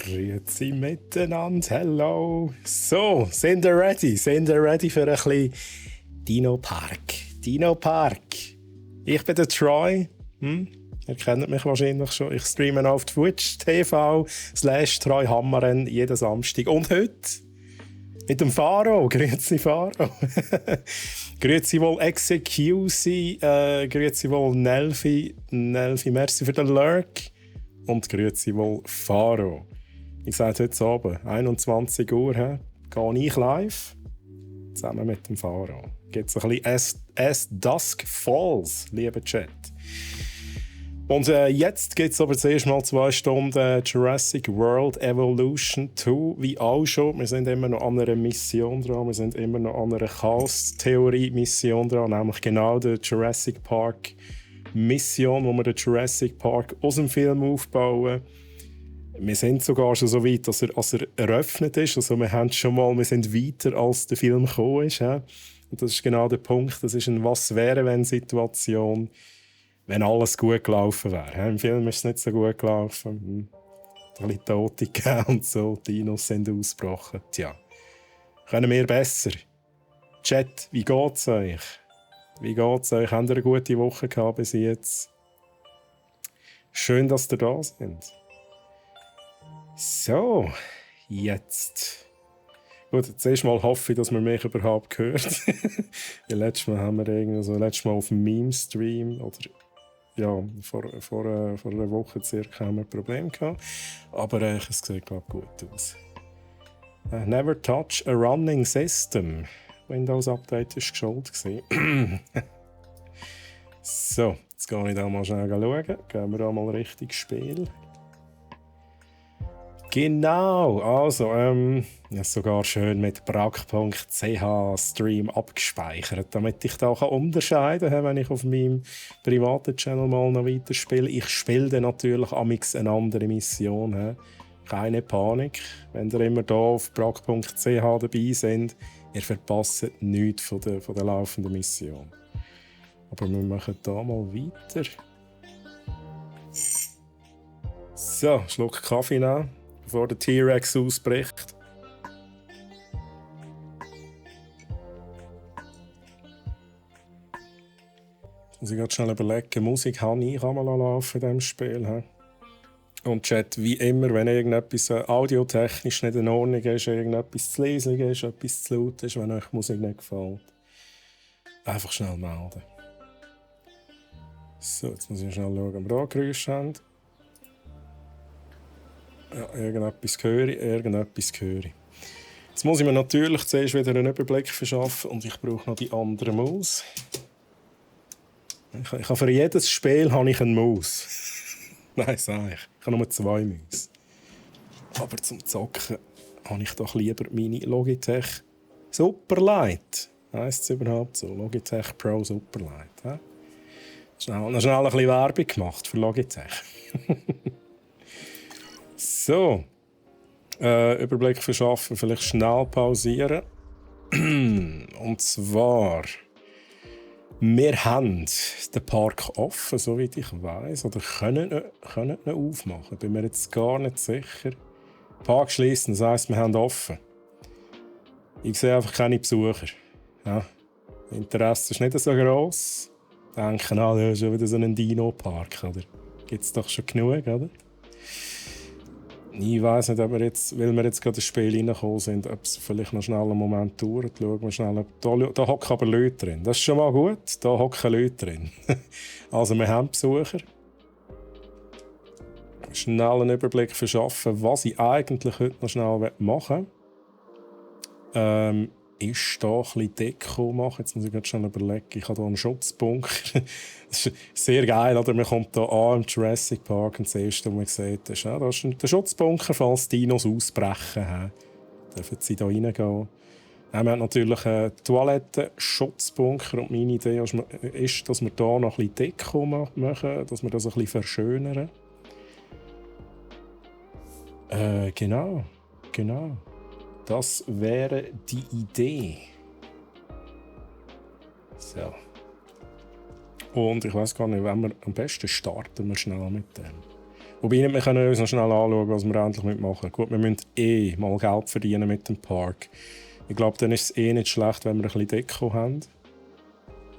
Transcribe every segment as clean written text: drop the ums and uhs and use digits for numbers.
Grüezi miteinander, hello. So, sind ihr ready? Sind ihr ready für ein bisschen Dino Park? Dino Park. Ich bin der Troy. Ihr kennt mich wahrscheinlich schon. Ich streame auf Twitch TV/Troy Hammeren jeden Samstag. Und heute mit dem Faro. Grüezi Faro. Grüezi wohl Execusi. Grüezi wohl Nelfi. Nelfi, merci für den Lurk. Und grüezi wohl Faro. Ich sage heute Abend, 21 Uhr, gehe ich live. Zusammen mit dem Faro. Gibt es ein bisschen as Dusk Falls, lieber Chat. Und jetzt gibt es aber zuerst mal 2 Stunden Jurassic World Evolution 2, wie auch schon. Wir sind immer noch an einer Mission dran, wir sind immer noch an einer Chaos-Theorie-Mission dran, nämlich genau der Jurassic Park Mission, wo wir den Jurassic Park aus dem Film aufbauen. Wir sind sogar schon so weit, dass er eröffnet ist. Also wir sind weiter, als der Film gekommen ist. Und das ist genau der Punkt. Das ist eine Was-wäre-wenn-Situation, wenn alles gut gelaufen wäre. Im Film ist es nicht so gut gelaufen. Ein bisschen Tote gegeben und so. Die Dinos sind ausgebrochen. Tja, können wir besser? Chat, wie geht's euch? Wie geht's euch? Habt ihr eine gute Woche gehabt bis jetzt? Schön, dass ihr da seid. So, jetzt. Gut, zuerst mal hoffe ich, dass man mich überhaupt hört. Letztes Mal haben wir auf dem Meme-Stream oder ja, vor einer Woche circa haben wir ein Problem gehabt. Aber es sieht, glaube ich, gut aus. Never touch a running system. Windows-Update war geschuld. So, jetzt gehe ich da mal schnell schauen. Gehen wir da mal richtig Spiel. Genau, also, ich habe sogar schön mit brack.ch Stream abgespeichert, damit ich da unterscheiden kann, wenn ich auf meinem privaten Channel mal noch weiterspiele. Ich spiele dann natürlich amix eine andere Mission. Keine Panik, wenn ihr immer hier auf brack.ch dabei seid. Ihr verpasst nichts von der laufenden Mission. Aber wir machen hier mal weiter. So, Schluck Kaffee nehmen, bevor der T-Rex ausbricht. Jetzt muss ich gerade schnell überlegen, Musik habe ich mal laufen in diesem Spiel. Und Chat, wie immer, wenn irgendetwas audiotechnisch nicht in Ordnung ist, irgendetwas zu leise ist, etwas zu laut ist, wenn euch die Musik nicht gefällt, einfach schnell melden. So, jetzt muss ich schnell schauen, ob wir hier Geräusche haben. Ja, irgendetwas höre ich. Jetzt muss ich mir natürlich zuerst wieder einen Überblick verschaffen und ich brauche noch die andere Maus. Ich habe für jedes Spiel habe ich eine Maus. Nein, sage ich. Ich habe nur 2 Mäuse. Aber zum Zocken habe ich doch lieber meine Logitech Superlight. Heisst es überhaupt so? Logitech Pro Superlight. Schnell ein bisschen Werbung gemacht für Logitech. So. Überblick verschaffen, vielleicht schnell pausieren. Und zwar... Wir haben den Park offen, soweit ich weiss, oder können ihn aufmachen. Bin mir jetzt gar nicht sicher. Park schließen, das heisst, wir haben offen. Ich sehe einfach keine Besucher. Ja. Das Interesse ist nicht so gross. Denken, das ist schon wieder so ein Dino-Park, oder? Gibt es doch schon genug, oder? Ich weiss nicht, ob wir jetzt, weil wir jetzt gerade ins Spiel reingekommen sind, ob es vielleicht noch schnell einen Moment dauert. Schauen wir schnell. Da hocken aber Leute drin. Das ist schon mal gut. Da hocken Leute drin. Also wir haben Besucher. Schnell einen Überblick verschaffen, was ich eigentlich heute noch schnell machen will. Ist da ein bisschen Deko machen. Jetzt muss ich gerade schon überlegen. Ich habe hier einen Schutzbunker. Das ist sehr geil, oder? Man kommt hier an im Jurassic Park und das erste, was man sieht, ist, das ist der Schutzbunker, falls Dinos ausbrechen. Dürfen sie hier reingehen. Wir haben natürlich einen Toiletten-Schutzbunker und meine Idee ist, dass wir hier noch ein bisschen Deko machen, dass wir das ein bisschen verschönern. Genau. Das wäre die Idee. So. Und ich weiß gar nicht, wenn wir am besten starten wir schnell mit dem. Wobei, wir können uns noch schnell anschauen, was wir endlich machen müssen. Gut, wir müssen mal Geld verdienen mit dem Park. Ich glaube, dann ist es nicht schlecht, wenn wir ein bisschen Deko haben.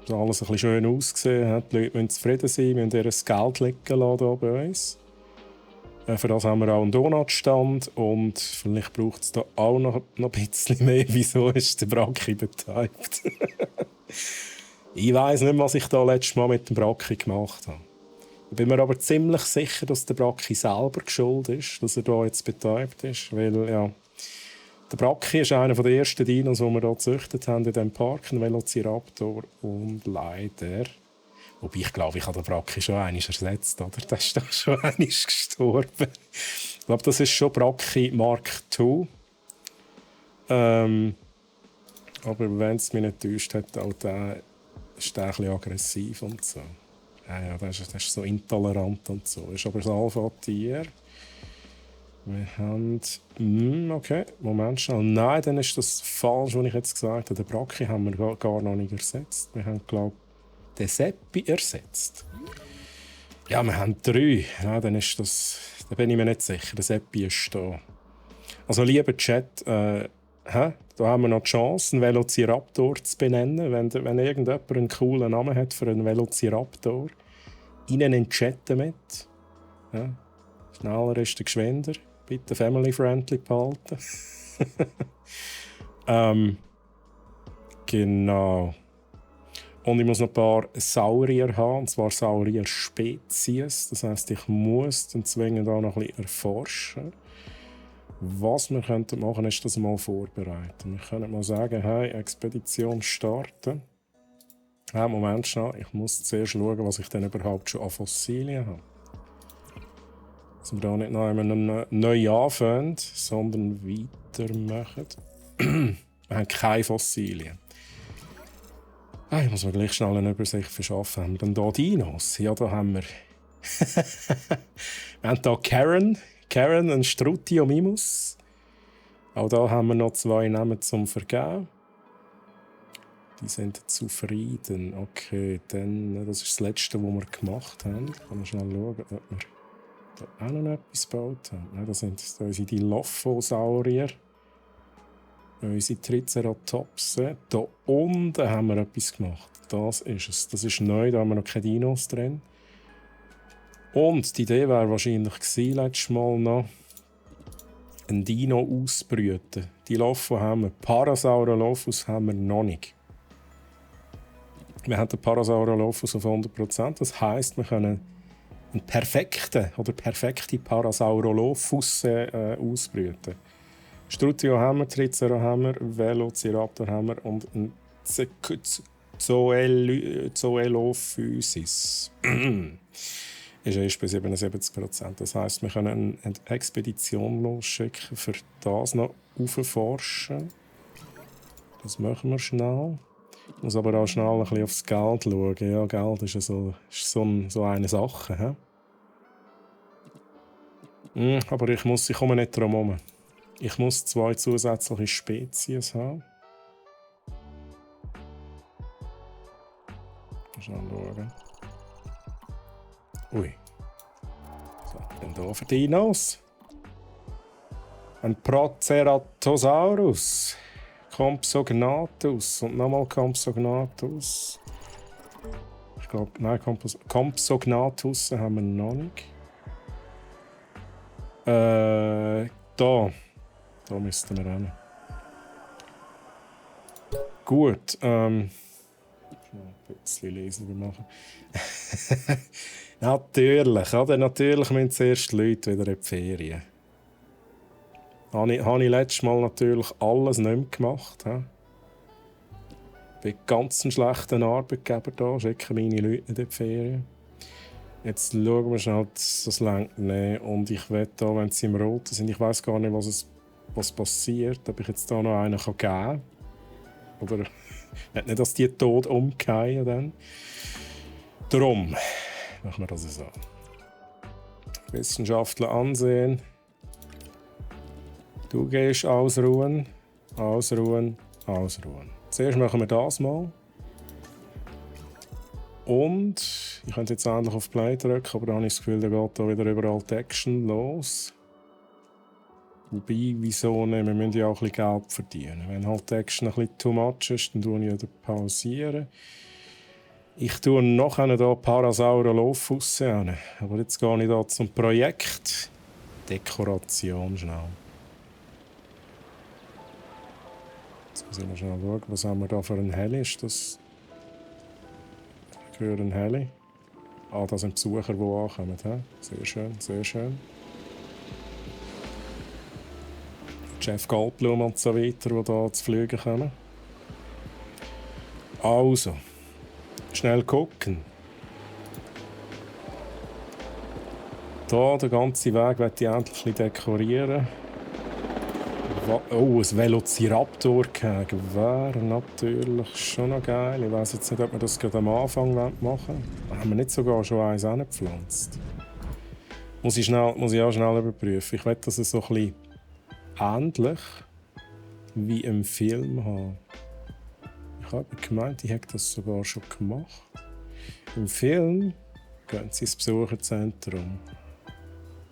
Dass alles ein bisschen schön ausgesehen hat. Die Leute müssen zufrieden sein, wir müssen ihr Geld liegen lassen hier bei uns. Für das haben wir auch einen Donutstand und vielleicht braucht es da auch noch ein bisschen mehr. Wieso ist der Bracki beteiligt? Ich weiss nicht, was ich da letztes Mal mit dem Bracki gemacht habe. Ich bin mir aber ziemlich sicher, dass der Bracki selber schuld ist, dass er da jetzt beteiligt ist. Weil, ja, der Bracki ist einer der ersten Dinos, die wir hier gezüchtet haben in diesem Park, ein Velociraptor. Und leider... Wobei ich glaube, ich habe den Bracki schon einmal ersetzt, oder? Der ist doch schon einmal gestorben. Ich glaube, das ist schon Bracki Mark II. Aber wenn es mich nicht täuscht, hat auch der ist der ein bisschen aggressiv und so. Ja, der ist so intolerant und so. Ist aber das Alpha-Tier. Wir haben... okay, Moment schnell. Nein, dann ist das falsch, was ich jetzt gesagt habe. Den Bracki haben wir gar noch nicht ersetzt. Wir haben, glaube ich, den Seppi ersetzt. Ja, wir haben 3. Ja, dann ist das... Da bin ich mir nicht sicher. Der Seppi ist da. Also, lieber Chat, da haben wir noch die Chance, einen Velociraptor zu benennen. Wenn irgendjemand einen coolen Namen hat für einen Velociraptor, in den Chat damit. Ja. Schneller ist der geschwinder. Bitte family-friendly behalten. Genau. Und ich muss noch ein paar Saurier haben, und zwar Saurier-Spezies. Das heisst, ich muss dann zwingend auch noch ein bisschen erforschen. Was wir machen könnten, ist das mal vorbereiten. Wir können mal sagen, hey, Expedition starten. Ja, Moment schnell, ich muss zuerst schauen, was ich denn überhaupt schon an Fossilien habe. Dass wir da nicht noch einmal neu anfangen, sondern weitermachen. Wir haben keine Fossilien. Ich muss mir gleich schnell eine Übersicht verschaffen. Haben wir denn hier Dinos? Ja, da haben wir... wir haben hier Karen und Strutiomimus. Auch da haben wir noch 2 Namen zum Vergeben. Die sind zufrieden. Okay, dann, das ist das letzte, was wir gemacht haben. Ich kann mal schnell schauen, ob wir da auch noch etwas gebaut haben. Ja, das sind unsere Dilophosaurier. Unsere Triceratops. Da unten haben wir etwas gemacht. Das ist es. Das ist neu, da haben wir noch keine Dinos drin. Und die Idee wäre wahrscheinlich gewesen, letztes Mal noch ein Dino ausbrüten. Die Dilopho haben wir. Parasaurolophus haben wir noch nicht. Wir haben den Parasaurolophus auf 100%. Das heisst, wir können einen perfekte Parasaurolophus ausbrüten. Strutio haben wir, Tricero haben wir, Velociraptor haben wir und ein Zoelophysis. Ist erst bei 77%. Das heisst, wir können eine Expedition losschicken, für das noch aufforschen. Das machen wir schnell. Ich muss aber auch schnell ein bisschen aufs Geld schauen. Ja, Geld ist ja so eine Sache. Aber ich komme nicht drum herum. Ich muss 2 zusätzliche Spezies haben. Schnell schauen. Ui. So, dann hier für Dinos. Ein Proceratosaurus. Compsognathus. Und nochmal Compsognathus. Ich glaube, nein, Compsognathus haben wir noch nicht. Da müssten wir hin. Gut. Ein bisschen leiser machen. Natürlich, oder? Natürlich müssen zuerst die Leute wieder in die Ferien. Habe ich letztes Mal natürlich alles nicht mehr gemacht. Ich bin ganz ein schlechter Arbeitgeber da, schicke meine Leute nicht in die Ferien. Jetzt schauen wir schnell, das reicht nicht. Und ich will da, wenn sie im Roten sind, ich weiss gar nicht, was passiert, ob ich jetzt da noch einen geben kann. Oder nicht, dass die tot umgehen dann. Darum machen wir das so. Wissenschaftler ansehen. Du gehst ausruhen, ausruhen, ausruhen. Zuerst machen wir das mal. Und Ich könnte jetzt endlich auf Play drücken, aber dann habe ich das Gefühl, da geht da wieder überall die Action los. Wobei, wieso nicht? Wir müssen ja auch ein bisschen Geld verdienen. Wenn halt die Action ein bisschen too much ist, dann tue ich wieder pausieren. Ich tue nachher hier Parasauro Lauf rausnehmen. Aber jetzt gehe ich hier zum Projekt. Dekoration schnell. Jetzt muss ich noch schnell schauen, was haben wir da für ein Heli? Ist das... Ich höre ein Heli. Ah, das sind Besucher, die ankommen. He? Sehr schön, sehr schön. Jeff Goldblum und so weiter, die hier zu fliegen kommen. Also, schnell gucken. Hier, den ganzen Weg werde ich endlich dekorieren. Oh, ein Velociraptor wäre natürlich schon noch geil. Ich weiss jetzt nicht, ob wir das gerade am Anfang machen wollen. Haben wir nicht sogar schon eins angepflanzt? Muss ich auch schnell überprüfen. Ich will, dass es so ein bisschen ähnlich wie im Film haben. Ich habe gemeint, ich hätte das sogar schon gemacht. Im Film gehen sie ins Besucherzentrum.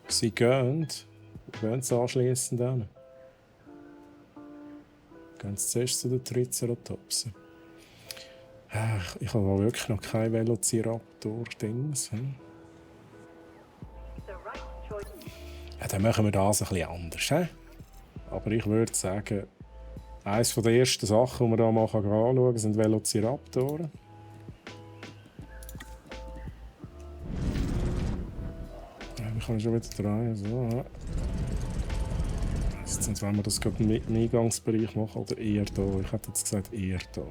Sie gehen sie anschliessend hin. Gehen sie zuerst zu den Triceratopsen. Ich habe wirklich noch kein Velociraptor-Dings. Ja, dann machen wir das ein bisschen anders. He? Aber ich würde sagen, eines der ersten Sachen, die man hier mal anschauen kann, sind Velociraptoren. Ja, ich kann schon wieder drehen. So. Jetzt wollen wir das gerade im Eingangsbereich machen oder eher hier? Ich hätte jetzt gesagt eher hier.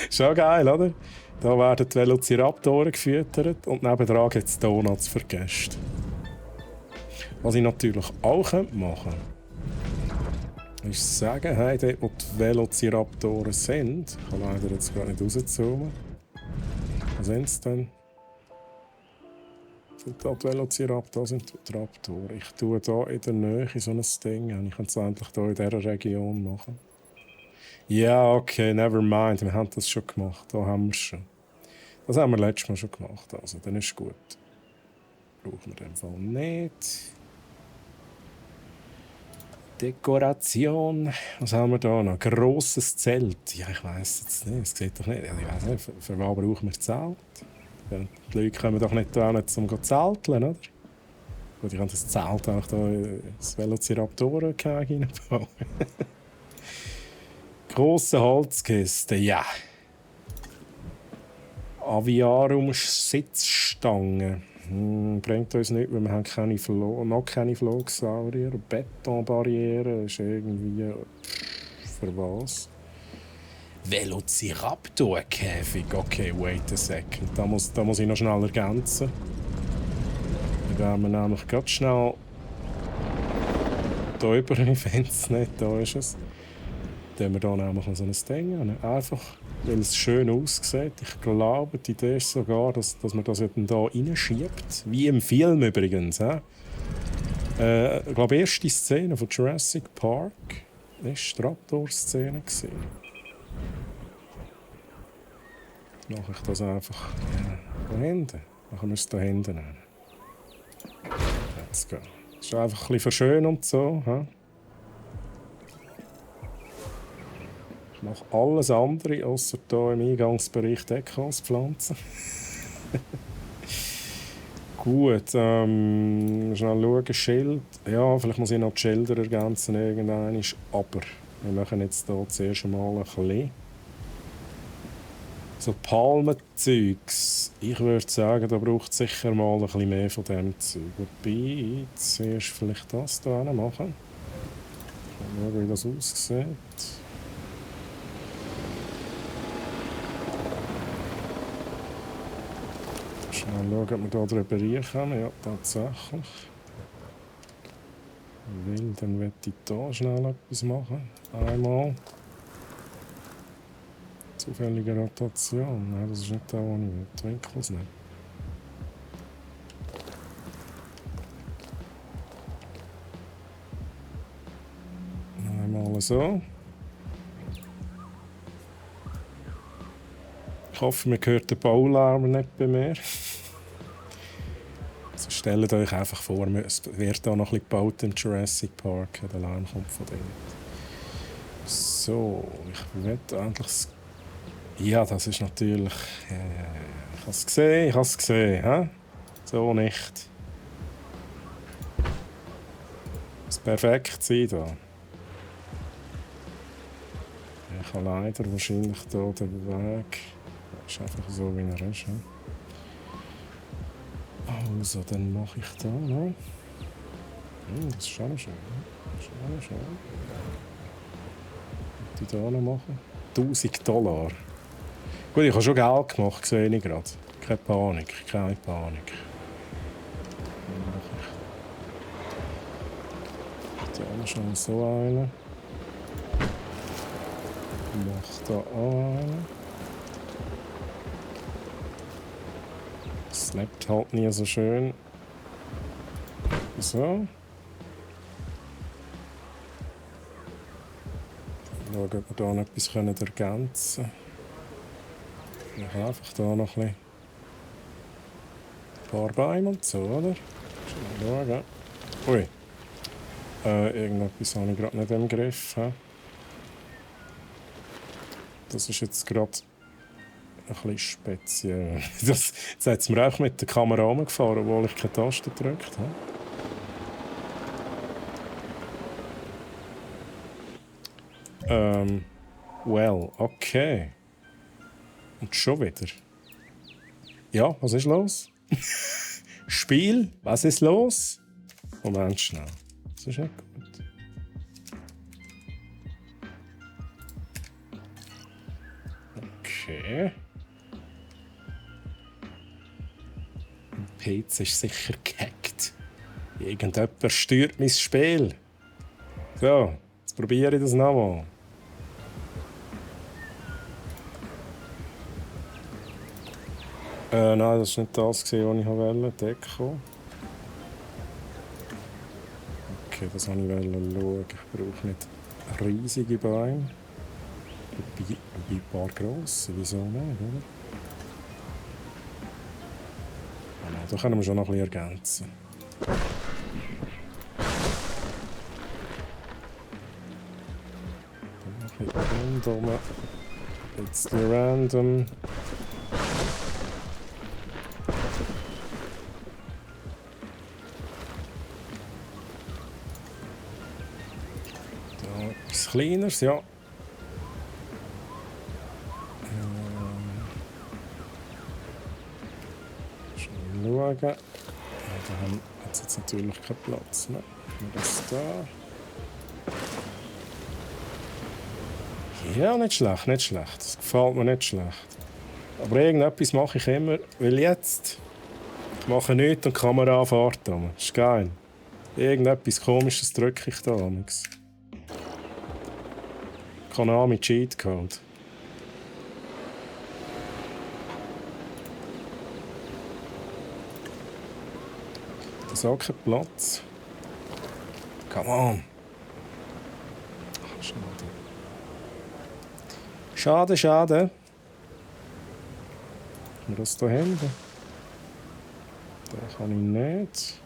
Schon geil, oder? Da werden die Velociraptoren gefüttert und nebenan gibt es Donuts für Gäste. Was ich natürlich auch machen könnte, ist sagen, hey, dort wo die Velociraptoren sind, ich kann leider jetzt gar nicht rauszoomen. Was sind es denn? Sind da die Velociraptor, sind die Raptoren. Ich tue hier in der Nähe so ein Ding. Ich kann es endlich hier in dieser Region machen. Ja, okay, never mind. Wir haben das schon gemacht. Da haben wir es schon. Das haben wir letztes Mal schon gemacht. Also, dann ist gut. Brauchen wir in dem Fall nicht. Dekoration. Was haben wir da noch? Grosses Zelt. Ja, ich weiss jetzt nicht. Es sieht doch nicht. Ja, ich weiss nicht. Für was brauchen wir Zelt? Die Leute kommen doch nicht da, um zu zelteln, oder? Gut, ich kann das Zelt auch da ins Velociraptoren-Käge reinbauen. Grosse Holzkiste, ja. Aviarum-Sitzstangen. Bringt uns nicht, weil wir haben noch keine Flugsaurier. Betonbarriere ist irgendwie... Für was? Velociraptor-Käfig. Okay, wait a second. Da muss ich noch schnell ergänzen. Da gehen wir nämlich ganz schnell... Hier über, ich finde es nicht, da ist es. Da haben wir hier nämlich so ein Ding an. Einfach, weil es schön aussieht. Ich glaube, die Idee ist sogar, dass man das hier reinschiebt. Wie im Film übrigens. Ich glaube, die erste Szene von Jurassic Park war die Raptor-Szene. Dann mache ich das einfach da hinten. Machen wir es da hinten nehmen. Let's go. Das ist einfach ein bisschen verschönend so. Ich mache alles andere, außer hier im Eingangsbereich Dekos pflanzen. Gut, schnell schauen, Schild. Ja, vielleicht muss ich noch die Schilder ergänzen irgendwann. Aber wir machen jetzt hier zuerst mal ein bisschen. So Palmenzeugs. Ich würde sagen, da braucht es sicher mal ein bisschen mehr von diesem Zeug. Wobei, zuerst vielleicht das hier machen. Schauen, wie das aussieht. Schnell schauen, ob wir hier drüber reinkommen. Ja, tatsächlich. Weil, dann möchte ich hier schnell etwas machen. Einmal. Zufällige Rotation. Nein, das ist nicht da, wo ich will. Die Winkel ist nicht. Einmal so. Ich hoffe, man hört den Baulärm nicht bei mir. Also stellt euch einfach vor, es wird da noch ein bisschen gebaut im Jurassic Park. Der Lärm kommt von dort. So, ich will endlich... Ja, das ist natürlich... ich habe es gesehen. He? So nicht. Es perfekt sein da. Ich habe leider wahrscheinlich hier den Weg. Das ist einfach so, wie er ist. He? Also, dann mache ich da noch. Das ist schon schön. Das ist schon schön. Was ich da noch machen? $1000. Gut, ich habe schon Geld gemacht, sehe ich gerade. Keine Panik, keine Panik. Dann mache ich da schon so einen. Mache da auch einen. Es lebt halt nie so schön. So. Schauen, ob wir hier noch etwas ergänzen können. Ich habe einfach hier noch ein paar Bäume und so, oder? Schnell schauen. Ui. Irgendetwas habe ich gerade nicht im Griff. He? Das ist jetzt gerade ein bisschen speziell. Das hat es mir auch mit der Kamera umgefahren, obwohl ich keine Taste gedrückt habe. Well, okay. Und schon wieder. Ja, was ist los? Spiel, was ist los? Moment schnell. Das ist nicht gut. Okay. Mein PC ist sicher gehackt. Irgendjemand stört mein Spiel. So, jetzt probiere ich das nochmal. Nein, das war nicht das, was ich wollte. Deko. Okay, das wollte ich schauen. Ich brauche nicht riesige Bäume. Ein paar grosse, wieso nicht, oder? Da können wir schon noch ein bisschen ergänzen. Dann noch ein bisschen random. Jetzt random. Da etwas Kleineres, ja. Schauen. Ja, da haben wir jetzt natürlich keinen Platz mehr. Das da. Ja, nicht schlecht, nicht schlecht. Das gefällt mir nicht schlecht. Aber irgendetwas mache ich immer, weil jetzt ich mache nichts und die Kamera fährt. Das ist geil. Irgendetwas Komisches drücke ich da. Konami Cheatcode. Das ist auch kein Platz. Come on. Ach, schade. Schade, schade. Haben wir das hier hinten? Den kann ich nicht.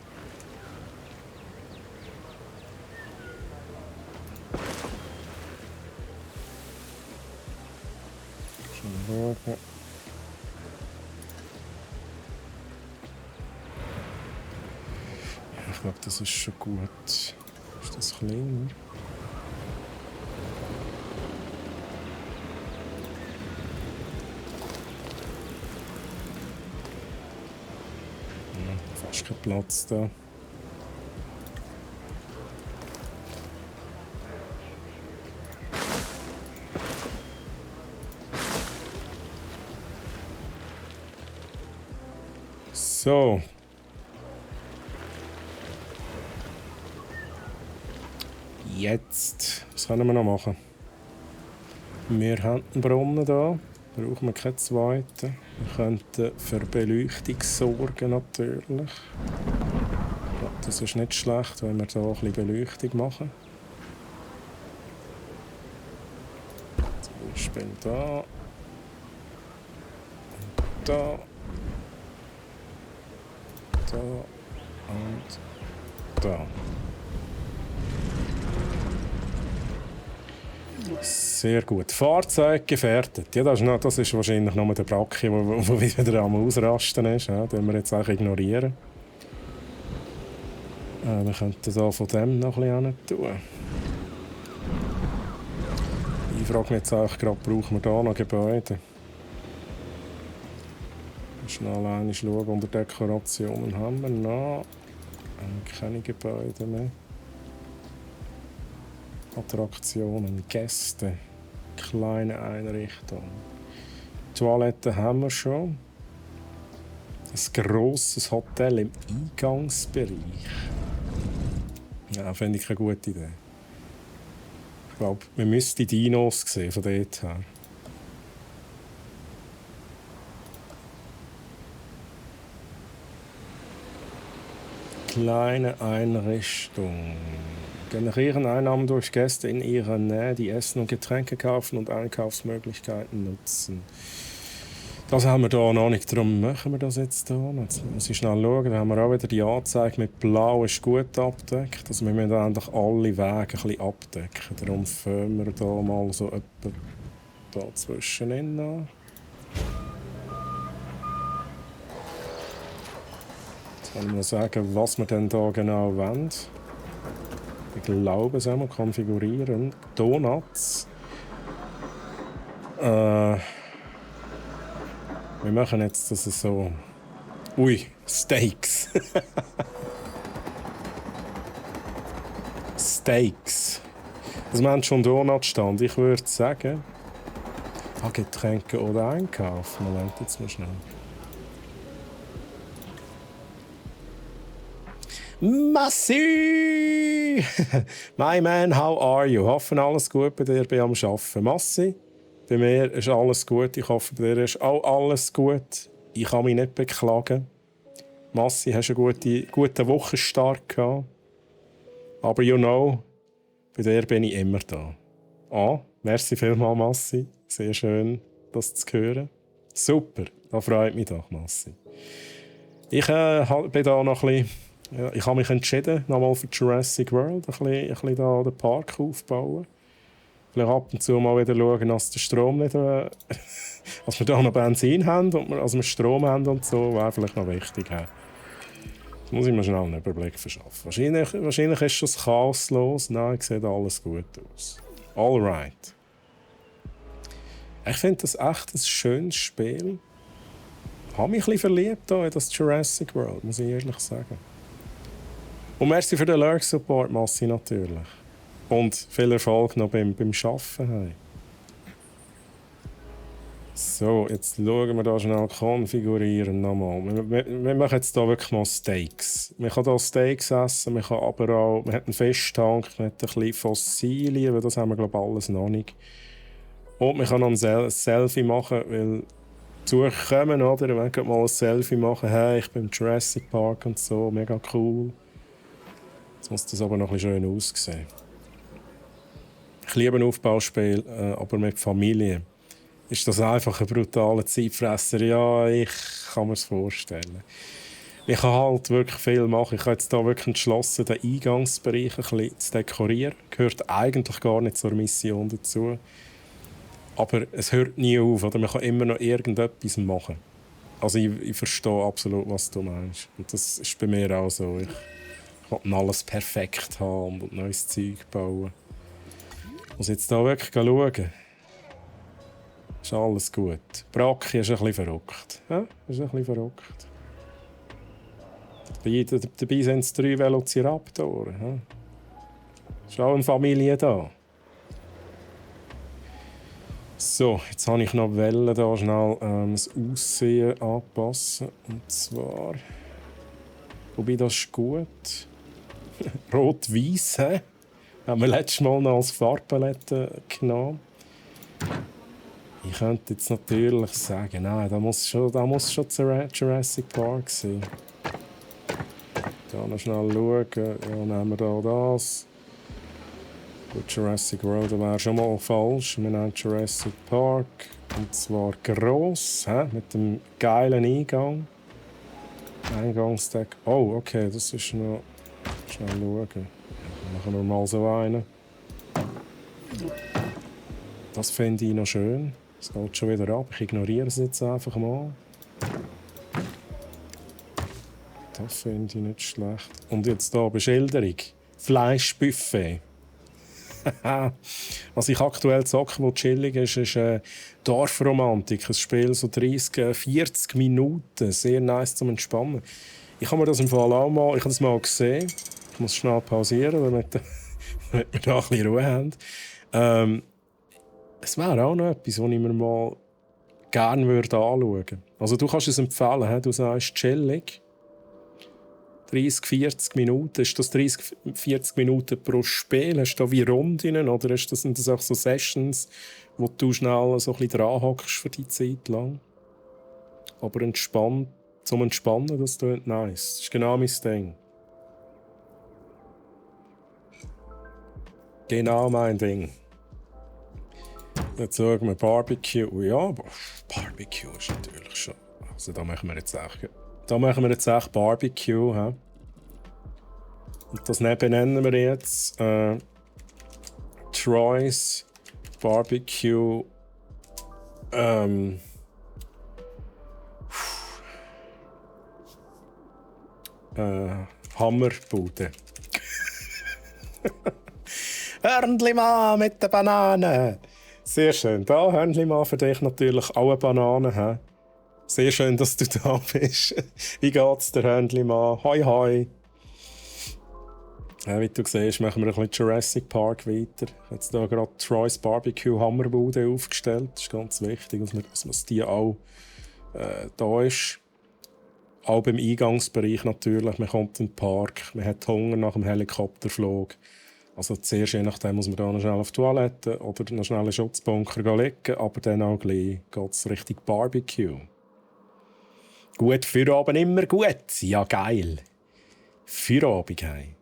Schon schauen. Ich glaube, das ist schon gut. Ist das kleiner? Ja, fast kein Platz da. So. Jetzt. Was können wir noch machen? Wir haben einen Brunnen hier. Brauchen wir keinen zweiten. Wir könnten für Beleuchtung sorgen natürlich. Ja, das ist nicht schlecht, wenn wir hier ein bisschen Beleuchtung machen. Zum Beispiel hier. Da. Da. Und da. Sehr gut. Fahrzeug gefährdet. Ja, das ist wahrscheinlich nur der Bracki, der wieder am Ausrasten ist. Ja, den wir jetzt auch ignorieren. Wir könnten hier von dem noch ein bisschen tun. Ich frage mich jetzt auch gerade, brauchen wir hier noch Gebäude? Schnell einmal schauen, unter Dekorationen haben wir noch keine Gebäude mehr. Attraktionen, Gäste, kleine Einrichtungen. Toiletten haben wir schon. Ein grosses Hotel im Eingangsbereich. Ja, finde ich eine gute Idee. Ich glaube, wir müssten die Dinos sehen, von dort her. Kleine Einrichtung. Generieren Einnahmen durch Gäste in ihrer Nähe, die Essen und Getränke kaufen und Einkaufsmöglichkeiten nutzen. Das haben wir hier noch nicht. Darum machen wir das jetzt hier. Jetzt muss ich schnell schauen. Da haben wir auch wieder die Anzeige mit Blau ist gut abgedeckt. Also wir müssen eigentlich alle Wege ein bisschen abdecken. Darum fangen wir hier mal so etwa da zwischenin an. Jetzt wollen wir sagen, was wir denn hier genau wollen. Ich glaube, es einmal konfigurieren. Donuts. Wir machen jetzt das so. Ui, Steaks. Steaks. Also wir haben schon Donutstand. Ich würde sagen, Getränke oder einkaufen. Moment, jetzt mal schnell. Massi! My man, how are you? Hoffen alles gut bei dir, bin am Arbeiten. Massi, bei mir ist alles gut. Ich hoffe, bei dir ist auch alles gut. Ich kann mich nicht beklagen. Massi, hast du einen guten Wochenstart gehabt. Aber you know, bei dir bin ich immer da. Merci vielmals, Massi. Sehr schön, das zu hören. Super, das freut mich doch, Massi. Ich bin da noch ein bisschen... Ja, ich habe mich entschieden, nochmal für Jurassic World ein bisschen da den Park aufbauen. Vielleicht ab und zu mal wieder schauen, dass der Strom nicht... dass wir da noch Benzin haben und wir Strom haben und so, wäre vielleicht noch wichtig. Ja. Das muss ich mir schnell einen Überblick verschaffen. Wahrscheinlich ist schon das Chaos los. Nein, sieht alles gut aus. Alright. Ich finde das echt ein schönes Spiel. Ich habe mich ein bisschen verliebt in das Jurassic World, muss ich ehrlich sagen. Und merci für den Lurk-Support, Massi, natürlich. Und viel Erfolg noch beim Arbeiten. So, jetzt schauen wir da schnell konfigurieren nochmal. Wir machen jetzt hier wirklich mal Steaks. Man kann hier Steaks essen, man kann aber auch... Man hat einen Fischtank, man hat ein bisschen Fossilien, weil das haben wir glaube ich alles noch nicht. Und man kann noch ein Selfie machen, weil... Besucher kommen, oder? Wir können mal ein Selfie machen. Hey, ich bin im Jurassic Park und so, mega cool. Jetzt muss das aber noch ein bisschen schön aussehen. Ich liebe ein Aufbauspiel, aber mit Familie. Ist das einfach ein brutaler Zeitfresser? Ja, ich kann mir es vorstellen. Ich kann halt wirklich viel machen. Ich habe jetzt hier wirklich entschlossen, den Eingangsbereich ein bisschen zu dekorieren. Gehört eigentlich gar nicht zur Mission dazu. Aber es hört nie auf, oder? Man kann immer noch irgendetwas machen. Also ich verstehe absolut, was du meinst. Und das ist bei mir auch so. Ich will alles perfekt haben und neues Zeug bauen. Ich muss jetzt hier wirklich schauen. Ist alles gut. Bracki ist ein bisschen verrückt. Ja? Ist ein bisschen verrückt. Dabei sind es 3 Velociraptoren. Ja? Ist auch eine Familie da. So, jetzt habe ich noch Wellen da schnell das Aussehen anpassen. Und zwar. Wobei das ist gut. Rot-Weiß, haben wir letztes Mal noch als Farbpalette genommen. Ich könnte jetzt natürlich sagen, nein, da muss schon Jurassic Park sein. Da noch schnell schauen. Ja, nehmen wir da das. Gut, Jurassic World wäre schon mal falsch. Wir nehmen Jurassic Park. Und zwar gross, mit dem geilen Eingang. Eingangsdeck. Oh, okay, das ist noch. Schnell schauen. Dann machen wir mal so einen. Das finde ich noch schön. Es geht schon wieder ab. Ich ignoriere es jetzt einfach mal. Das finde ich nicht schlecht. Und jetzt hier Beschilderung. Fleischbuffet. Was ich aktuell zocke, wo chillig ist, ist Dorfromantik. Ein Spiel so 30, 40 Minuten. Sehr nice zum Entspannen. Ich habe mir das im Fall auch mal, ich habe das mal gesehen. Ich muss schnell pausieren, damit wir da ein bisschen Ruhe haben. Es wäre auch noch etwas, was ich mir mal gerne anschauen würde. Also du kannst es empfehlen, du sagst chillig. 30, 40 Minuten. Ist das 30, 40 Minuten pro Spiel? Hast du da wie Runden oder sind das auch so Sessions, wo du schnell so ein bisschen dranhockst für die Zeit lang? Aber zum Entspannen, das klingt nice. Das ist genau mein Ding. Genau mein Ding. Jetzt sagen wir Barbecue. Ja, aber Barbecue ist natürlich schon. Also da machen wir jetzt echt Barbecue. He? Und das benennen wir jetzt Troy's Barbecue. Hammerbude. Hörnli-Mann mit der Banane. Sehr schön. Da, Hörnli-Mann, für dich natürlich auch eine Banane. He? Sehr schön, dass du da bist. Wie geht's der Hörnli-Mann? Hoi, hoi. Ja, wie du siehst, machen wir ein bisschen Jurassic Park weiter. Ich habe jetzt hier gerade Troy's Barbecue Hammerbude aufgestellt. Das ist ganz wichtig, dass die auch da ist. Auch beim Eingangsbereich natürlich. Man kommt in den Park, man hat Hunger nach dem Helikopterflug. Also zuerst, je nachdem, muss man da noch schnell auf die Toilette oder noch schnell einen Schutzbunker legen. Aber dann auch gleich geht es Richtung Barbecue. Gut, Feierabend immer gut. Ja, geil. Feierabend, hey.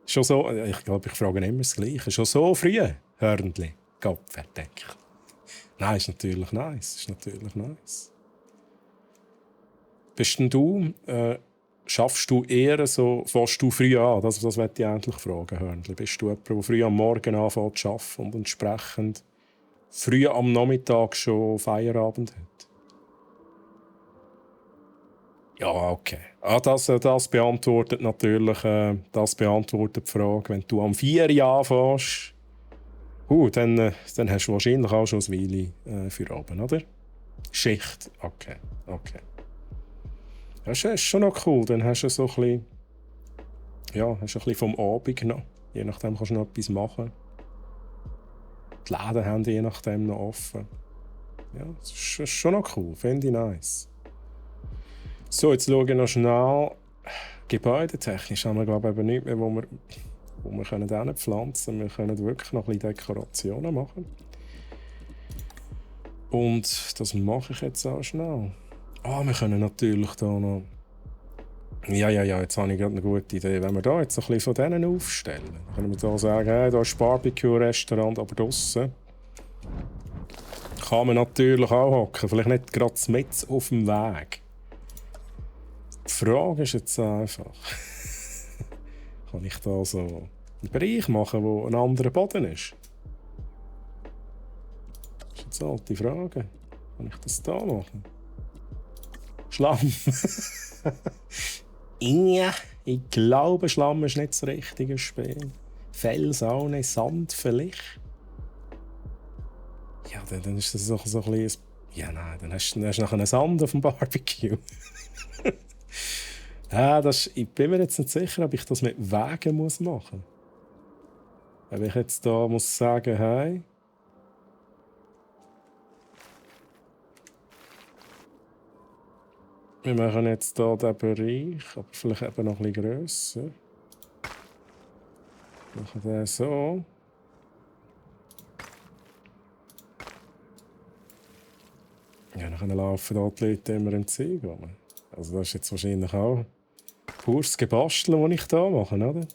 Schon so, ich glaube, ich frage immer das Gleiche. Schon so früh, Hörnli. Gopferdeck. Nein, ist natürlich nice. Bist denn du, schaffst du eher so, fährst du früh an? Das möchte ich eigentlich fragen, Hörnli. Bist du jemand, der früh am Morgen anfängt zu arbeiten und entsprechend früh am Nachmittag schon Feierabend hat? Ja, okay. Das beantwortet natürlich die Frage. Wenn du am 4 Uhr anfängst, dann hast du wahrscheinlich auch schon ein Weile für Abend, oder? Schicht, okay. Das ist schon noch cool. Dann hast du so ein bisschen, ja, hast ein bisschen vom Abend noch. Je nachdem kannst du noch etwas machen. Die Läden haben je nachdem noch offen. Ja, das ist schon noch cool. Finde ich nice. So, jetzt schauen wir noch schnell. Gebäudetechnisch haben wir, glaube ich, eben nicht mehr, wo wir können pflanzen können. Wir können wirklich noch ein bisschen Dekorationen machen. Und das mache ich jetzt auch schnell. Wir können natürlich da noch. Ja, jetzt habe ich gerade eine gute Idee. Wenn wir da jetzt ein bisschen von denen aufstellen, dann können wir da sagen, hey, da ist ein Barbecue-Restaurant, aber draussen kann man natürlich auch hocken. Vielleicht nicht gerade mit auf dem Weg. Die Frage ist jetzt einfach, kann ich da so einen Bereich machen, wo ein anderer Boden ist? Das ist jetzt halt die Frage. Kann ich das da machen? Schlamm. Ja, ich glaube, Schlamm ist nicht das richtige Spiel. Fels auch nicht, Sand vielleicht. Ja, dann ist das doch so ein bisschen. Ja, nein, dann hast du nachher einen Sand auf dem Barbecue. Ja, ich bin mir jetzt nicht sicher, ob ich das mit Wegen machen muss. Ob ich jetzt da muss sagen, hey. Wir machen jetzt hier diesen Bereich, aber vielleicht eben noch ein bisschen grösser. Wir machen den so. Ja, dann laufen da die Leute immer im Ziel rum. Also das ist jetzt wahrscheinlich auch pures Gebasteln, das ich hier mache, oder?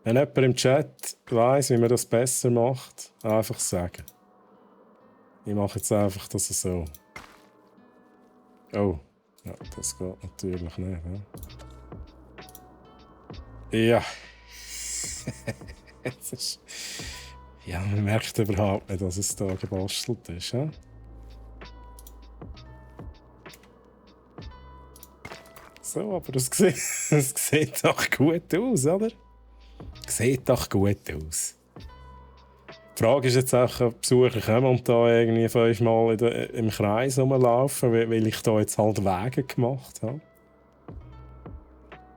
Wenn jemand im Chat weiss, wie man das besser macht, einfach sagen. Ich mache jetzt einfach das so. Oh, ja, das geht natürlich nicht. Ja. Ja, man merkt überhaupt nicht, dass es da gebastelt ist. Ja? So, aber das sieht doch gut aus, oder? Sieht doch gut aus. Die Frage ist jetzt auch, ob Besucher kommen und da irgendwie 5-mal im Kreis rumlaufen, weil ich da jetzt halt Wege gemacht habe.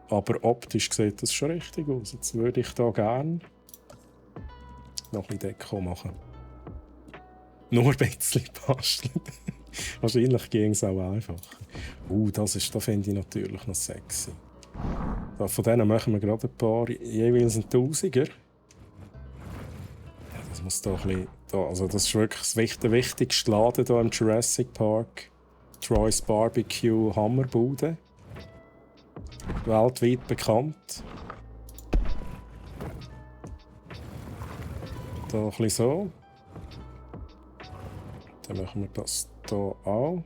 Aber optisch sieht das schon richtig aus. Jetzt würde ich da gerne noch ein bisschen Deko machen. Nur ein bisschen basteln. Wahrscheinlich ging es auch einfacher. Das finde ich natürlich noch sexy. Von denen machen wir gerade ein paar, jeweils ein Tausiger. Ja, das muss da ein bisschen... Also das ist wirklich der wichtigste Laden hier im Jurassic Park. Troy's Barbecue Hammerbude. Weltweit bekannt. Da ein bisschen so. Dann machen wir das hier auch.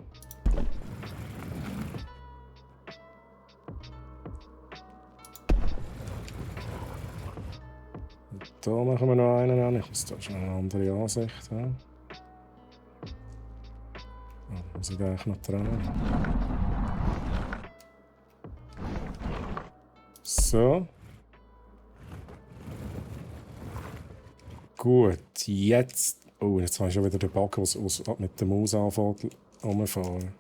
Und da machen wir noch einen an. Ich muss da schon eine andere Ansicht haben. Muss ich eigentlich noch trennen. So. Gut, jetzt... Oh, jetzt habe ich schon wieder den Bug, was mit der Maus anfängt rumfahren.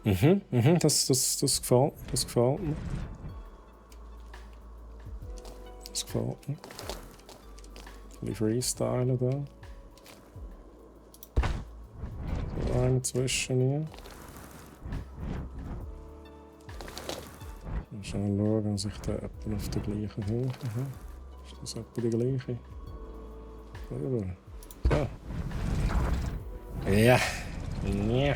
Das gefällt mir. Das gefällt mir. Das gefällt mir. Ein bisschen Freestylen da. So einen zwischen hier. Schnell schauen, dass ich da etwa auf der gleichen Höhe habe. Ist das etwa die gleiche? So. Ja. Ja.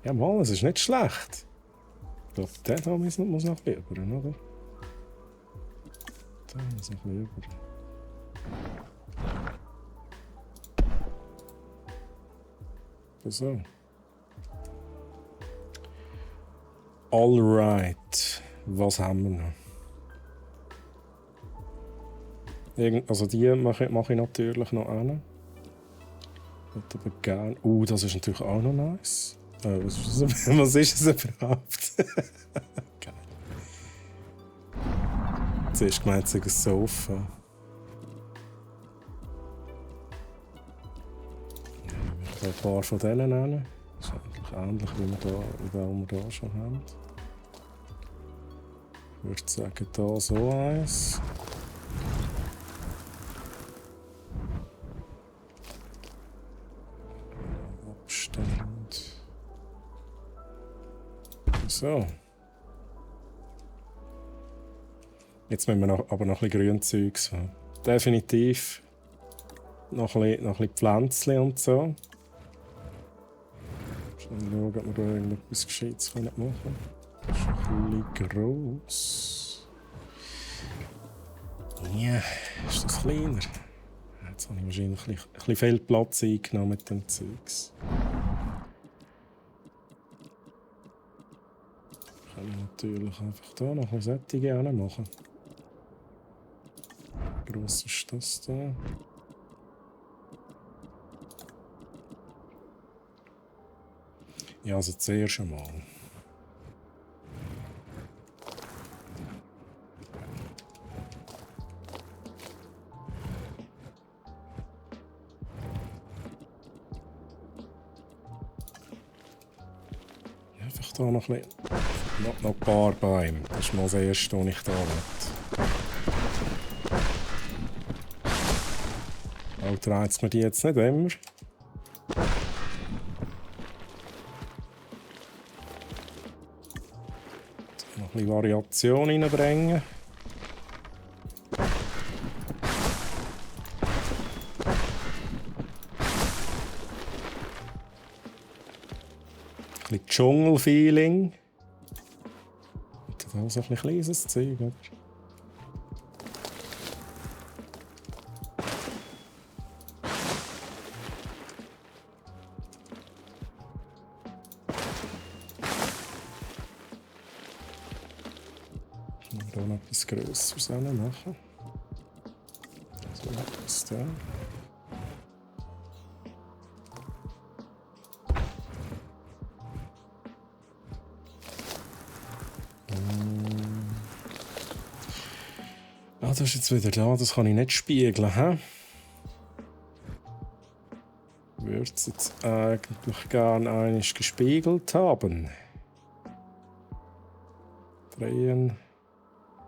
Jawohl, es ist nicht schlecht. Ich glaube, der da muss noch über, oder? Der muss noch über. So. Alright. Was haben wir noch? Also die mache ich natürlich noch an. Aber gerne. Das ist natürlich auch noch nice. Was ist es überhaupt? Geil. Zuerst gemeint, es ist ein Sofa. Ich ein paar von denen nehmen. Das ist eigentlich ähnlich wie wir da schon haben. Ich würde sagen, hier so eins. Abstand. So. Jetzt müssen wir aber noch ein bisschen Grünzeugs haben. Definitiv noch ein bisschen Pflänzchen und so. Schauen, ob wir da irgendetwas Gescheites machen können. Das ist ein bisschen gross. Ja, ist das kleiner? Jetzt habe ich wahrscheinlich ein bisschen viel Platz eingenommen mit dem Zeugs. Kann ich natürlich einfach hier noch ein Sättige machen. Wie gross ist das da? Ja, also zuerst einmal. Einfach hier noch ein paar Bäume. Das ist mal das erste, was ich hier will. Auch reizt mir die jetzt nicht immer. Noch ein bisschen Variation reinbringen. Ein bisschen Dschungel-Feeling. da so ein kleines Zeug, oder? Können wir da noch etwas Grösseres machen? So, etwas da. Ah, das ist jetzt wieder da, das kann ich nicht spiegeln, hä? Ich würde es jetzt eigentlich gerne einmal gespiegelt haben. Drehen.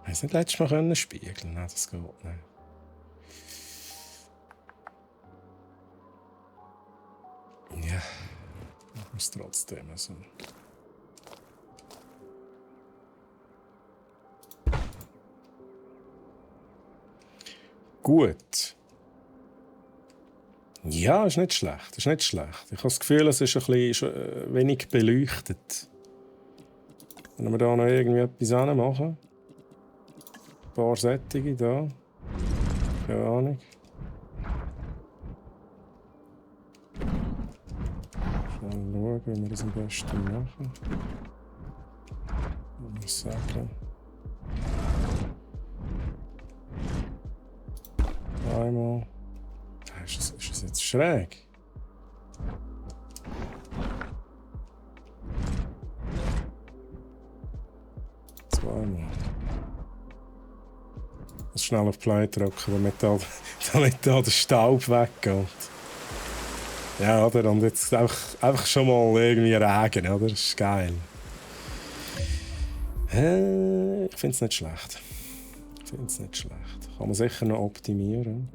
Ich weiß nicht, letztes Mal können spiegeln. Nein, das geht nicht. Ja, machen wir es trotzdem so. Gut. Ja, ist nicht schlecht. Ist nicht schlecht. Ich habe das Gefühl, es ist ein bisschen wenig beleuchtet. Wenn wir da noch irgendwie etwas machen. Ein paar Sättige da. Keine Ahnung. Schnell schauen, wie wir das am besten machen. Ich muss sagen. Einmal. Ist das jetzt schräg? Zweimal. Das schnell auf Play drücken, damit da der Staub weggeht. Ja, oder? Und jetzt einfach schon mal irgendwie Regen, oder? Das ist geil. Ich finde es nicht schlecht. Kann man sicher noch optimieren.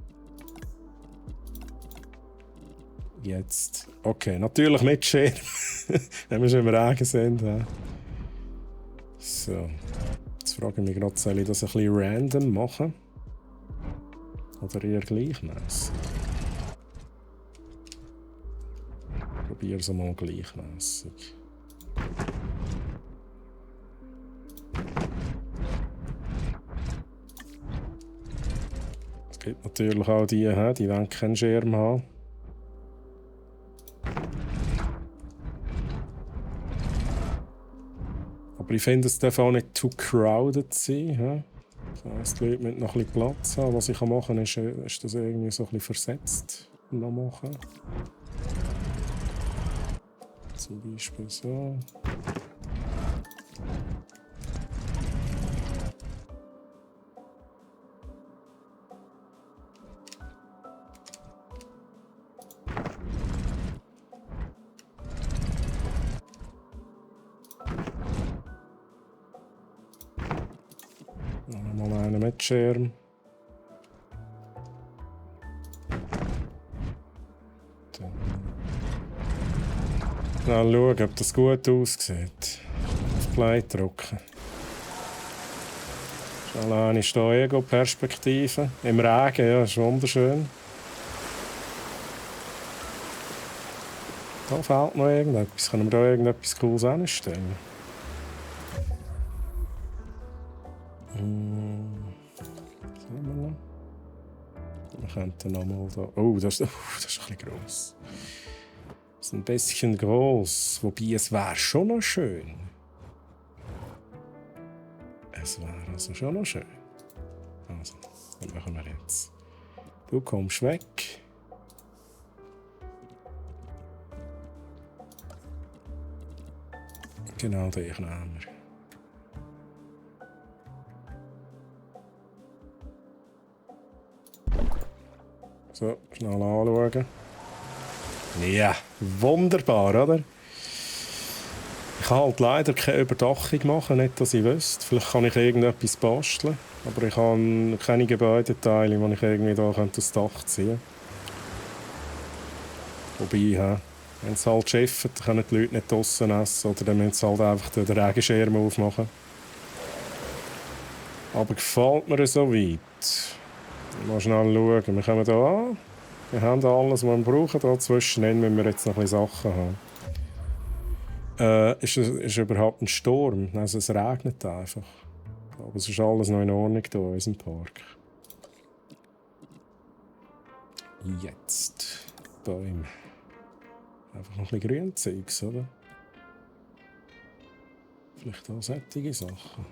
Jetzt. Okay, natürlich mit Schirm. Wenn wir schon im Regen sind. Ja. So. Jetzt frage ich mich gerade, soll ich das ein bisschen random machen? Oder eher gleichmäßig? Ich probiere es mal gleichmäßig. Es gibt natürlich auch die wollen keinen Schirm haben. Aber ich finde, es darf auch nicht zu crowded sein. He? Das heisst, die Leute müssen noch ein bisschen Platz haben. Was ich machen kann, ist das irgendwie so ein bisschen versetzt noch machen. Zum Beispiel so. Nochmal einen mit Schirm. Schnell schauen, ob das gut aussieht. Auf Play drücken. Schnell eine Ego-Perspektive. Im Regen, ja, ist wunderschön. Da fehlt noch irgendetwas. Können wir da irgendetwas Cooles anstellen? Wir könnten nochmal da. Oh, das ist ein bisschen gross. Das ist ein bisschen gross. Wobei, es wäre schon noch schön. Es wäre also schon noch schön. Also, das machen wir jetzt. Du kommst weg. Genau, den nehmen wir. So, schnell anschauen. Ja, wunderbar, oder? Ich kann halt leider keine Überdachung machen, nicht, dass ich wüsste. Vielleicht kann ich irgendetwas basteln. Aber ich habe keine Gebäudeteile, die ich irgendwie da aufs Dach ziehen könnte. Wobei, ja, wenn es halt schiffen, dann können die Leute nicht draussen essen. Oder dann müssen sie halt einfach den Regenschirm aufmachen. Aber gefällt mir so weit. Mal schnell schauen. Wir kommen hier an. Wir haben alles, was wir brauchen. Hier zwischendrin müssen wir jetzt noch ein bisschen Sachen haben. Ist überhaupt ein Sturm? Also es regnet einfach. Aber es ist alles noch in Ordnung hier in unserem Park. Jetzt. Bäume. Einfach noch ein bisschen Grünzeugs, oder? Vielleicht auch solche Sachen.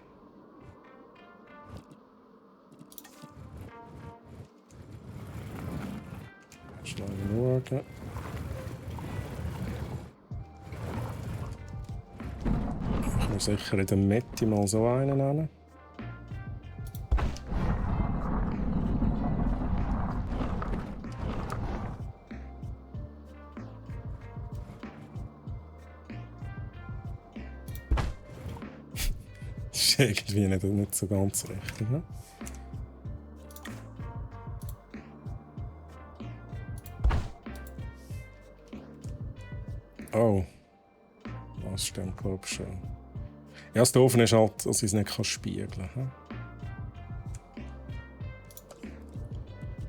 Schnell schauen. Ich muss sicher in der Mitte mal so einen nehmen. Das ist irgendwie nicht so ganz richtig, ne? Oh. Das stimmt, glaube ich schon. Ja, das Doofe ist halt, dass ich es nicht spiegeln kann.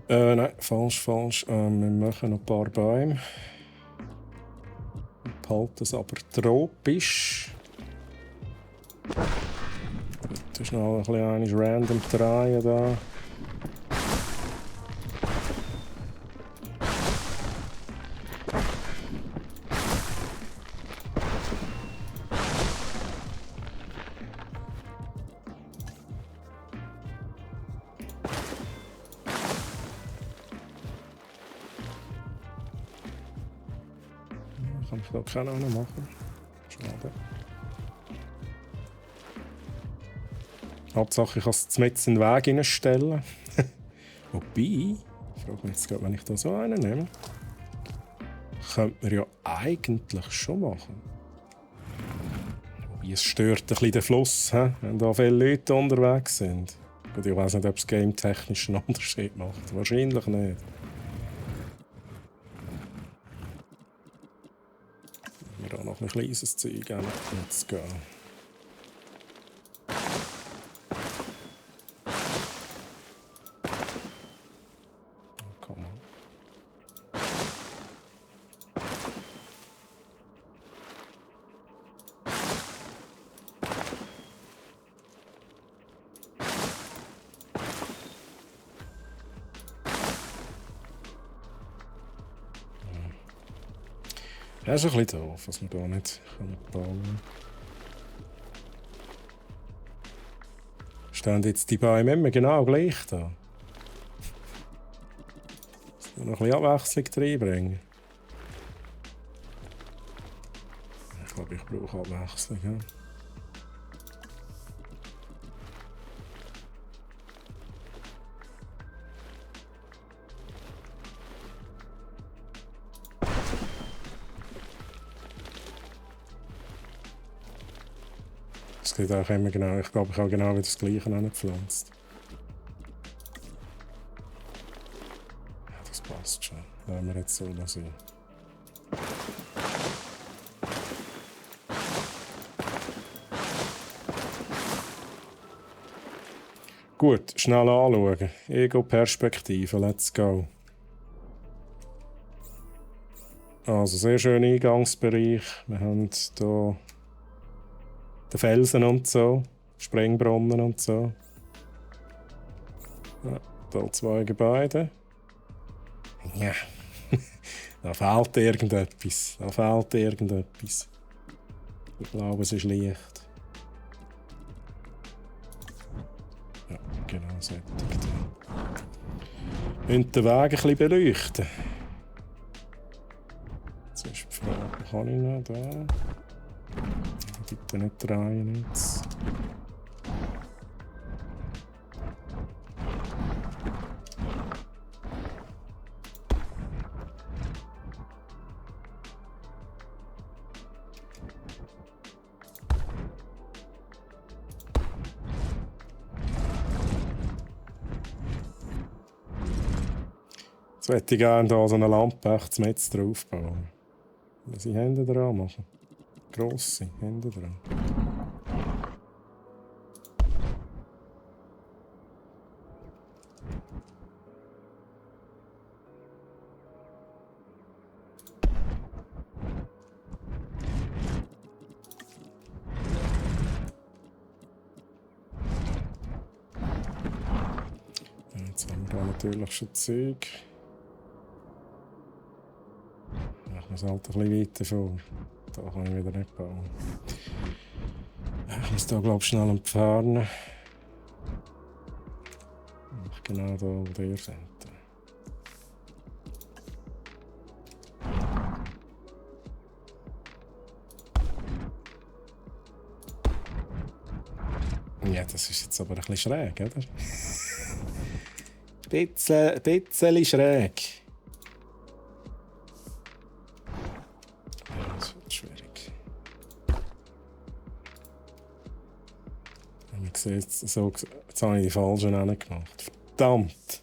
Nein, falsch. Wir machen noch ein paar Bäume. Wir behalten es aber tropisch. Das ist noch ein bisschen random drehen da. Kann ich da keine Ahnung machen. Schade. Hauptsache, ich kann es mit in den Weg hineinstellen. Wobei, ich frage mich jetzt gerade, wenn ich da so einen nehme, könnte man ja eigentlich schon machen. Wobei, es stört ein bisschen den Fluss, wenn da viele Leute unterwegs sind. Gut, ich weiß nicht, ob es game-technisch einen Unterschied macht. Wahrscheinlich nicht. Wir haben noch ein kleines Zeug jetzt gehen. Komm mal. Ja, ist ein bisschen doof, was wir hier nicht bauen können. Stehen jetzt die Bäume immer genau gleich da? Noch ein bisschen Abwechslung reinbringen. Ich glaube, ich brauche Abwechslung. Ja. Es geht auch immer genau. Ich glaube, ich habe genau wieder das Gleiche angepflanzt. Ja, das passt schon. Lassen wir jetzt so lassen. Gut, schnell anschauen. Ego-Perspektive, let's go. Also, sehr schöner Eingangsbereich. Wir haben hier den Felsen und so, Springbrunnen und so. Ja, hier 2 Gebäude. Ja, da fehlt irgendetwas. Ich glaube, es ist Licht. Ja, genau, sättigt. Und den Weg ein bisschen beleuchten. Jetzt ist die Frage, kann ich noch da? Bitte nicht drehen jetzt. Jetzt möchte ich gerne hier so eine Lampe echt mit drauf bauen. Was ich Hände dran machen. Grosse Hände dran. natürlich schon Zeug. Ich muss halt ein bisschen weiter vor. Da kann ich wieder nicht bauen. Ich muss da, glaube ich, schnell entfernen. Genau da, wo ihr seid. Ja, das ist jetzt aber ein bisschen schräg, oder? Bisschen schräg. Ja, das wird schwierig. Man sieht, so, jetzt habe ich die falschen gemacht. Verdammt!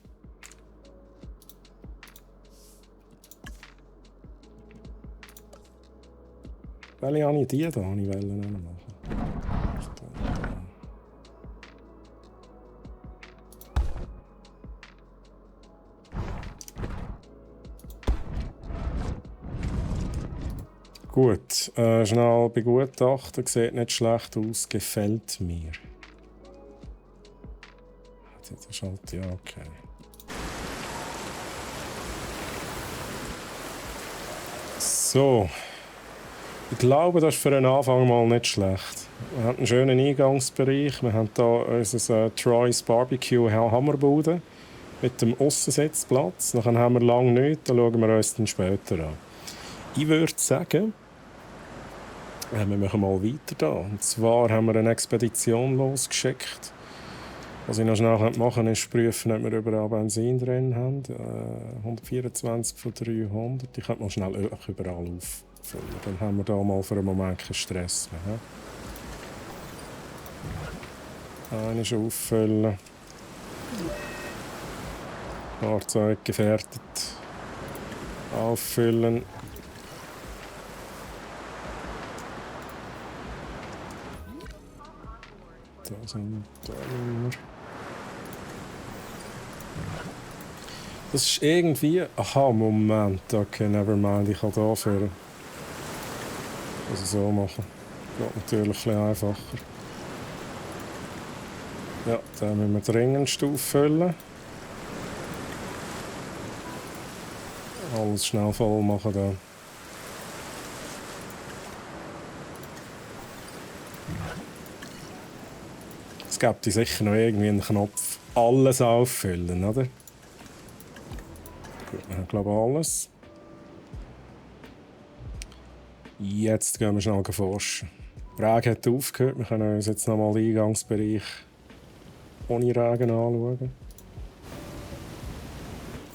Welche habe ich die da? Ich wollte machen. Gut, schnell begutachten, sieht nicht schlecht aus, gefällt mir. Das ist halt, ja, okay. So. Ich glaube, das ist für den Anfang mal nicht schlecht. Wir haben einen schönen Eingangsbereich. Wir haben hier unser Troy's Barbecue Hammerbude mit dem Aussensitzplatz. Dann haben wir lange nichts, dann schauen wir uns dann später an. Ich würde sagen, wir machen mal weiter da. Und zwar haben wir eine Expedition losgeschickt. Was ich noch schnell machen kann, ist prüfen, ob wir überall Benzin drin haben. 124 von 300. Ich könnte mal schnell überall auffüllen. Dann haben wir da mal für einen Moment keinen Stress mehr. Eine schon auffüllen. Fahrzeug gefährdet. Auffüllen. Da sind da immer. Das ist irgendwie. Aha, Moment. Okay, nevermind. Ich kann da führen. Also so machen. Geht natürlich ein bisschen einfacher. Ja, dann müssen wir dringendst auffüllen. Alles schnell voll machen da. Es gibt sicher noch irgendwie einen Knopf. Alles auffüllen, oder? Gut, wir haben glaube ich alles. Jetzt gehen wir schnell forschen. Der Regen hat aufgehört. Wir können uns jetzt nochmal den Eingangsbereich ohne Regen anschauen.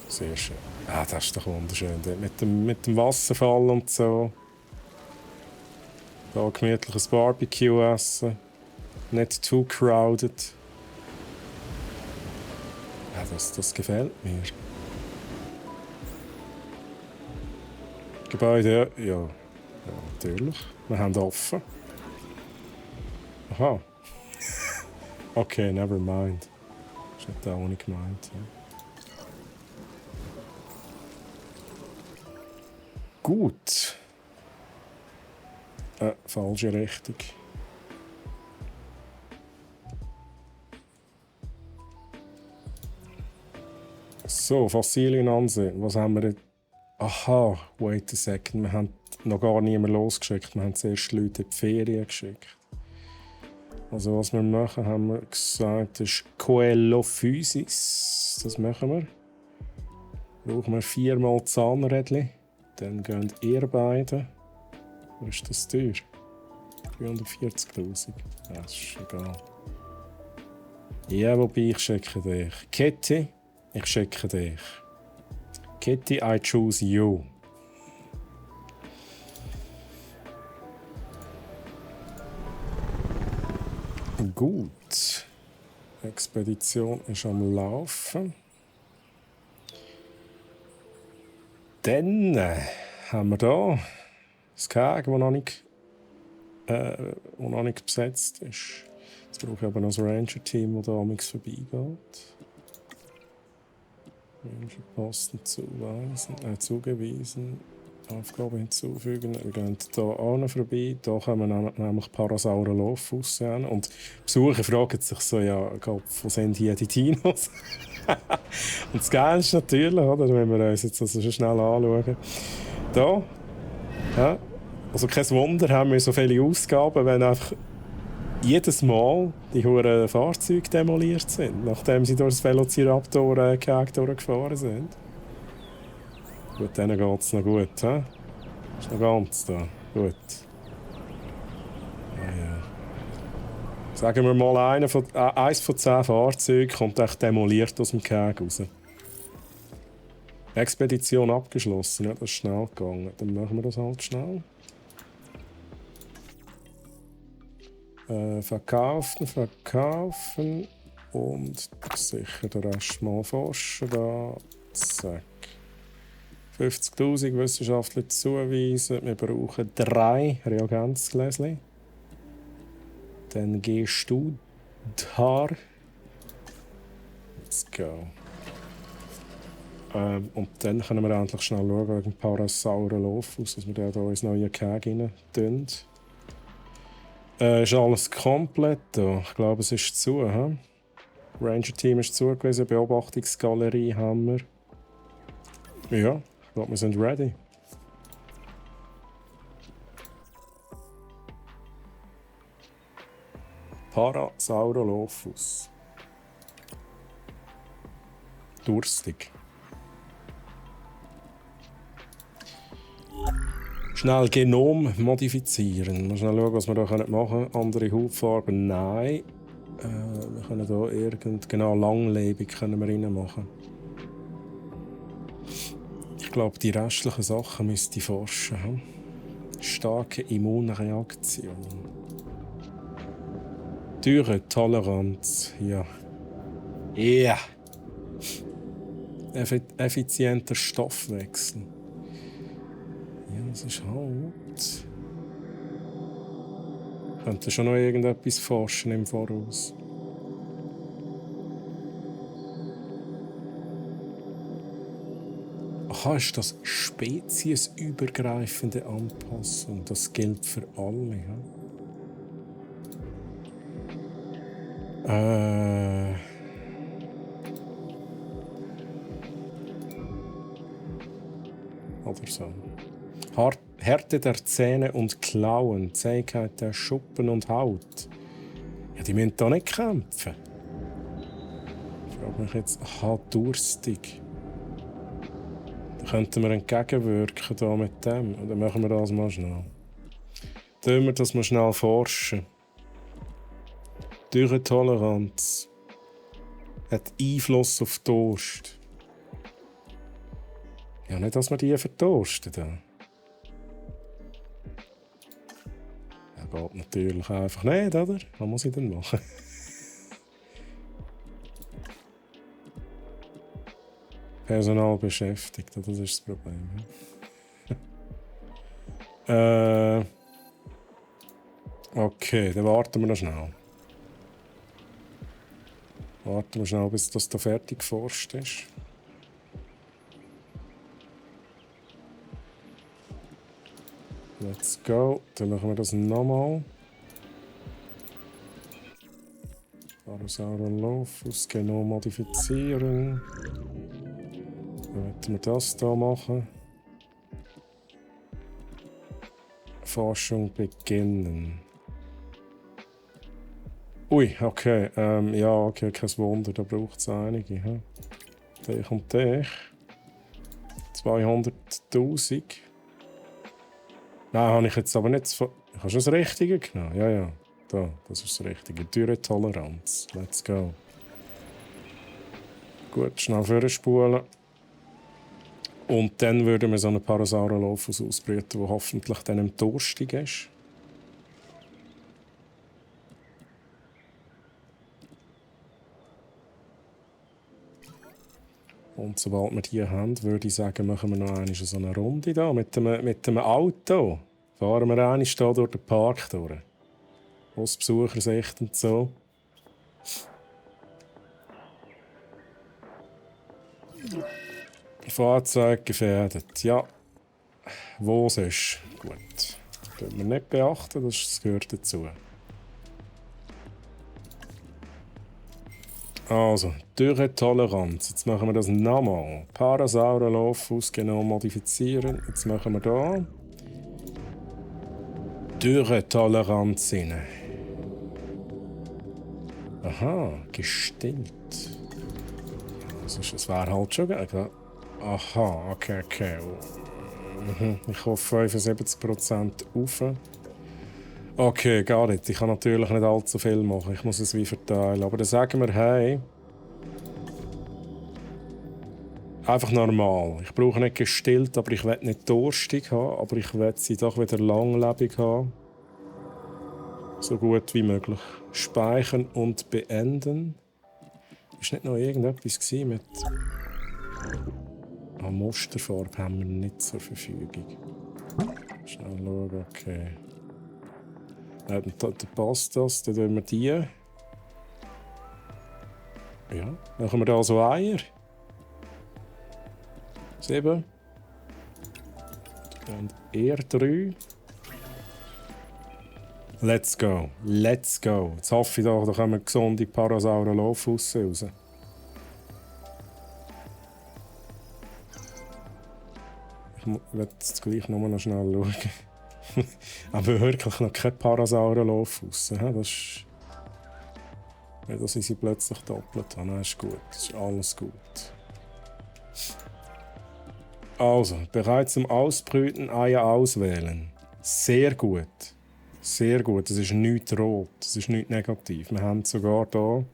Sehr schön. Ah, das ist doch wunderschön. Mit dem Wasserfall und so. Da gemütliches Barbecue essen. Nicht too crowded. Ja, das gefällt mir. Gebäude, ja, natürlich. Wir haben offen. Aha. Okay, never mind. Das ist nicht auch nicht gemeint. Ja. Gut. Falsche Richtung. So, Fossilien ansehen. Was haben wir jetzt? Aha, wait a second. Wir haben noch gar niemanden losgeschickt. Wir haben zuerst Leute in die Ferien geschickt. Also was wir machen, haben wir gesagt, ist Coelho Physis. Das machen wir. Brauchen wir 4-mal Zahnrädchen. Dann gehen ihr beide. Was ist das teuer? 340'000. Ja, das ist egal. Ja, wobei ich schicke dich. Kitty, ich schicke dich. Kitty, I choose you. Gut. Die Expedition ist am Laufen. Dann haben wir hier das Keg, das noch nicht besetzt ist. Jetzt brauche ich aber noch ein Ranger-Team, das da amigs vorbeigeht. Ranger-Posten zugewiesen. Aufgabe hinzufügen. Wir gehen hier auch noch vorbei. Hier kommen wir nämlich Parasaurolophus an. Und Besucher fragen sich so, ja, Gott, wo sind hier die Dinos? Und das Geilste natürlich, oder, wenn wir uns jetzt also schon schnell anschauen. Da, ja, also kein Wunder, haben wir so viele Ausgaben, wenn einfach jedes Mal die hohen Fahrzeuge demoliert sind, nachdem sie durch das Velociraptor-Gehege durchgefahren sind. Gut, denen geht es noch gut. He? Ist noch ganz da. Gut. Ah, ja. Sagen wir mal, eins von 10 Fahrzeugen kommt echt demoliert aus dem Gehege raus. Expedition abgeschlossen. Ja, das ist schnell gegangen. Dann machen wir das halt schnell. Verkaufen. Und sicher den Rest mal forschen. Da. Zack. 50'000 Wissenschaftler zuweisen. Wir brauchen 3 Reagenzgläschen. Dann gehst du da. Let's go. Und dann können wir endlich schnell schauen wegen Parasaurolophus, dass wir da ins neue Gehege rein tun. Ist alles komplett da? Ich glaube, es ist zu. He? Ranger-Team ist zugewiesen, Beobachtungsgalerie haben wir. Ja. Ich glaube, wir sind ready. Parasaurolophus. Durstig. Schnell Genom modifizieren. Mal schnell schauen, was wir da machen können. Andere Hautfarbe? Nein. Wir können hier genau langlebig können wir reinmachen. Ich glaube, die restlichen Sachen müsste ich forschen. Hm? Starke Immunreaktion. Dürretoleranz. Ja. Ja. Effizienter Stoffwechsel. Ja, das ist halt. Ich könnte schon noch irgendetwas forschen im Voraus. Aha, ist das speziesübergreifende Anpassung? Das gilt für alle. Ja? Oder so. Härte der Zähne und Klauen, Zähigkeit der Schuppen und Haut. Ja, die müssen da nicht kämpfen. Ich frage mich jetzt, aha, durstig. Könnten wir entgegenwirken da mit dem? Oder machen wir das mal schnell? Tun wir das mal schnell forschen. Dürretoleranz hat Einfluss auf Durst. Ja, nicht, dass wir die verdursten. Ja, geht natürlich einfach nicht, oder? Was muss ich denn machen? Personal beschäftigt, das ist das Problem. Okay, dann warten wir noch schnell. Warten wir schnell, bis das da fertig geforscht ist. Let's go. Dann machen wir das nochmal. Parasaurolophus, Genom modifizieren. Dann werden wir das hier machen. Forschung beginnen. Ui, okay. Ja, okay, kein Wunder, da braucht es einige. He? Dich und dich. 200'000. Nein, habe ich jetzt aber nicht... Ich habe schon das Richtige genommen. Ja, ja. Da, das ist das Richtige. Dürretoleranz. Let's go. Gut, schnell vorspulen. Und dann würden wir so einen Parasaurolophus ausbrüten, der hoffentlich dann im durstig ist. Und sobald wir die haben, würde ich sagen, machen wir noch einmal so eine Runde da mit dem Auto. Fahren wir einmal da durch den Park durch. Aus Besuchersicht und so. Fahrzeug gefährdet. Ja, wo sonst? Gut. Das dürfen wir nicht beachten, das gehört dazu. Also, Dürretoleranz. Jetzt machen wir das nochmal. Parasaurolophus genau modifizieren. Jetzt machen wir da Dürretoleranz rein. Aha, gestimmt. Das wäre halt schon geil. Aha, okay. Ich hoffe 75% rauf. Okay, gar nicht. Ich kann natürlich nicht allzu viel machen. Ich muss es wie verteilen. Aber dann sagen wir, hey, einfach normal. Ich brauche nicht gestillt, aber ich will nicht durstig haben. Aber ich will sie doch wieder langlebig haben. So gut wie möglich. Speichern und beenden. Ist nicht noch irgendetwas mit... Musterfarbe haben wir nicht zur Verfügung. Schnell schauen, okay. Dann passt das, dann tun wir die. Ja, dann machen wir da so Eier. 7. Und eher 3. Let's go. Let's go. Jetzt hoffe ich, da kommen gesunde Parasaurolophus raus. Ich will jetzt gleich noch mal schnell schauen. Aber wirklich noch kein Parasaurolophus. Das ist... Nicht, dass ich sie plötzlich doppelt habe. Nein, ist gut. Das ist alles gut. Also, bereit zum Ausbrüten, Eier auswählen. Sehr gut. Sehr gut. Das ist nichts rot. Das ist nichts negativ. Wir haben sogar hier...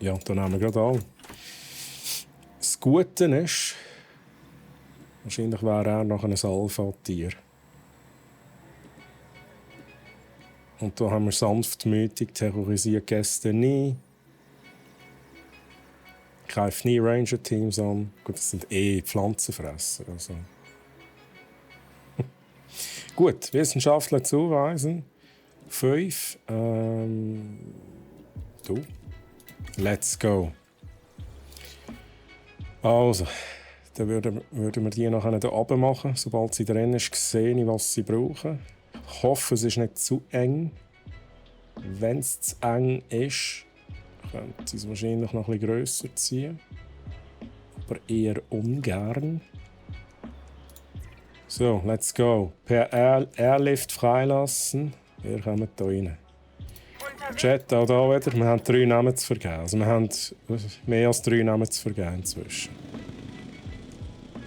Ja, da nehmen wir gerade an. Das Gute ist... Wahrscheinlich wäre er noch ein Alpha-Tier. Und da haben wir sanftmütig terrorisiert Gäste nie. Ich greife nie Ranger-Teams an. Gut, das sind Pflanzenfresser. Also. Gut, Wissenschaftler zuweisen. 5. Du. Let's go. Also, dann würden wir die nachher hier oben machen. Sobald sie drin ist, sehe ich, was sie brauchen. Ich hoffe, es ist nicht zu eng. Wenn es zu eng ist, könnte sie es wahrscheinlich noch ein bisschen grösser ziehen. Aber eher ungern. So, let's go. Per Airlift freilassen. Wir kommen hier rein. Chat, auch hier wieder. Wir haben 3 Namen zu vergeben. Also wir haben mehr als 3 Namen zu vergeben inzwischen.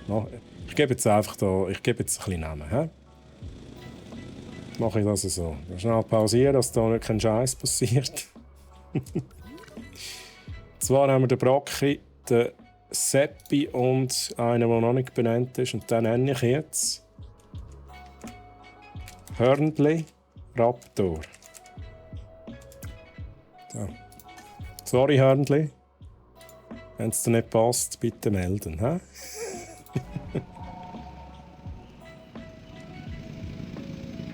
No, ich gebe jetzt einfach da, ich gebe jetzt ein bisschen Namen. He? Mache ich das so. Schnell pausieren, dass da nicht kein Scheiß passiert. Zwar haben wir den Brocki, den Seppi und einen, der noch nicht benannt ist. Und den nenne ich jetzt Hörnli Raptor. So. Sorry, Hörnli. Wenn es dir nicht passt, bitte melden. He?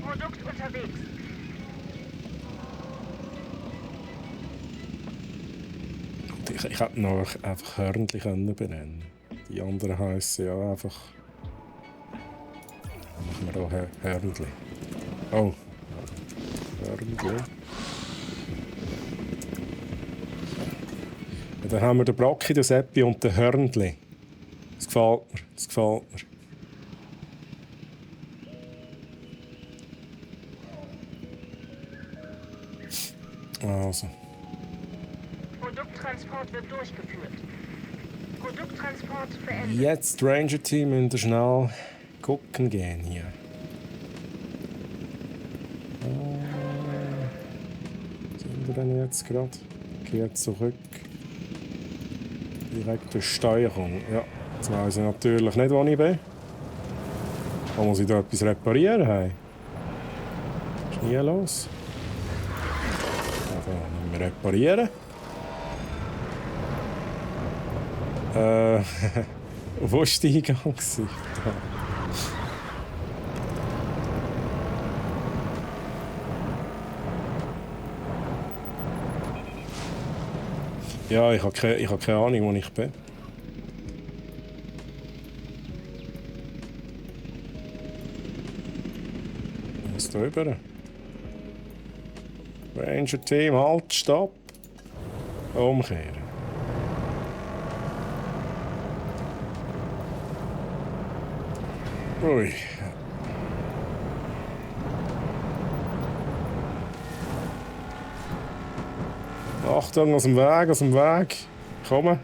Produkt unterwegs. Ich hätte noch einfach Hörnli benennen können. Die anderen heissen ja einfach. Dann machen wir hier Hörnli. Oh. Hörnli. Ja, dann haben wir den Brocki, den Seppi und den Hörnli. Das gefällt mir. Das gefällt mir. Also. Produkttransport wird durchgeführt. Produkttransport beendet. Jetzt Ranger-Team müssen schnell gucken gehen hier. Sind wir denn jetzt gerade? Kehrt zurück. Direkte Steuerung. Ja, jetzt weiss ich natürlich nicht, wo ich bin. Da muss ich da etwas reparieren. Hey. Was ist hier los? Also, müssen wir reparieren. Wo war die Eingang? Ja, ich habe keine Ahnung, wo ich bin. da rüber. Ranger-Team, halt, stopp. Umkehren. Ui. Achtung, aus dem Weg, aus dem Weg. Komm.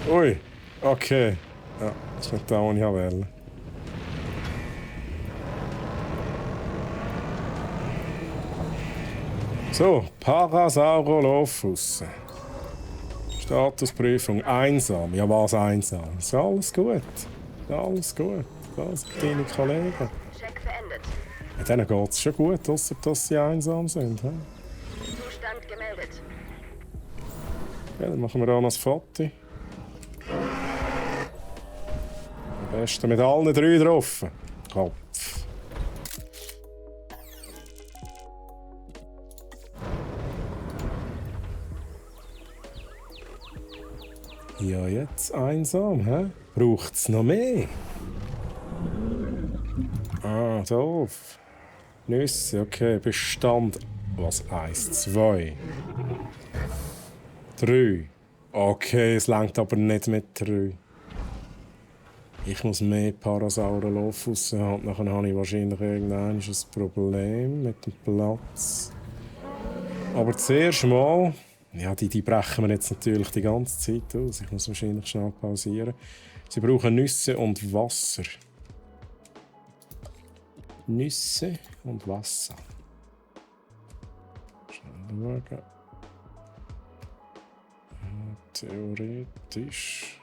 Ui. Okay. Ja, das ist nicht da, wo ich wollte. So, Parasaurolophus. Statusprüfung einsam. Ja, was einsam? Ist alles gut. Ist alles gut. Das sind deine Kollegen. Check beendet. Ja, denen geht es schon gut, ausser dass sie einsam sind. He? Zustand gemeldet. Ja, dann machen wir auch noch ein Foto. Am besten mit allen 3 drauf. Kopf. Ja, jetzt einsam, hä? Braucht's noch mehr? Ah, doof. Nüsse, okay. Bestand. Was? 1, 2, 3. Okay, es langt aber nicht mit 3. Ich muss mehr Parasaurolophus haben. Nachher habe ich wahrscheinlich irgendein Problem mit dem Platz. Aber zuerst mal... Ja, die brechen wir jetzt natürlich die ganze Zeit aus. Ich muss wahrscheinlich schnell pausieren. Sie brauchen Nüsse und Wasser. Nüsse und Wasser. Schnell schauen. Theoretisch.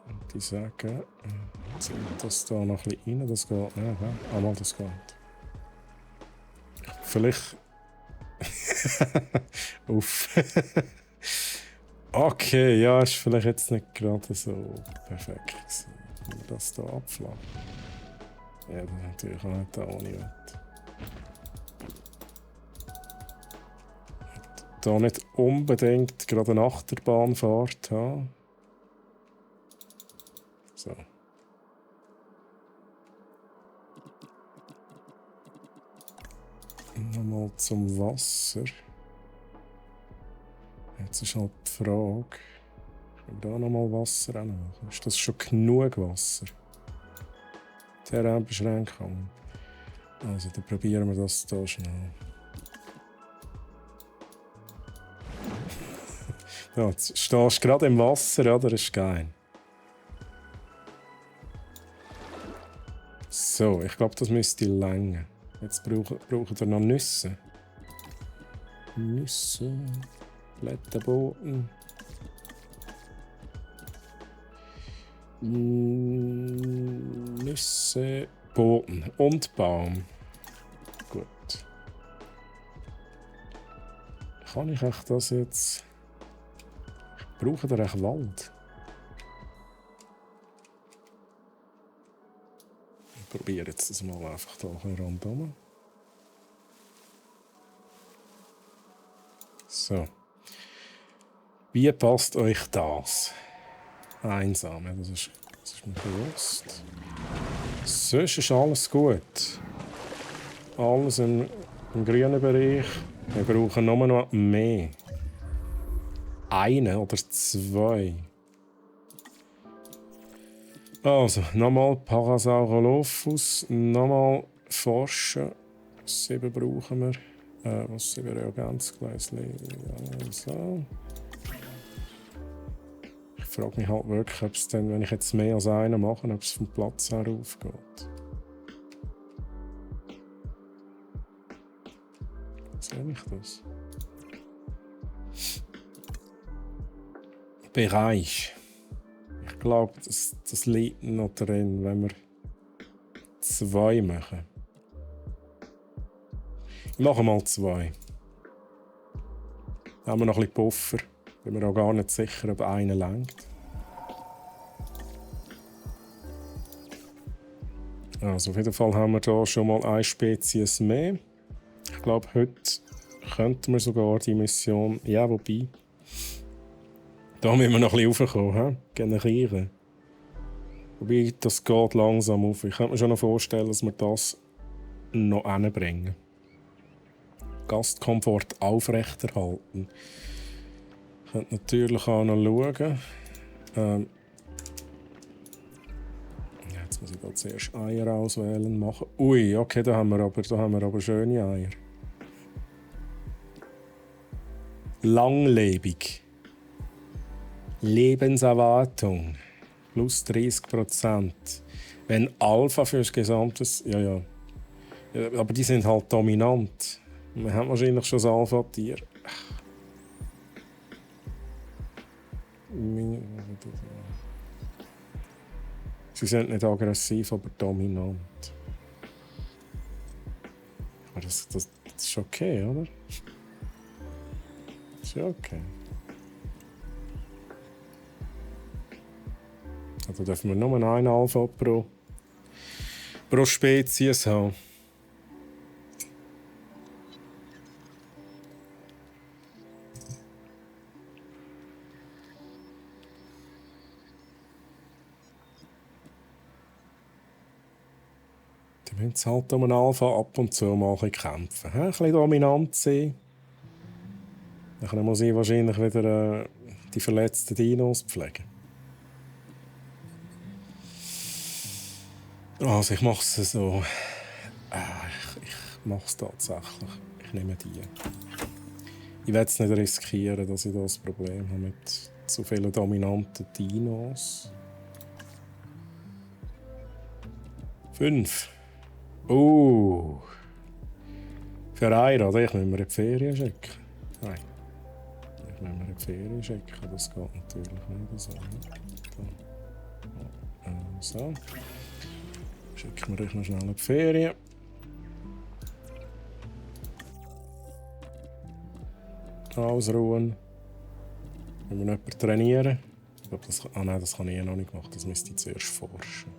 Und die sagen, zieht das da noch ein bisschen rein, das geht nicht. Ja, einmal das geht. Vielleicht. Uff. Okay, ja, ist vielleicht jetzt nicht gerade so perfekt gewesen. Wenn wir das hier abflachen. Ja, das ist natürlich auch nicht da, wo ich will. Da nicht unbedingt gerade eine Achterbahnfahrt haben. So. Nochmal zum Wasser. Jetzt ist halt die Frage, können wir da nochmal Wasser anmachen? Ist das schon genug Wasser? Terrainbeschränkung. Also, dann probieren wir das hier schnell. Ja, jetzt stehst du gerade im Wasser, ja, das ist geil. So, ich glaube, das müsste länger. Jetzt brauchen wir noch Nüsse. Nüsse, Blätterboden. Nüsse, Boden und Baum. Gut. Kann ich echt das jetzt... Brauchen wir echt Wald? Ich probiere jetzt das mal einfach hier ein bisschen rundherum. So. Wie passt euch das? Einsam, das ist mir bewusst. Sonst ist alles gut. Alles im grünen Bereich. Wir brauchen nur noch mehr. 1 oder 2. Also, nochmal Parasaurolophus, nochmal forschen. 7 brauchen wir. Was 7 Reagenzgleisli? So. Ich frage mich halt wirklich, ob es dann, wenn ich jetzt mehr als einen mache, ob es vom Platz her aufgeht. Sehe ich das? Bereich. Ich glaube, das liegt noch drin, wenn wir 2 machen. Ich mache mal 2. Dann haben wir noch ein bisschen Puffer. Bin mir auch gar nicht sicher, ob einer reicht. Also auf jeden Fall haben wir hier schon mal eine Spezies mehr. Ich glaube, heute könnten wir sogar die Mission... Ja, wobei... Da müssen wir noch ein bisschen raufkommen, generieren. Wobei, das geht langsam auf. Ich könnte mir schon noch vorstellen, dass wir das noch hinbringen. Gastkomfort aufrechterhalten. Ich könnte natürlich auch noch schauen. Jetzt muss ich da zuerst Eier auswählen machen. Ui, okay, da haben wir aber schöne Eier. Langlebig. Lebenserwartung. Plus 30%. Wenn Alpha fürs Gesamtes. Ja. Aber die sind halt dominant. Wir haben wahrscheinlich schon das Alpha-Tier. Sie sind nicht aggressiv, aber dominant. Aber das ist okay, oder? Das ist ja okay. Also dürfen wir nur einen Alpha pro Spezies haben. Die müssen halt um einen Alpha ab und zu mal ein kämpfen. Ein bisschen dominant sein. Dann muss ich wahrscheinlich wieder die verletzten Dinos pflegen. Also ich mache es so. Ich mache es tatsächlich. Ich nehme die. Ich will es nicht riskieren, dass ich das Problem habe mit zu vielen dominanten Dinos. 5. Für einen, oder? Ich muss mir in die Ferien schicken. Nein. Ich muss mir in die Ferien schicken. Das geht natürlich nicht so. So. Schicken wir euch noch schnell in die Ferien. Ausruhen. Wenn wir jemanden trainieren. Ich glaube, das kann ich noch nicht machen. Das müsste ich zuerst forschen.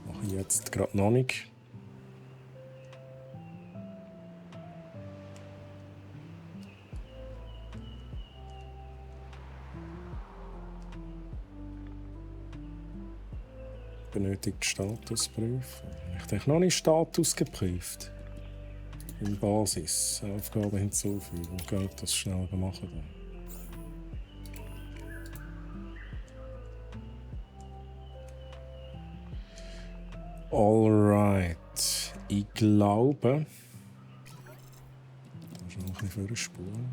Das mache ich jetzt gerade noch nicht. Benötigt Statusprüfung. Ich habe noch nicht Status geprüft. In Basis. Aufgabe hinzufügen. Geht das schnell machen. Alright. Ich glaube. Da ist noch ein bisschen vorspulen.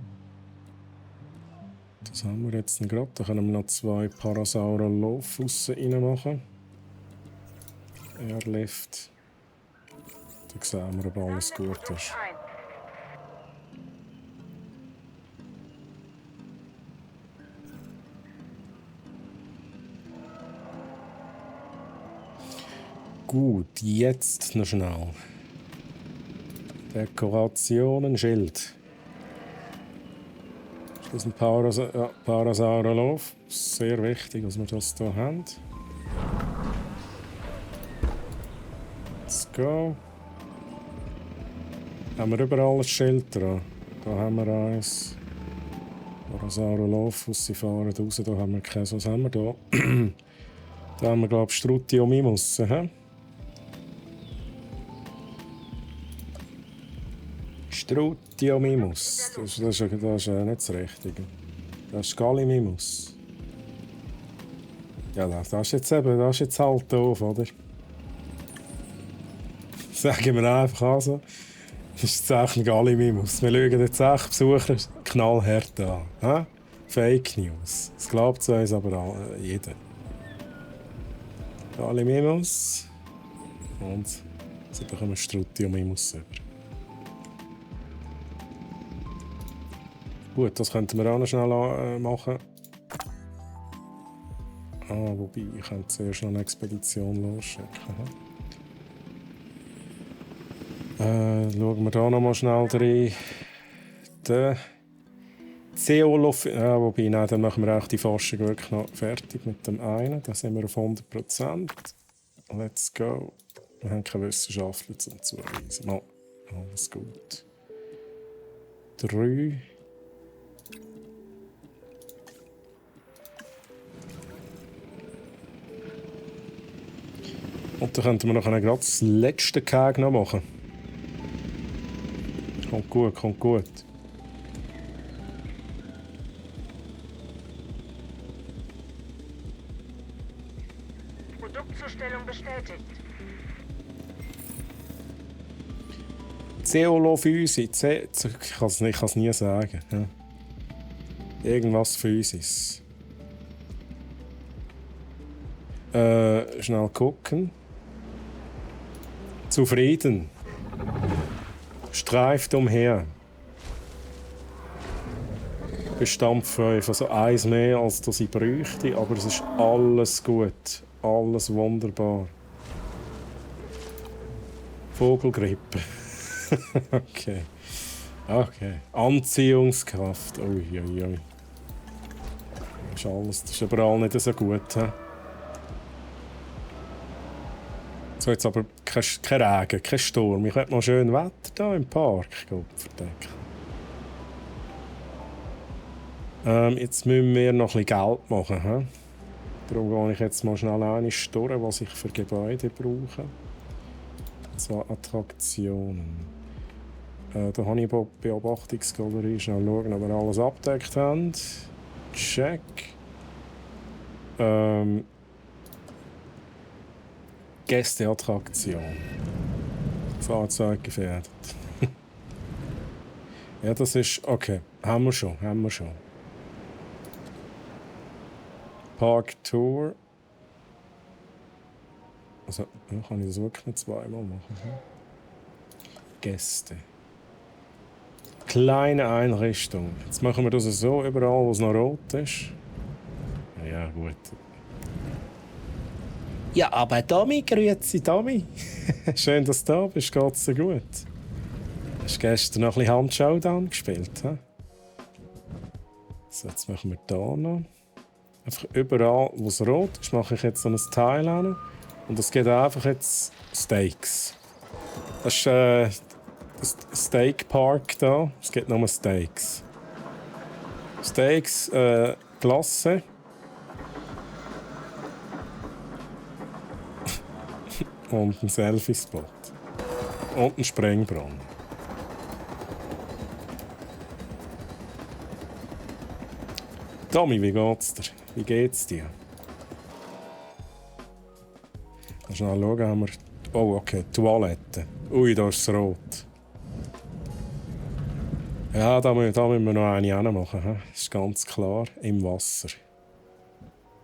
Das haben wir jetzt gerade. Da können wir noch 2 Parasaurolophus reinmachen. Airlift. Da sehen wir, ob alles gut ist. Gut, jetzt noch schnell. Dekorationen, Schild. Das ist ein Parasaurolophus. Sehr wichtig, dass wir das hier haben. Let's go. Haben wir überall ein Schild dran? Da haben wir eins. Parasaurolophus, sie fahren raus. Da haben wir keins. Was haben wir da? Da haben wir, glaube ich, Strutiomimus. Strutiomimus. Das ist nicht das Richtige. Das ist Gallimimus. Ja, das ist jetzt halt doof, oder? Sagen wir einfach also. Das ist jetzt echt ein Gallimimus. Wir schauen jetzt echt Besucher knallhart an. Ha? Fake News. Das glaubt zu uns aber jeder. Gallimimus. Und so bekommen wir Strutiomimus über. Gut, das könnten wir auch noch schnell machen. Wobei, ich könnte zuerst noch eine Expedition losschicken. Schauen wir hier noch mal schnell rein. Der Zeolof. Wobei, nein, dann machen wir auch die Forschung wirklich noch fertig mit dem einen. Da sind wir auf 100%. Let's go. Wir haben keine Wissenschaftler zum Zuweisen. Oh, alles gut. 3. Und dann könnten wir noch gerade das letzte Keg noch machen. Kommt gut, kommt gut. Produktzustellung bestätigt. Zeolophysi. Ich kann es nie sagen. Ja. Irgendwas Physis. Schnell gucken. Zufrieden. Streift umher. Bestand 5. Also eins mehr, als das ich bräuchte, aber es ist alles gut. Alles wunderbar. Vogelgrippe. Okay. Okay. Anziehungskraft. Ui, ui, ui. Das ist alles. Das ist überall nicht so gut. He? So, jetzt aber kein Regen, kein Sturm. Ich hätte mal schön Wetter hier im Park. Jetzt müssen wir noch ein bisschen Geld machen. He? Darum gehe ich jetzt mal schnell eine durch, was ich für Gebäude brauche. So, Attraktionen. Da habe ich Beobachtungsgalerie. Schnell schauen, ob wir alles abgedeckt haben. Check. Gästeattraktion. Fahrzeug gefährdet. Ja, das ist... Okay, haben wir schon. Park Tour. Also, ja, kann ich das wirklich nicht zweimal machen? Gäste. Kleine Einrichtung. Jetzt machen wir das so, überall, wo es noch rot ist. Ja, gut. Ja, aber Tommy, grüezi Tommy. Schön, dass du da bist. Geht's dir gut? Hast du gestern noch ein bisschen Handshowdown gespielt? He? So, jetzt machen wir hier noch. Einfach überall, wo es rot ist, mache ich jetzt so ein Teil hin. Und es geht einfach jetzt Steaks. Das ist das Steak Park hier. Es geht nur Steaks. Steaks, Glasse. Und ein Selfie-Spot. Und ein Sprengbrunnen. Tommy, wie geht's dir? Wie geht's dir? Schnell schauen, haben wir... Oh, okay, Toilette. Ui, da ist es rot. Ja, da müssen wir noch eine machen. Das ist ganz klar. Im Wasser.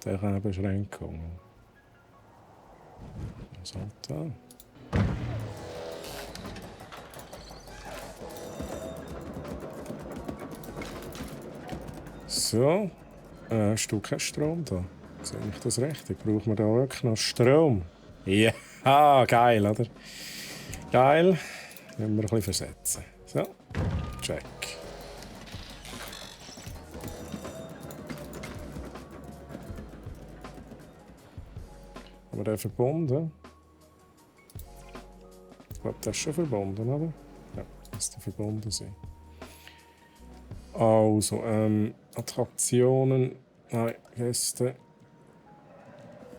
Da kann eine Beschränkung. Was hat da? So. Hast du keinen Strom da? Sehe ich das richtig? Brauchen wir da wirklich noch Strom? Ja, geil, oder? Geil. Müssen wir ein bisschen versetzen. So. Check. Aber der verbunden? Ich glaube, der ist schon verbunden, oder? Ja, müsste verbunden sein. Also, Attraktionen. Nein, Gäste.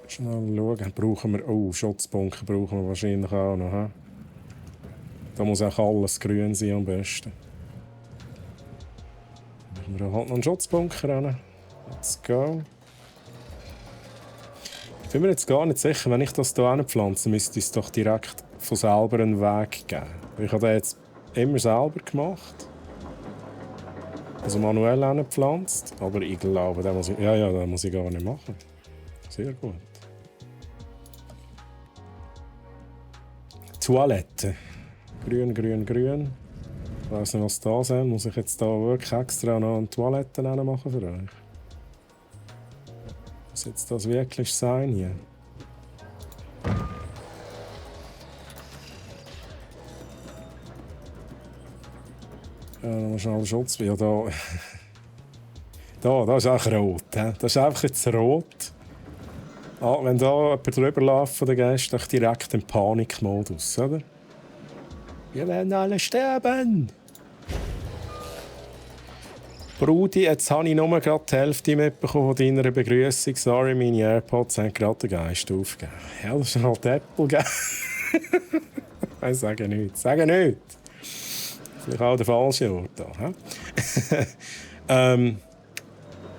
Schnell schauen. Brauchen wir... Oh, Schutzbunker brauchen wir wahrscheinlich auch noch. He? Da muss auch alles grün sein am besten. Machen wir halt noch einen Schutzbunker rein. Let's go. Ich bin mir jetzt gar nicht sicher, wenn ich das hier hinpflanze, müsste es doch direkt von selber einen Weg geben. Ich habe den jetzt immer selber gemacht. Also manuell hingepflanzt. Aber ich glaube, den muss ich, den muss ich gar nicht machen. Sehr gut. Toilette. Grün, grün, grün. Ich weiss nicht, was da ist. Muss ich jetzt da wirklich extra noch eine Toilette machen für euch? Muss jetzt das wirklich sein hier? Noch schnell Schutz. Ja, da. Da ist auch rot. He? Das ist einfach jetzt rot. Ah, wenn da jemand drüber läuft von den Gästen, ist direkt im Panikmodus, oder? Wir werden alle sterben! Brudi, jetzt habe ich nur gerade die Hälfte mitbekommen von deiner Begrüßung. Sorry, meine AirPods haben gerade den Geist aufgegeben. Ja, das ist halt Apple, gell? Ich sage nichts. Sage nichts. Vielleicht auch der falsche Ort da.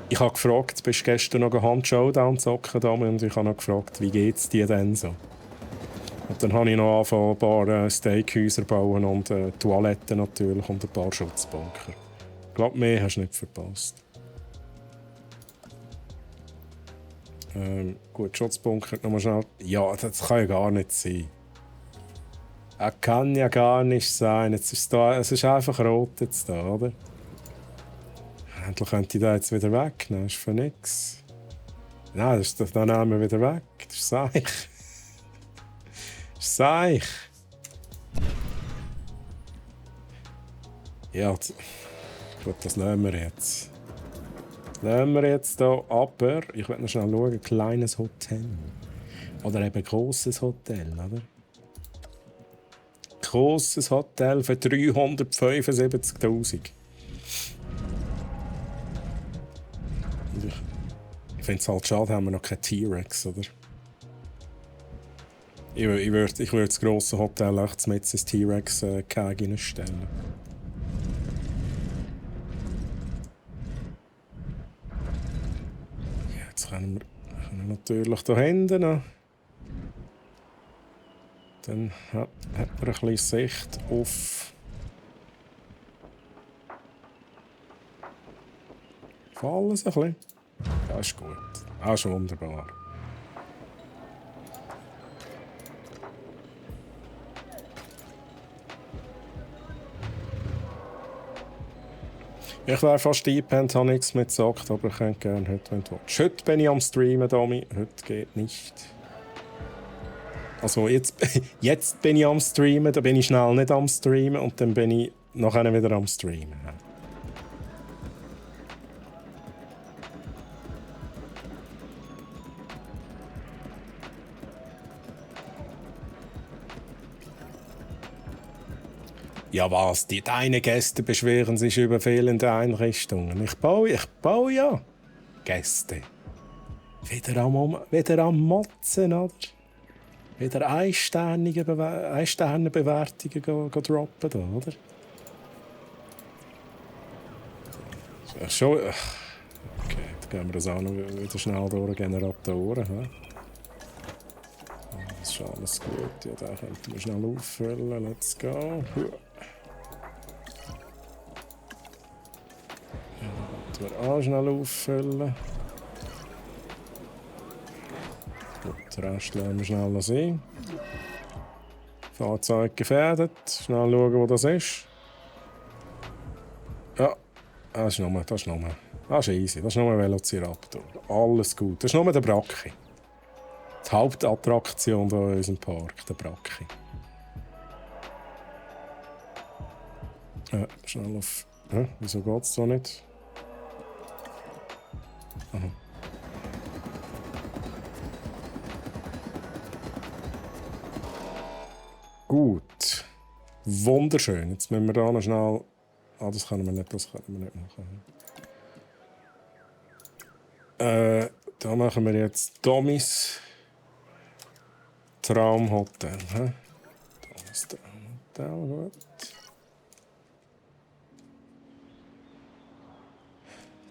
Ich habe gefragt, bist du gestern noch Hand-Showdown zocken, und ich habe noch gefragt, wie geht es dir denn so? Und dann habe ich noch angefangen, ein paar Steakhäuser bauen und Toiletten natürlich und ein paar Schutzbunker. Ich glaube, mehr hast du nicht verpasst. Gut, Schutzbunker nochmal schnell. Ja, das kann ja gar nicht sein. Das kann ja gar nicht sein. Jetzt ist es ist einfach rot jetzt da, oder? Endlich könnte ich da jetzt wieder wegnehmen. Das ist für nichts. Nein, dann nehmen wir wieder weg. Das ist seich. Das ist seich. Ja, gut, das lassen wir jetzt. Lassen wir jetzt hier, aber ich werde noch schnell schauen, kleines Hotel. Oder eben grosses Hotel, oder? Grosses Hotel für 375'000. Ich finde es halt schade, haben wir noch keinen T-Rex, oder? Ich würde das grosse Hotel echt mit ins T-Rex-Keg reinstellen. Jetzt können wir natürlich hier hinten noch. Dann hat man ein bisschen Sicht auf alles ein bisschen. Das ist gut. Das ist wunderbar. Ich wäre fast eingepennt, habe nichts mehr gesagt, aber ich könnte gerne heute, wenn du willst. Heute bin ich am Streamen, Domi. Heute geht nicht. Also jetzt bin ich am Streamen, dann bin ich schnell nicht am Streamen und dann bin ich nachher wieder am Streamen. Ja was, deine Gäste beschweren sich über fehlende Einrichtungen. Ich baue ja Gäste. Wieder am Motzen, oder? Wieder Ein-Sterne-Bewertungen droppen, da, oder? Schon. Okay, dann gehen wir das auch noch wieder schnell durch Generatoren. He? Das ist alles gut. Ja, da könnten wir schnell auffüllen. Let's go. Wir auch schnell auffüllen. Gut, den Rest lassen wir schnell sein. Fahrzeug gefährdet. Schnell schauen, wo das ist. Ja, das ist nur. Das ist easy. Das ist nur ein Velociraptor. Alles gut. Das ist nur der Bracchi. Die Hauptattraktion hier in unserem Park, der Bracchi. Schnell auf. Wieso geht es so nicht? Aha. Gut. Wunderschön. Jetzt müssen wir da noch schnell. Das können wir nicht machen. Da machen wir jetzt Domis Traumhotel. Domis Traumhotel, gut.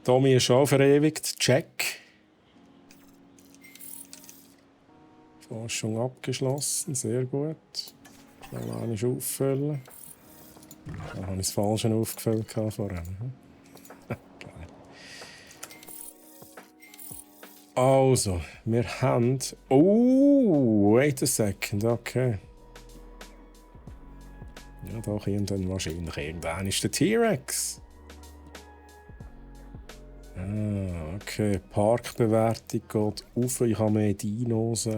Domi ist auch verewigt. Check. Forschung abgeschlossen. Sehr gut. Schnell einmal auffüllen. Da habe ich das Falsche aufgefüllt vorhin. Also, wir haben. Oh, wait a second. Okay. Ja, da kommt dann wahrscheinlich irgendwann ist der T-Rex. Okay. Parkbewertung geht auf. Ich habe mehr Dinos.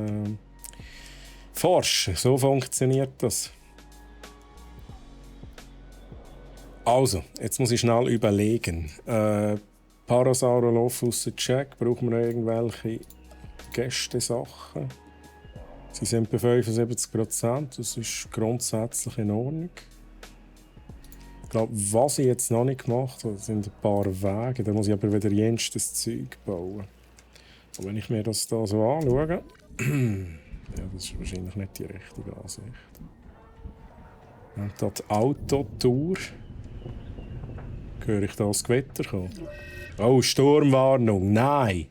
Forschen. So funktioniert das. Also, jetzt muss ich schnell überlegen. Parasaurolophus Check. Brauchen wir irgendwelche Gästesachen? Sie sind bei 75%. Das ist grundsätzlich in Ordnung. glaube, was ich jetzt noch nicht gemacht habe, sind ein paar Wege. Da muss ich aber wieder jenstes Zeug bauen. Und wenn ich mir das da so anschaue, ja, das ist wahrscheinlich nicht die richtige Ansicht. Und da die Autotour. Höre ich da das Gewitter kommen? Oh, Sturmwarnung, nein!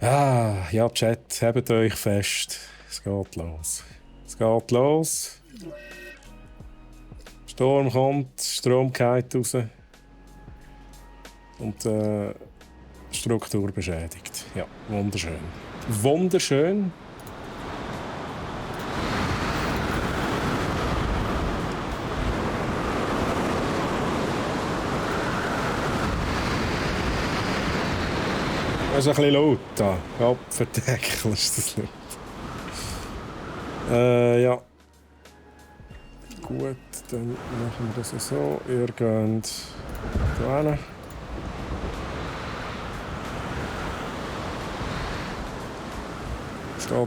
Ah, ja, Chat, hebt euch fest. Es geht los. Es geht los. Sturm kommt, Strom geht raus. Und Struktur beschädigt. Ja, wunderschön. Wunderschön. Das ist ein bisschen laut da. Kopfverdeckel ist das laut. Ja. Gut, dann machen wir das so. Ihr geht da hin.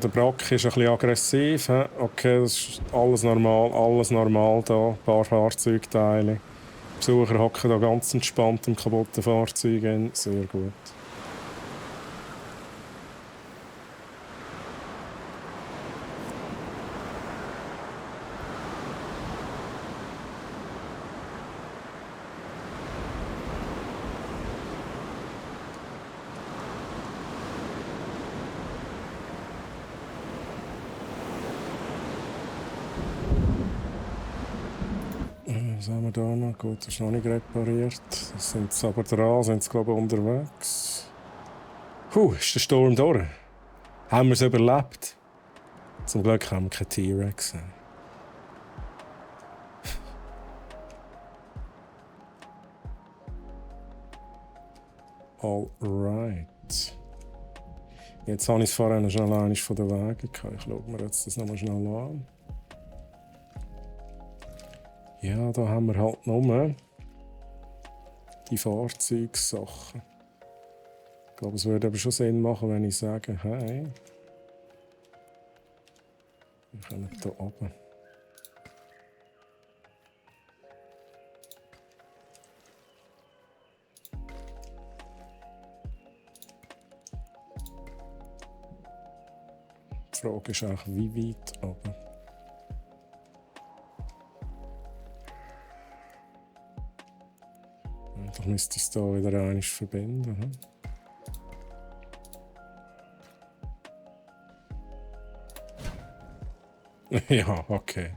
Der Brack ist ein bisschen aggressiv. He? Okay, das ist alles normal da. Ein paar Fahrzeugteile. Die Besucher hocken da ganz entspannt im kaputten Fahrzeug. Sehr gut. Was haben wir da noch? Gut, das ist noch nicht repariert. Das sind sie aber dran, sind sie glaube ich unterwegs. Ist der Sturm durch? Haben wir es überlebt? Zum Glück haben wir keinen T-Rex. Alright. Jetzt habe ich es vorhin schon alleine von den Wegen gehabt. Ich schaue mir jetzt das nochmal schnell an. Ja, da haben wir halt nur die Fahrzeugsachen. Ich glaube, es würde aber schon Sinn machen, wenn ich sage, hey, wir können hier oben. Die Frage ist auch, wie weit oben. Ich müsste es hier wieder einmal verbinden. Ja, okay.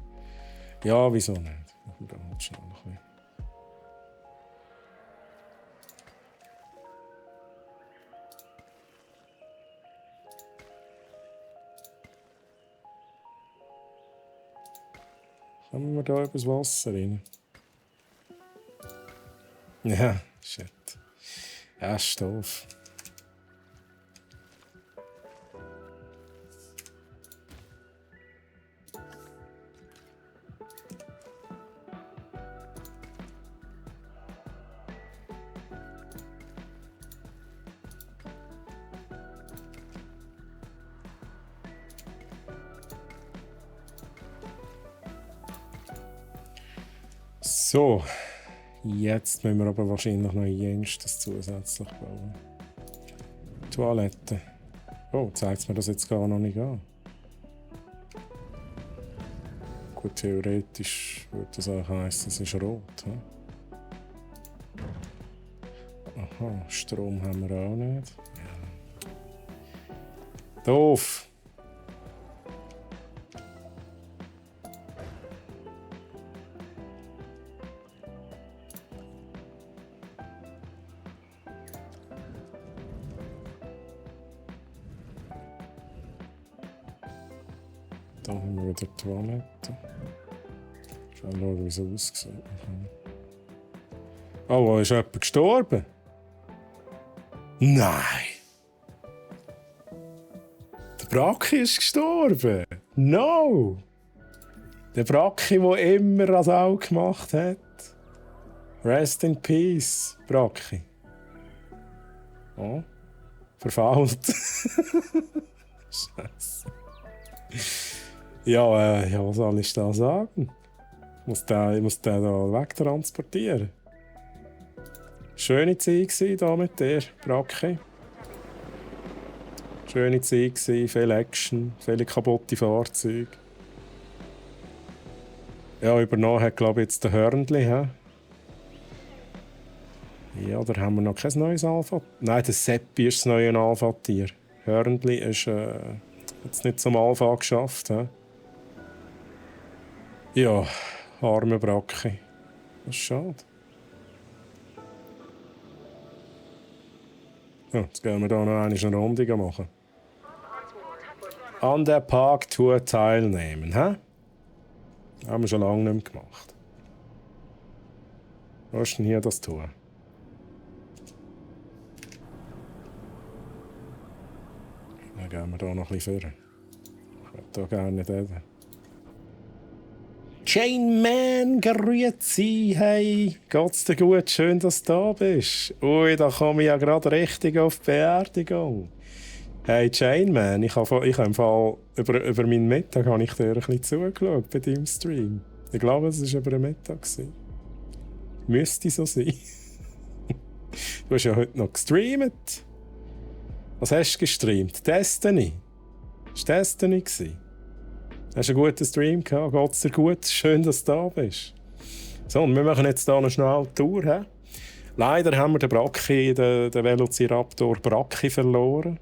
Ja, wieso nicht? Ich will halt schnell ein bisschen. Kommen wir da übers Wasser rein? Ja, shit. Ja, ist doof. So, jetzt müssen wir aber wahrscheinlich noch jenstes zusätzlich bauen. Toilette. Oh, zeigt mir das jetzt gar noch nicht an. Gut, theoretisch würde das auch heißen, es ist rot. He? Aha, Strom haben wir auch nicht. Ja. Doof! Da haben wir wieder die Toilette. Schauen, wie es aussieht. Oh, ist jemand gestorben? Nein! Der Bracki ist gestorben! No! Der Bracki, der immer das Auge gemacht hat. Rest in peace, Bracki. Oh, verfault. Scheiße. Ja, was soll ich da sagen? Ich muss den da wegtransportieren. Schöne Zeit hier mit dir, Bracke. Schöne Zeit, viel Action, viele kaputte Fahrzeuge. Ja, übernommen hat, glaube ich, jetzt der Hörnli. He? Ja, da haben wir noch kein neues Alpha. Nein, der Seppi ist das neue Alpha-Tier. Hörnli ist jetzt nicht zum Alpha geschafft. He? Ja, arme Bracke. Das ist schade. Ja, jetzt gehen wir hier noch eine Runde machen. An der Parktour teilnehmen, hä? Haben wir schon lange nicht mehr gemacht. Was ist denn hier das Tour? Dann gehen wir hier noch ein bisschen vor. Ich würde hier gerne reden. Chainman, grüezi, hey, geht's dir gut? Schön, dass du da bist. Ui, da komme ich ja gerade richtig auf die Beerdigung. Hey Chainman, ich habe im Fall über meinen Mittag habe ich dir ein bisschen zugeschaut bei deinem Stream. Ich glaube, es war über den Mittag. Müsste so sein. Du hast ja heute noch gestreamt. Was hast du gestreamt? Destiny? Das war Destiny. Hast du einen guten Stream gehabt? Geht's dir gut? Schön, dass du da bist. So, und wir machen jetzt hier eine schnelle Tour. He? Leider haben wir den Bracke, den Velociraptor Bracke verloren.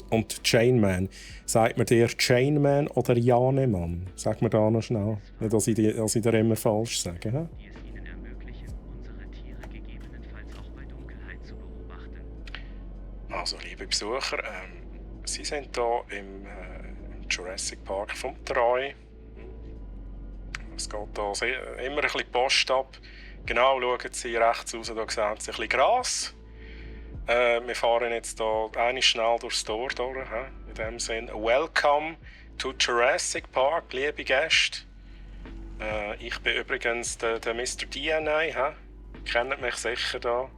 Und Chainman. Sagt man dir Chainman oder Janemann? Sag mir da noch schnell. Nicht, dass ich dir immer falsch sage. He? Die es ihnen ermöglichen, unsere Tiere gegebenenfalls auch bei Dunkelheit zu beobachten. Also, liebe Besucher, Sie sind hier im Jurassic Park vom Troy. Es geht hier immer ein bisschen Post ab. Genau, schauen Sie rechts raus, da sehen Sie ein bisschen Gras. Wir fahren jetzt hier einmal schnell durchs Tor durch. In dem Sinne, welcome to Jurassic Park, liebe Gäste. Ich bin übrigens der Mr. DNA. Kennt mich sicher da.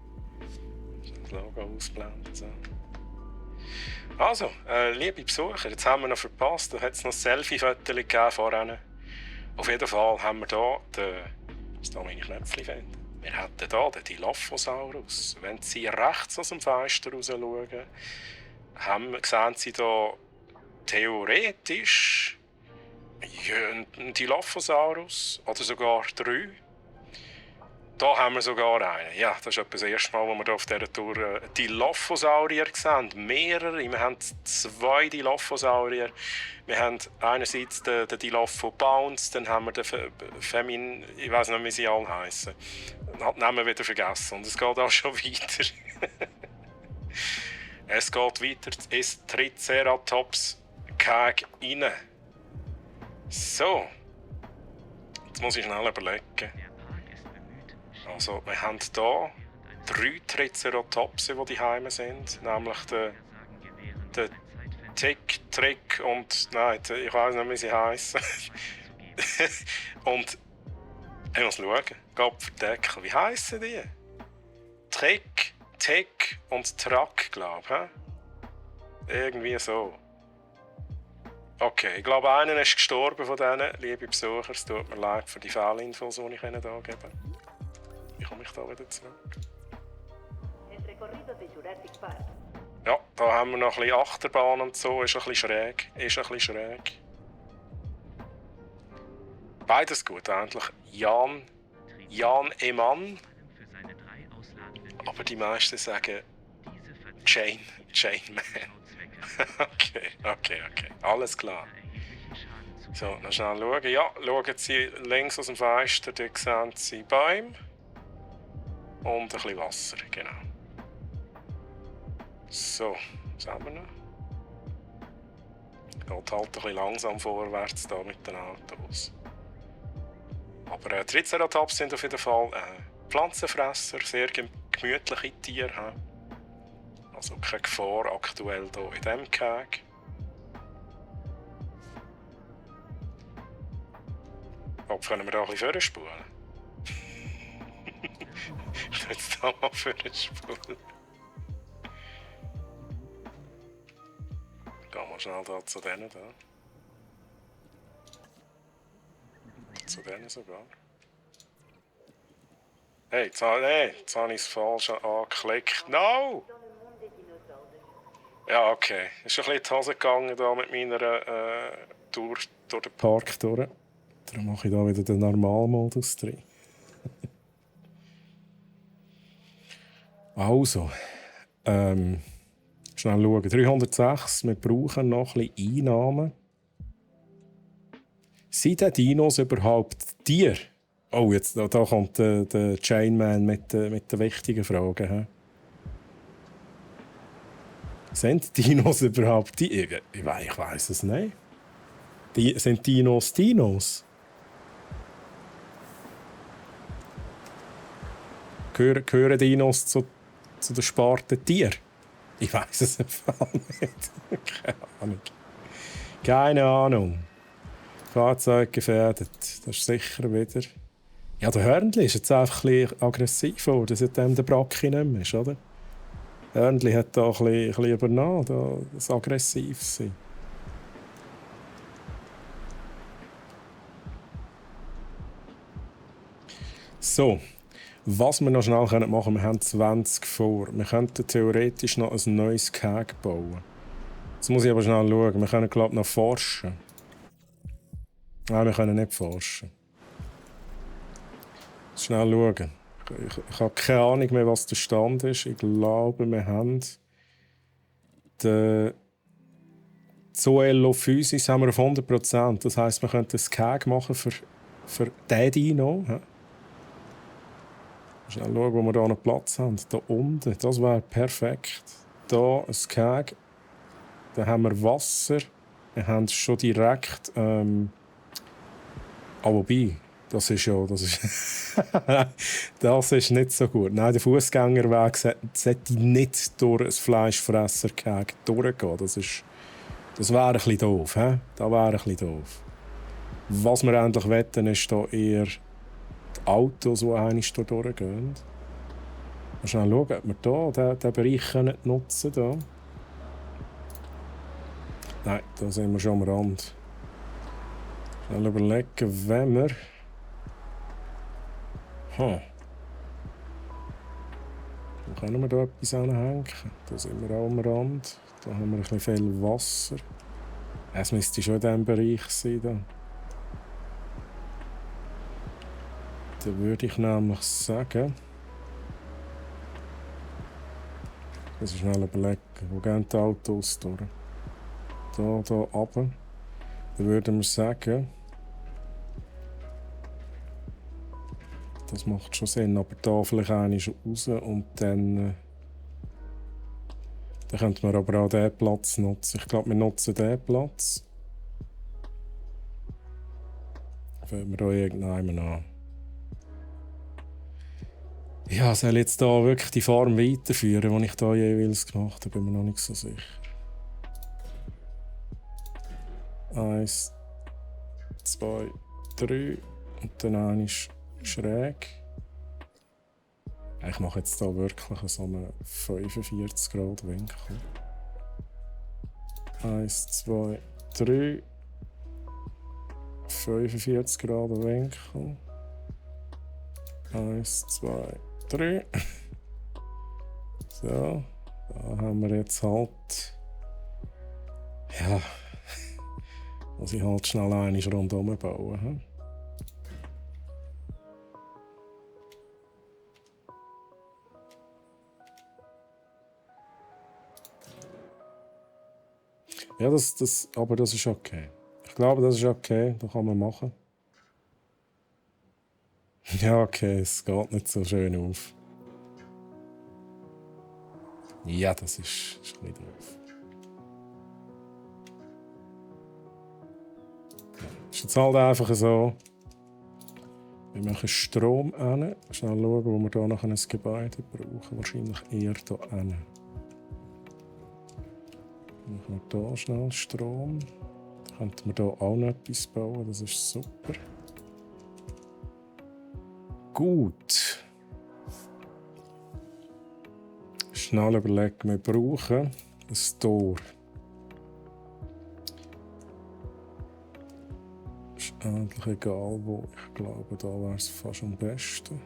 Das Logo ausblenden. So. Also, liebe Besucher, jetzt haben wir noch verpasst. Da hat es noch ein Selfie-Foto gegeben vorhin. Auf jeden Fall haben wir hier was da meine Knöpfchen finden. Wir hätten hier den Dilophosaurus. Wenn Sie rechts aus dem Fenster raus schauen, sehen Sie hier theoretisch einen Dilophosaurus oder sogar 3. Da haben wir sogar einen. Ja, das ist etwa das erste Mal, wo wir hier auf dieser Tour Dilophosaurier sehen. Mehrere. Wir haben 2 Dilophosaurier. Wir haben einerseits den Dilopho Bounce, dann haben wir den Femin... Ich weiß nicht, wie sie alle heißen. Ich habe den Namen wieder vergessen. Und es geht auch schon weiter. Es geht weiter. Es Triceratops gegen rein. So. Jetzt muss ich schnell überlegen. Also, wir haben hier 3 Triceratops, die daheim sind. Nämlich den Tick, Trick und... Nein, ich weiß nicht, wie sie heißen. Und ich muss schauen. Gopferdeckel. Wie heissen die? Trick, Tick und Track, glaube ich. Irgendwie so. Okay, ich glaube, einer ist gestorben von denen. Liebe Besucher, es tut mir leid für die Fehlinfos, die ich Ihnen hier gebe. Wie komme ich da wieder zurück? Ja, da haben wir noch ein bisschen Achterbahn und so. Ist ein bisschen schräg. Beides gut eigentlich. Jan Eman. Aber die meisten sagen Chainman. Okay. Alles klar. So, noch schnell schauen. Ja, schauen Sie links aus dem Fenster, da sehen Sie Bäume. Und ein bisschen Wasser, genau. So, was haben wir noch? Geht halt ein bisschen langsam vorwärts da mit den Autos. Aber Triceratops sind auf jeden Fall Pflanzenfresser, sehr gemütliche Tiere. Also keine Gefahr aktuell hier in diesem Gehege. Ob können wir da ein bisschen vorspulen? Ich will jetzt da mal vorspulen. Gehen wir schnell da zu denen da. zu denen sogar. Hey, jetzt habe ich es falsch angeklickt. No! Ja, okay. Ist ein bisschen in die Hose gegangen da mit meiner Tour durch den Park durch. Darum mache ich da wieder den Normalmodus drin. Also, schnell schauen. 306, wir brauchen noch ein bisschen Einnahmen. Sind denn Dinos überhaupt Tiere? Oh, jetzt da kommt der Chainman mit den wichtigen Fragen. He? Sind Dinos überhaupt Tiere? Ich weiss es nicht. Sind Dinos Dinos? Gehören Dinos zu den Sparte Tier? Ich weiss es einfach nicht. Keine Ahnung. Fahrzeug gefährdet. Das ist sicher wieder. Ja, der Hörnli ist jetzt einfach ein bisschen aggressiv geworden, seitdem der Bracki nicht mehr ist, oder? Der Hörnli hat da ein bisschen übernommen, das aggressiv sein. So, was wir noch schnell machen können, wir haben 20 vor. Wir könnten theoretisch noch ein neues Gehege bauen. Jetzt muss ich aber schnell schauen. Wir können, glaube ich, noch forschen. Nein, wir können nicht forschen. Schnell schauen. Ich habe keine Ahnung mehr, was der Stand ist. Ich glaube, wir haben den Zoello Physis haben wir auf 100%. Das heisst, wir könnten ein Gehege machen für den Dino. Schnell schauen, wo wir hier noch Platz haben. Hier unten, das wäre perfekt. Hier ein Gehege. Dann haben wir Wasser. Wir haben schon direkt... wobei, das ist das ist nicht so gut. Nein, der Fußgängerweg sollte nicht durch ein Fleischfressergehege durchgehen. Das wäre ein bisschen doof. He? Das wäre ein bisschen doof. Was wir endlich wetten, ist hier eher die Autos, die eigentlich hier durchgehen. Mal schnell schauen, ob wir hier diesen Bereich nutzen können. Nein, da sind wir schon am Rand. Schnell überlegen, wenn wir... Wo können wir da etwas anhängen? Da sind wir auch am Rand. Da haben wir ein bisschen viel Wasser. Es müsste schon in diesem Bereich sein. Da würde ich nämlich sagen... Ich muss schnell überlegen, wo gehen die Autos durch? Hier runter. Dann würden wir sagen... Das macht schon Sinn, aber da vielleicht eine schon raus und dann könnten wir aber auch diesen Platz nutzen. Ich glaube, wir nutzen diesen Platz. Fangen wir da irgendjemanden an. Ja, soll ich jetzt hier wirklich die Farm weiterführen, die ich hier jeweils gemacht habe, bin mir noch nicht so sicher. 1, 2, 3 und dann eine schräg. Ich mache jetzt hier wirklich so einen 45 Grad Winkel. 1, 2, 3. 45 Grad Winkel. 1, 2, 3. So, da haben wir jetzt halt. Ja, muss ich halt schnell eine rundherum bauen. Hm? Ja, aber das ist okay. Ich glaube, das ist okay, das kann man machen. Ja, okay, es geht nicht so schön auf. Ja, das ist ein bisschen doof. Ist jetzt halt einfach so. Wir machen Strom hin. Schnell schauen, wo wir hier noch ein Gebäude brauchen. Wahrscheinlich eher hier hin. Dann machen wir hier schnell Strom. Dann könnten wir hier auch noch etwas bauen. Das ist super. Gut. Schnell überlegen, wir brauchen ein Tor. eigentlich egal wo. Ich glaube, da wäre es fast am besten.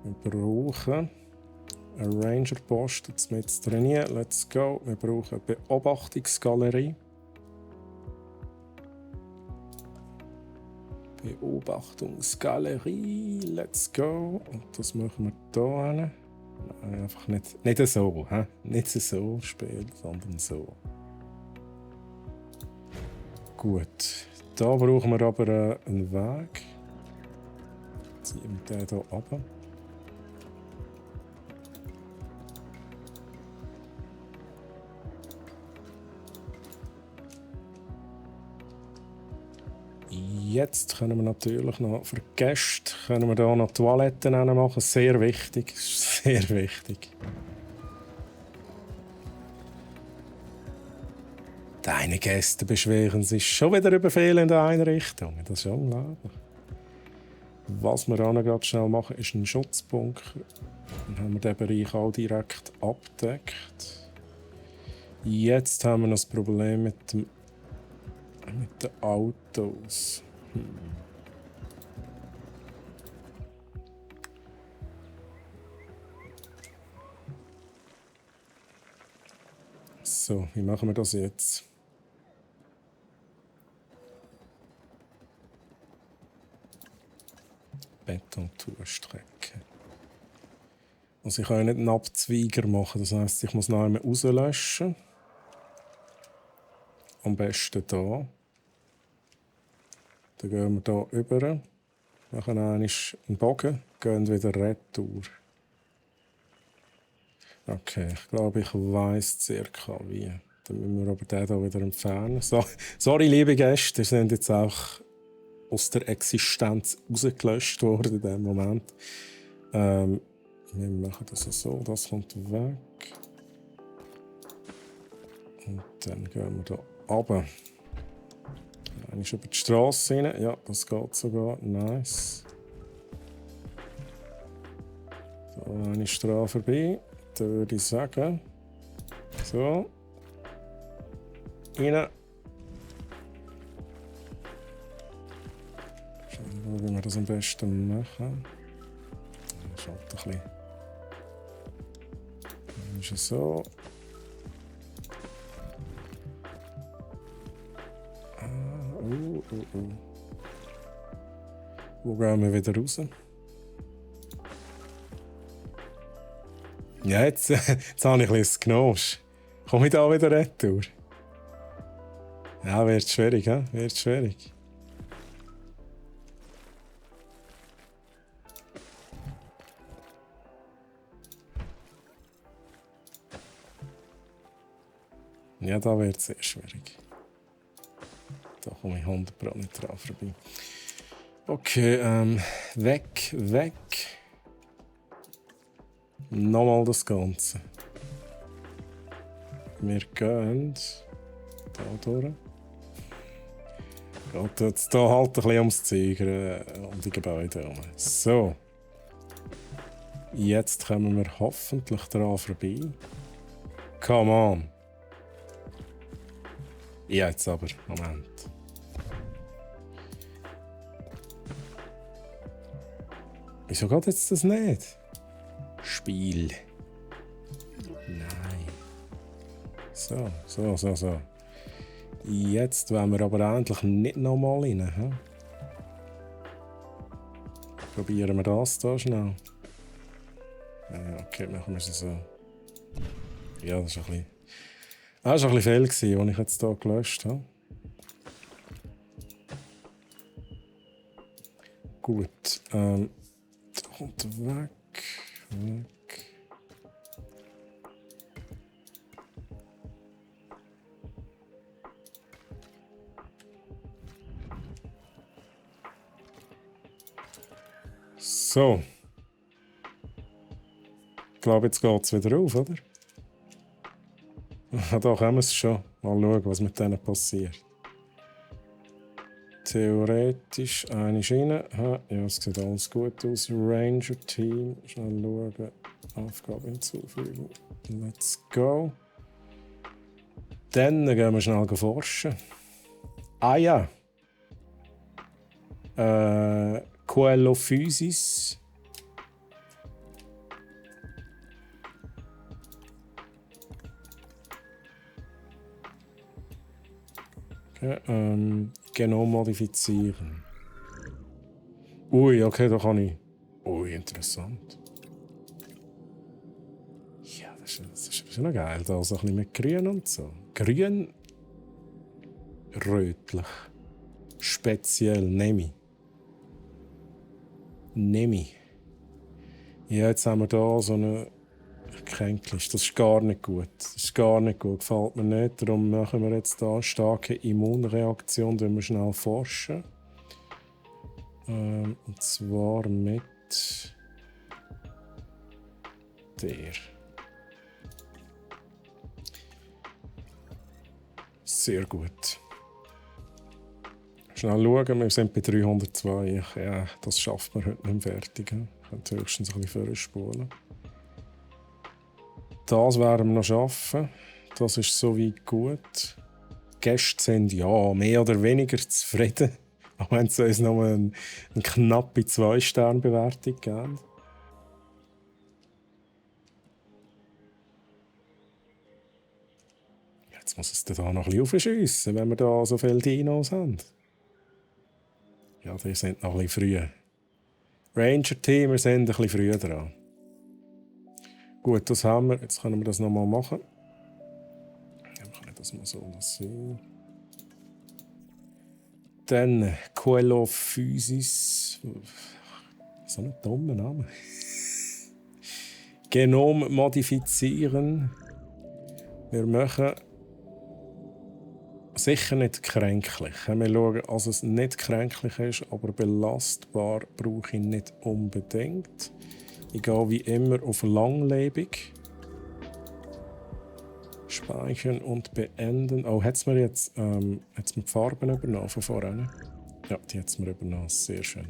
Wir brauchen einen Ranger-Post jetzt mit trainieren. Let's go. Wir brauchen eine Beobachtungsgalerie. Beobachtungsgalerie. Let's go. Und das machen wir hier hin. Nein, einfach nicht so. He? Nicht so spielen, sondern so. Gut. Da brauchen wir aber einen Weg. Ziehen wir den hier runter. Jetzt können wir natürlich noch für die Gäste können wir hier noch Toiletten machen. Sehr wichtig. Sehr wichtig. Deine Gäste beschweren sich schon wieder über fehlende Einrichtungen. Das ist unglaublich. Was wir auch noch gerade schnell machen, ist ein Schutzbunker. Dann haben wir den Bereich auch direkt abgedeckt. Jetzt haben wir noch das Problem mit den Autos. So, wie machen wir das jetzt? Betontourstrecke. Also ich kann ja nicht einen Abzweiger machen, das heisst, ich muss noch einmal rauslöschen. Am besten hier. Dann gehen wir hier rüber, machen einen Bogen, gehen wieder retour. Okay, ich glaube, ich weiss circa wie. Dann müssen wir aber den hier wieder entfernen. So, sorry, liebe Gäste, ihr sind jetzt auch aus der Existenz rausgelöscht worden in diesem Moment. Wir machen das so, das kommt weg. Und dann gehen wir hier runter. Dann ist über die Straße rein. Ja, das geht sogar. Nice. So, eine Straße vorbei. Da würde ich sagen. So. Rein. Schauen wir, wie wir das am besten machen. Das ist halt ein bisschen. Dann ist es so. Wo gehen wir wieder raus? Ja, jetzt habe ich ein bisschen das Genosch. Komme ich da wieder retour? Ja, wird schwierig, he? Wird schwierig. Ja, da wird es sehr schwierig. Da komme ich 100% nicht drauf vorbei. Okay, weg. Nochmal das Ganze. Wir gehen da durch. Geht jetzt hier halt ein bisschen ums Zeug, um die Gebäude herum. So. Jetzt kommen wir hoffentlich daran vorbei. Come on. Ja, jetzt aber. Moment. Wieso geht jetzt das nicht? Spiel. Nein. So. Jetzt wollen wir aber endlich nicht nochmal rein. He? Probieren wir das hier schnell. Okay, machen wir es so. Ja, das war ein bisschen fehl, was ich jetzt hier gelöscht habe. Gut. Da kommt weg. So. Ich glaube, jetzt geht es wieder auf, oder? Da können wir es schon. Mal schauen, was mit denen passiert. Theoretisch eine Schiene. Ja, es sieht alles gut aus. Ranger-Team. Schnell schauen. Aufgabe hinzufügen. Let's go. Dann gehen wir schnell forschen. Ah ja. Coelophysis. Okay, Genom modifizieren. Ui, okay, da kann ich. Ui, interessant. Ja, das ist schon noch geil. Da so ein bisschen mit Grün und so. Grün, rötlich. Speziell, nehme ich. Ja, jetzt haben wir hier so eine Kränklich. Das ist gar nicht gut. Gefällt mir nicht. Darum machen wir jetzt hier eine starke Immunreaktion, die wir schnell forschen. Und zwar mit der. Sehr gut. Schnell schauen, wir sind bei 302. Ja, das schafft man heute nicht fertig. Ich könnte höchstens ein bisschen vorspulen. Das werden wir noch schaffen. Das ist soweit gut. Die Gäste sind ja mehr oder weniger zufrieden. Auch wenn sie uns noch eine knappe 2-Sterne-Bewertung geben. Jetzt muss es da noch ein bisschen aufschiessen, wenn wir da so viele Dinos haben. Ja, die sind noch ein bisschen früh. Ranger-Team, wir sind ein bisschen früh dran. Gut, das haben wir. Jetzt können wir das nochmal machen. Dann kann ich das mal so lassen. Dann Coelophysis. So ein dummer Name. Genom modifizieren. Wir machen sicher nicht kränklich. Wir schauen, dass es nicht kränklich ist, aber belastbar brauche ich nicht unbedingt. Ich gehe wie immer auf langlebig. Speichern und beenden. Oh, hat es mir jetzt die Farben übernommen von vorhin? Ja, die hat es mir übernommen. Sehr schön.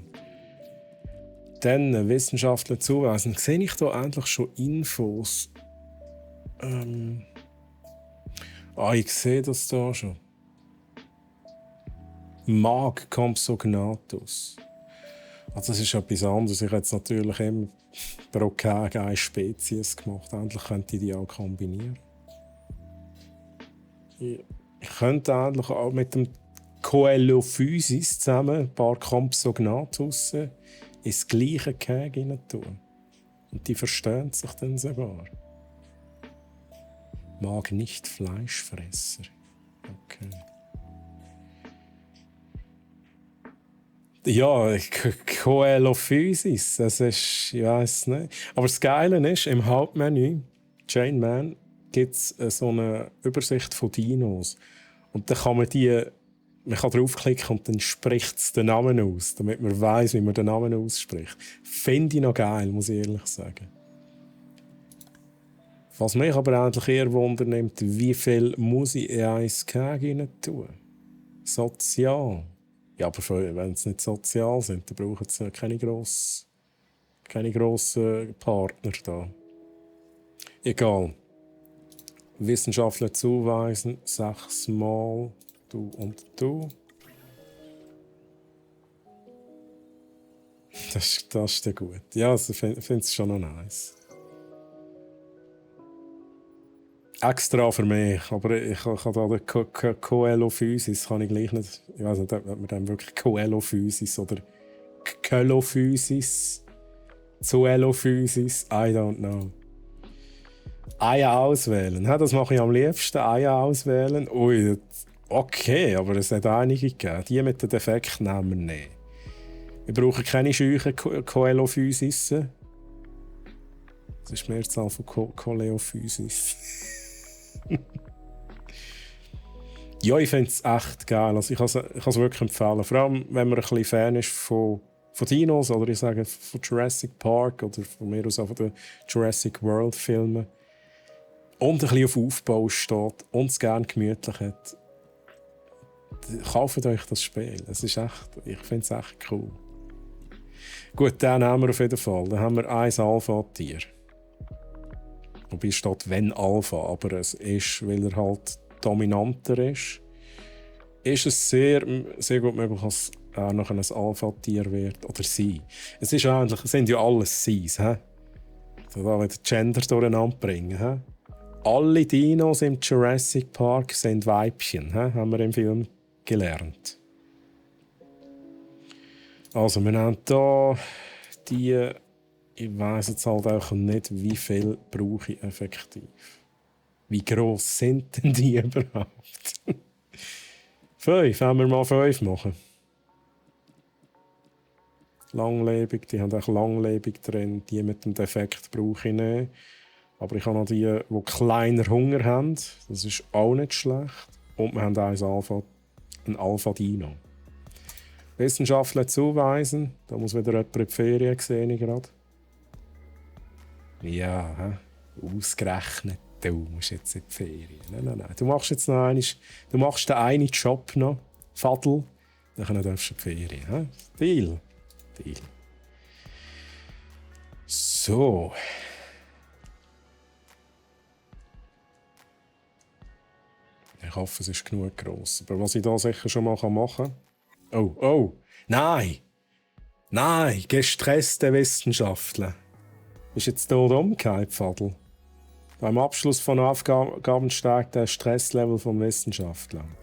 Dann Wissenschaftler zuweisen. Sehe ich hier endlich schon Infos? Ich sehe das hier schon. Mag Compsognathus. Also das ist etwas anderes. Ich hätte jetzt natürlich immer pro eine Spezies gemacht. Endlich könnte ich die auch kombinieren. Ich könnte eigentlich auch mit dem Coelophysis zusammen ein paar Compsognathus ins gleiche Gehege rein tun. Und die verstehen sich dann sogar. Mag nicht Fleischfresser. Okay. Ja, Coelophysis, das ist, ich weiss nicht. Aber das Geile ist, im Hauptmenü, Chain Man, gibt es so eine Übersicht von Dinos. Und dann kann man kann draufklicken und dann spricht es den Namen aus, damit man weiss, wie man den Namen ausspricht. Finde ich noch geil, muss ich ehrlich sagen. Was mich aber eigentlich eher wundernimmt, wie viel muss ich in ein Gehege rein tun? Sozial. Ja, aber wenn sie nicht sozial sind, dann brauchen sie keine grossen Partner da. Egal. Wissenschaftler zuweisen, 6 Mal du und du. Das ist dann gut. Ja, also ich finde es schon noch nice. Extra für mich, aber ich kann da den Coelophysis kann ich gleich nicht. Ich weiß nicht, ob man dann wirklich Coelophysis oder Coelophysis, Zoelophysis, I don't know. Eier auswählen, das mache ich am liebsten. Eier auswählen. Ui, okay, aber es hat einige gegeben. Die mit den Defekten nehmen wir nicht. Wir brauchen keine scheuchen Coelophysis. Das ist die Mehrzahl von Coelophysis. Ja, ich finde es echt geil. Also ich kann es wirklich empfehlen. Vor allem, wenn man ein bisschen Fan ist von Dinos oder ich sage von Jurassic Park oder von mir aus auch von den Jurassic World Filmen und ein bisschen auf Aufbau steht und es gerne gemütlich hat. Kauft euch das Spiel. Es ist echt, ich finde es echt cool. Gut, den haben wir auf jeden Fall. Dann haben wir ein Alpha-Tier. Wobei steht wenn Alpha, aber es ist, weil er halt dominanter ist. ist es sehr, sehr gut möglich, dass er nachher ein Alpha-Tier wird oder sie. Es ist eigentlich, es sind ja alles Sie's, hä? So da wieder Gender durcheinander bringen, hä? Alle Dinos im Jurassic Park sind Weibchen, hä? Haben wir im Film gelernt. Also, wir haben hier die. Ich weiss jetzt halt auch nicht, wie viel brauche ich effektiv. Wie gross sind denn die überhaupt? 5, wenn wir mal 5 machen. Langlebig, die haben auch langlebig drin. Die mit dem Defekt brauche ich nicht. Aber ich habe noch die kleiner Hunger haben. Das ist auch nicht schlecht. Und wir haben ein Alpha-Dino. Wissenschaftler zuweisen. Da muss wieder jemand in die Ferien sehen gerade. Ja, ausgerechnet. Du musst jetzt in die Ferien. Nein. Du machst jetzt noch du machst den einen Job noch. Fadel. Dann darfst du in die Ferien. Deal. So. Ich hoffe, es ist genug gross. Aber was ich da sicher schon mal machen kann. Oh. Nein, gestresste Wissenschaftler. Ist jetzt hier umgekehrt, Fadel? Beim Abschluss von Aufgaben steigt der Stresslevel von Wissenschaftlern.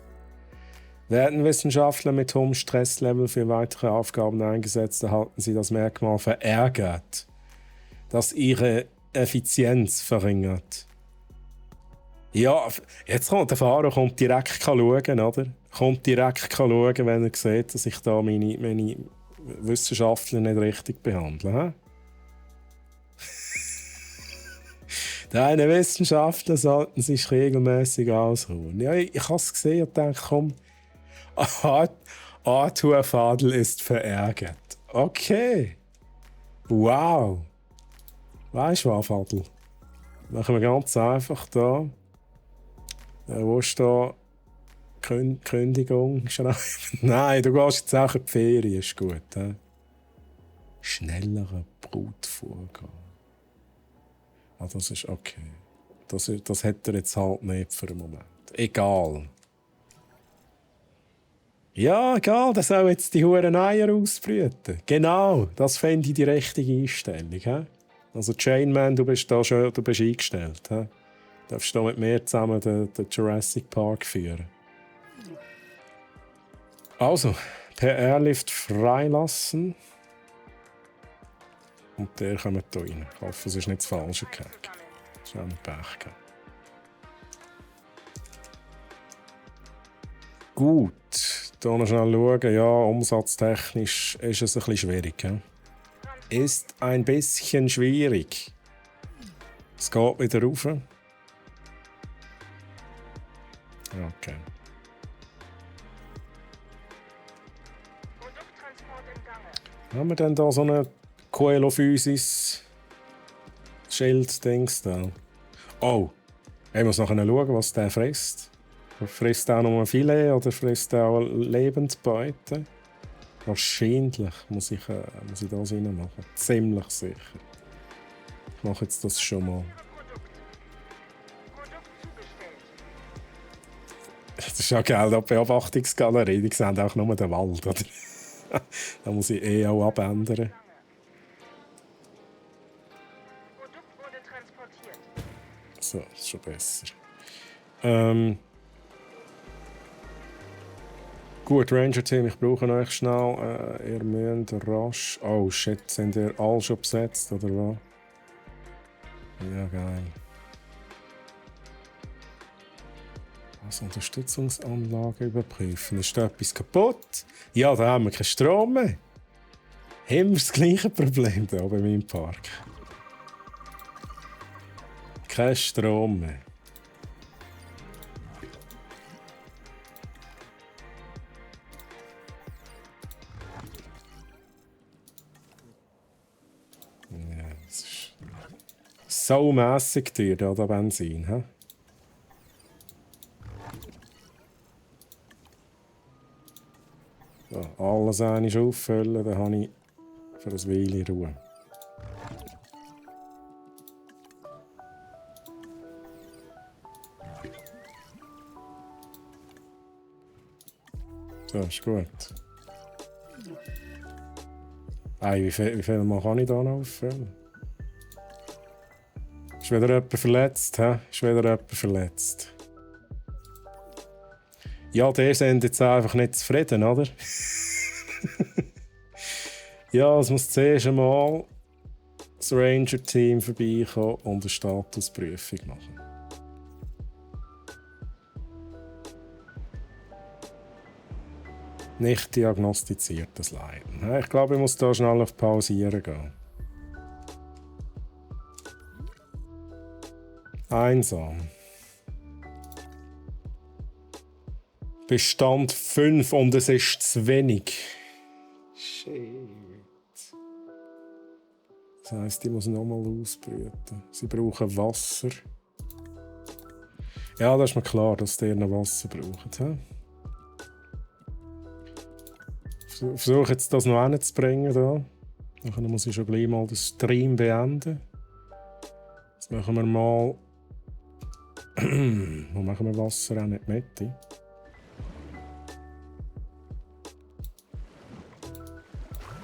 Werden Wissenschaftler mit hohem Stresslevel für weitere Aufgaben eingesetzt, erhalten sie das Merkmal verärgert, das ihre Effizienz verringert. Ja, jetzt kommt der Fahrer direkt schauen, oder? Kommt direkt schauen, wenn er sieht, dass ich da meine Wissenschaftler nicht richtig behandle. Deine Wissenschaftler sollten sich regelmäßig ausruhen. Ja, ich habe es gesehen und dachte, komm, Arthur Fadel ist verärgert. Okay. Wow. Weißt du was, Fadel? Machen wir ganz einfach da. Wo ist da Kündigung schreiben? Nein, du gehst jetzt auch in die Ferien, ist gut. Schnellere Brutvorgang. Ah, das ist okay. Das hat er jetzt halt nicht für einen Moment. Egal. Ja, egal, der soll jetzt die huren Eier ausbrüten. Genau, das fände ich die richtige Einstellung. He? Also Chainman, du bist eingestellt. He? Du darfst mit mir zusammen den Jurassic Park führen. Also, per Airlift freilassen. Und der kommt hier rein. Ich hoffe, es ist nicht das falsche Gehack. Das ist auch ein Pech gehabt. Gut, hier noch schnell schauen. Ja, umsatztechnisch ist es ein bisschen schwierig. He? Ist ein bisschen schwierig. Es geht wieder rauf. Okay. Haben wir denn da so eine Coelophysis Schild-Dings da? Oh, ich muss nachher schauen, was der frisst. Frisst er auch nur ein Filet oder frisst er auch Lebendbeute? Wahrscheinlich muss ich das reinmachen. Ziemlich sicher. Ich mache jetzt das schon mal. Das ist ja geil, die Beobachtungsgalerie. Die sehen auch nur den Wald, oder? Da muss ich auch abändern. So, das ist schon besser. Gut, Ranger-Team, ich brauche euch schnell. Ihr müsst rasch... Oh shit, sind ihr alle schon besetzt, oder was? Ja, geil. Also Unterstützungsanlage überprüfen. Ist da etwas kaputt? Ja, da haben wir keinen Strom mehr. Haben wir das gleiche Problem hier bei meinem Park? Kein Strom mehr. Ja, das ist so mässig teuer, da der Benzin. He? So, alles einmal auffüllen, dann habe ich für ein Weile Ruhe. Das ist gut. Wie viel Mal kann ich da noch auffüllen? Ist wieder jemand verletzt, hä? Ist wieder jemand verletzt. Ja, der sind jetzt einfach nicht zufrieden, oder? Ja, es muss zuerst einmal das Ranger-Team vorbeikommen und eine Statusprüfung machen. Nicht diagnostiziertes Leiden. Ich glaube, ich muss da schnell auf Pausieren gehen. Einsam. Bestand 5 und es ist zu wenig. Shit. Das heisst, ich muss nochmal ausbrüten. Sie brauchen Wasser. Ja, das ist mir klar, dass die noch Wasser brauchen. Ich versuche jetzt das noch hinzubringen. Dann muss ich schon gleich mal den Stream beenden. Jetzt machen wir mal. Wo machen wir Wasser auch nicht mit?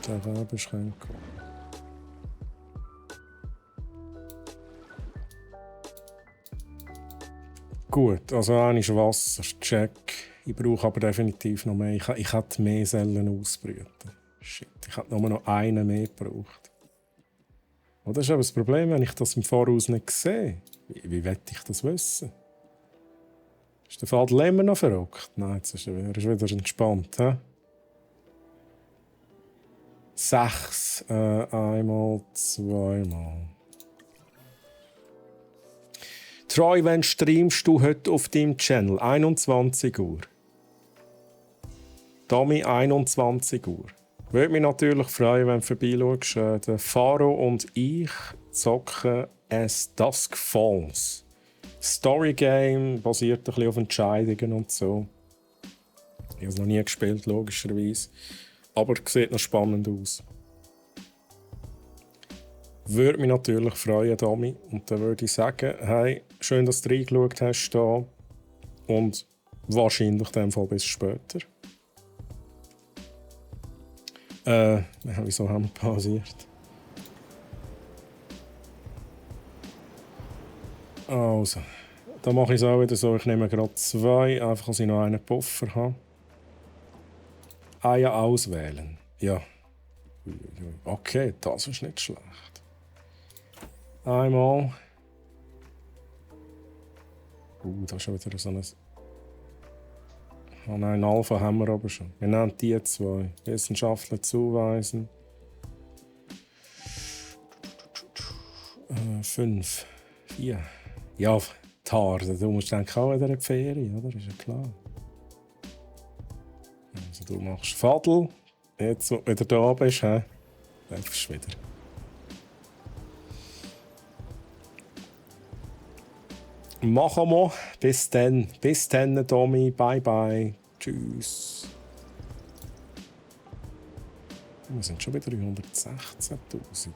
Der Werbeschränkung. Gut, also eine ist Wasser, check. Ich brauche aber definitiv noch mehr. Ich hätte mehr Zellen ausbrüten. Shit, ich hätte nur noch einen mehr gebraucht. Oh, das ist aber das Problem, wenn ich das im Voraus nicht sehe. Wie will ich das wissen? Ist der Fadel immer noch verrückt? Nein, jetzt ist er wieder entspannt. He? 6, einmal, zweimal. Troy, wann streamst du heute auf deinem Channel? 21 Uhr. Tommy, 21 Uhr. Würde mich natürlich freuen, wenn du vorbeischaust. Der Faro und ich zocken As Dusk Falls. Storygame basiert ein bisschen auf Entscheidungen und so. Ich habe es noch nie gespielt, logischerweise. Aber es sieht noch spannend aus. Würde mich natürlich freuen, Tommy. Und dann würde ich sagen, hey, schön, dass du reingeschaut hast hier. Und wahrscheinlich in dem Fall bis später. Wieso haben wir pausiert? Also, da mache ich es auch wieder so. Ich nehme gerade 2, einfach dass ich noch einen Puffer habe. Eier auswählen. Ja. Okay, das ist nicht schlecht. Einmal. Da ist schon wieder so ein. Oh nein, Alpha haben wir aber schon. Wir nehmen die 2. Wissenschaftler zuweisen. 5. 4. Ja, Tar. Du musst dann auch wieder in die Ferien, oder? Ist ja klar. Also, du machst Fadel. Jetzt, wo du wieder da bist, darfst du wieder. Machen wir. Bis dann. Bis dann, Tommy. Bye, bye. Tschüss. Wir sind schon wieder 316.000.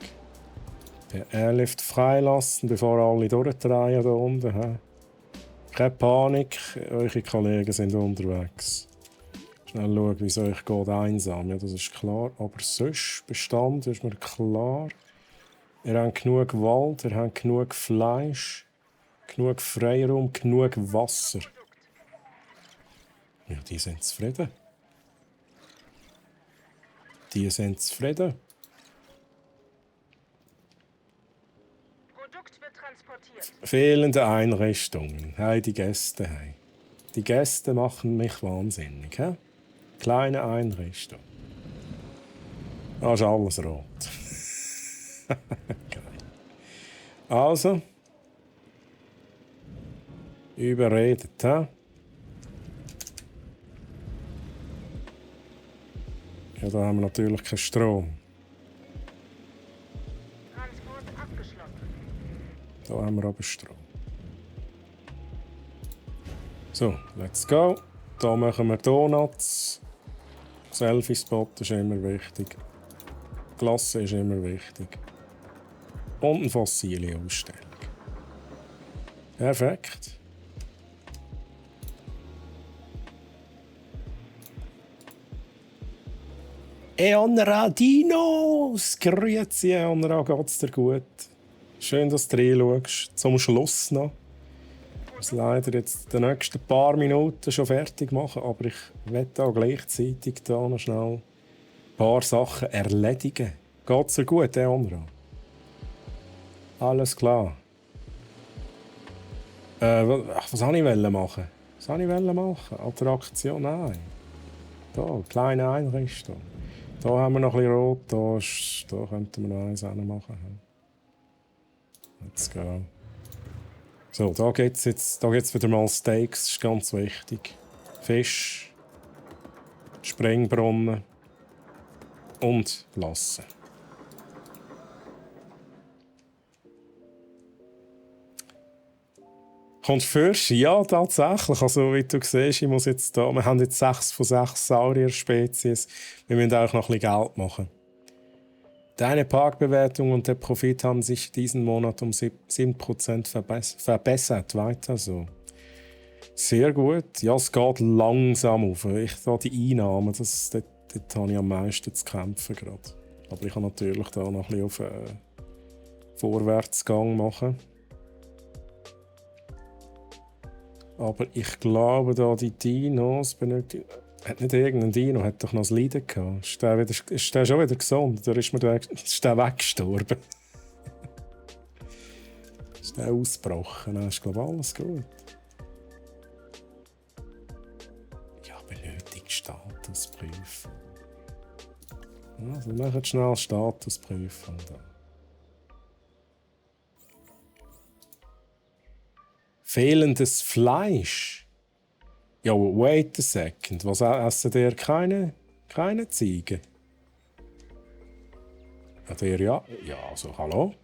Per Airlift freilassen, bevor alle durchdrehen hier unten. Keine Panik, eure Kollegen sind unterwegs. Schnell schauen, wie es euch geht. Einsam, ja, das ist klar. Aber sonst, Bestand ist mir klar. Ihr habt genug Wald, ihr habt genug Fleisch, genug Freiraum, genug Wasser. Ja, die sind zufrieden. Die sind zufrieden. Produkt wird transportiert. Fehlende Einrichtungen. Hey, die Gäste. Hey. Die Gäste machen mich wahnsinnig. He? Kleine Einrichtung. Da ist alles rot. Geil. Also. Überredet. He? Ja, da haben wir natürlich keinen Strom. Transport abgeschlossen. Da haben wir aber Strom. So, let's go. Da machen wir Donuts. Selfie-Spot ist immer wichtig. Klasse ist immer wichtig. Und eine fossile Ausstellung. Perfekt. Eonra Dinos! Grüezi, Eonra, geht's dir gut? Schön, dass du reinschaust. Zum Schluss noch. Ich muss leider jetzt die nächsten paar Minuten schon fertig machen, aber ich werde auch gleichzeitig da noch schnell ein paar Sachen erledigen. Geht's dir gut, Eonra? Alles klar. Was wollte ich machen? Was wollte ich machen? Attraktion? Nein. Da, kleine Einrichtung. Da haben wir noch ein bisschen rot. Da könnten wir noch eins machen. Let's go. So, da geht's wieder mal Steaks. Das ist ganz wichtig. Fisch, Springbrunnen und Lassen. Kommt Fisch? Ja, tatsächlich. Also, wie du siehst, wir haben jetzt 6 von 6 Saurier-Spezies. Wir müssen auch noch ein bisschen Geld machen. Deine Parkbewertung und der Profit haben sich diesen Monat um 7% verbessert. Weiter so. Sehr gut. Ja, es geht langsam auf. Die Einnahmen, dort habe ich am meisten zu kämpfen gerade. Aber ich kann natürlich da noch ein bisschen auf Vorwärtsgang machen. Aber ich glaube, da die Dinos benötigen. Hat nicht irgendein Dino, hat doch noch das Leiden gehabt. Ist der schon wieder gesund? Oder ist der weggestorben? Ist der ausgebrochen? Dann ist, glaube ich, alles gut. Ja, benötigt Statusprüfung. Also, wir machen schnell Statusprüfung da. Fehlendes Fleisch. Ja, wait a second. Was essen der? Keine Ziegen? Ja, der ja. Ja, also, hallo?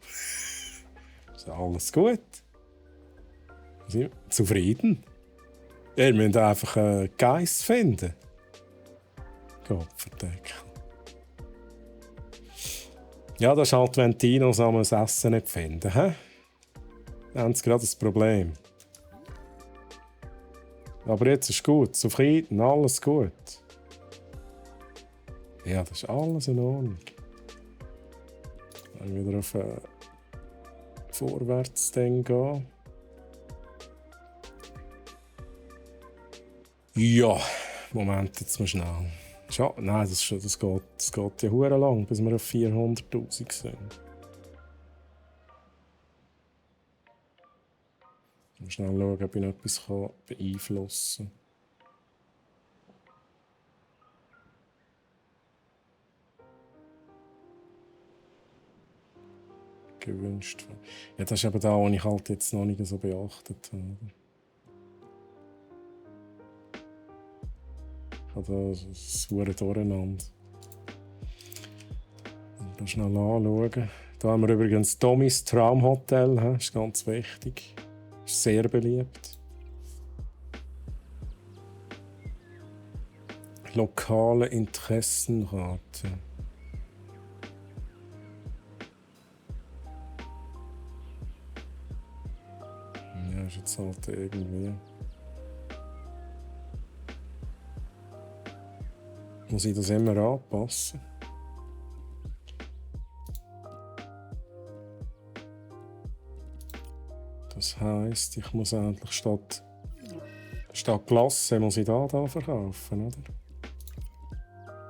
Ist alles gut? Sind wir zufrieden? Wir müssen einfach einen Geiss finden. Gott verdeckel. Ja, das ist halt, wenn die Dinos das Essen nicht finden. He? Dann haben sie gerade ein Problem. Aber jetzt ist gut, zufrieden, alles gut. Ja, das ist alles in Ordnung. Dann wieder auf ein Vorwärtsding gehen. Ja, Moment, jetzt mal schnell. Nein, das geht ja hure lang, bis wir auf 400'000 sind. Mal schnell schauen, ob ich noch etwas beeinflussen kann. Gewünscht. Ja, das ist eben da, was ich halt jetzt noch nicht so beachtet habe. Ich habe da das hure Durcheinander. Mal schnell anschauen. Da haben wir übrigens Tommys Traumhotel, das ist ganz wichtig. Ist sehr beliebt. Lokale Interessenrate. Ja, ist jetzt halt irgendwie. Muss ich das immer anpassen? Das heisst, ich muss eigentlich statt Glasse muss ich da verkaufen, oder?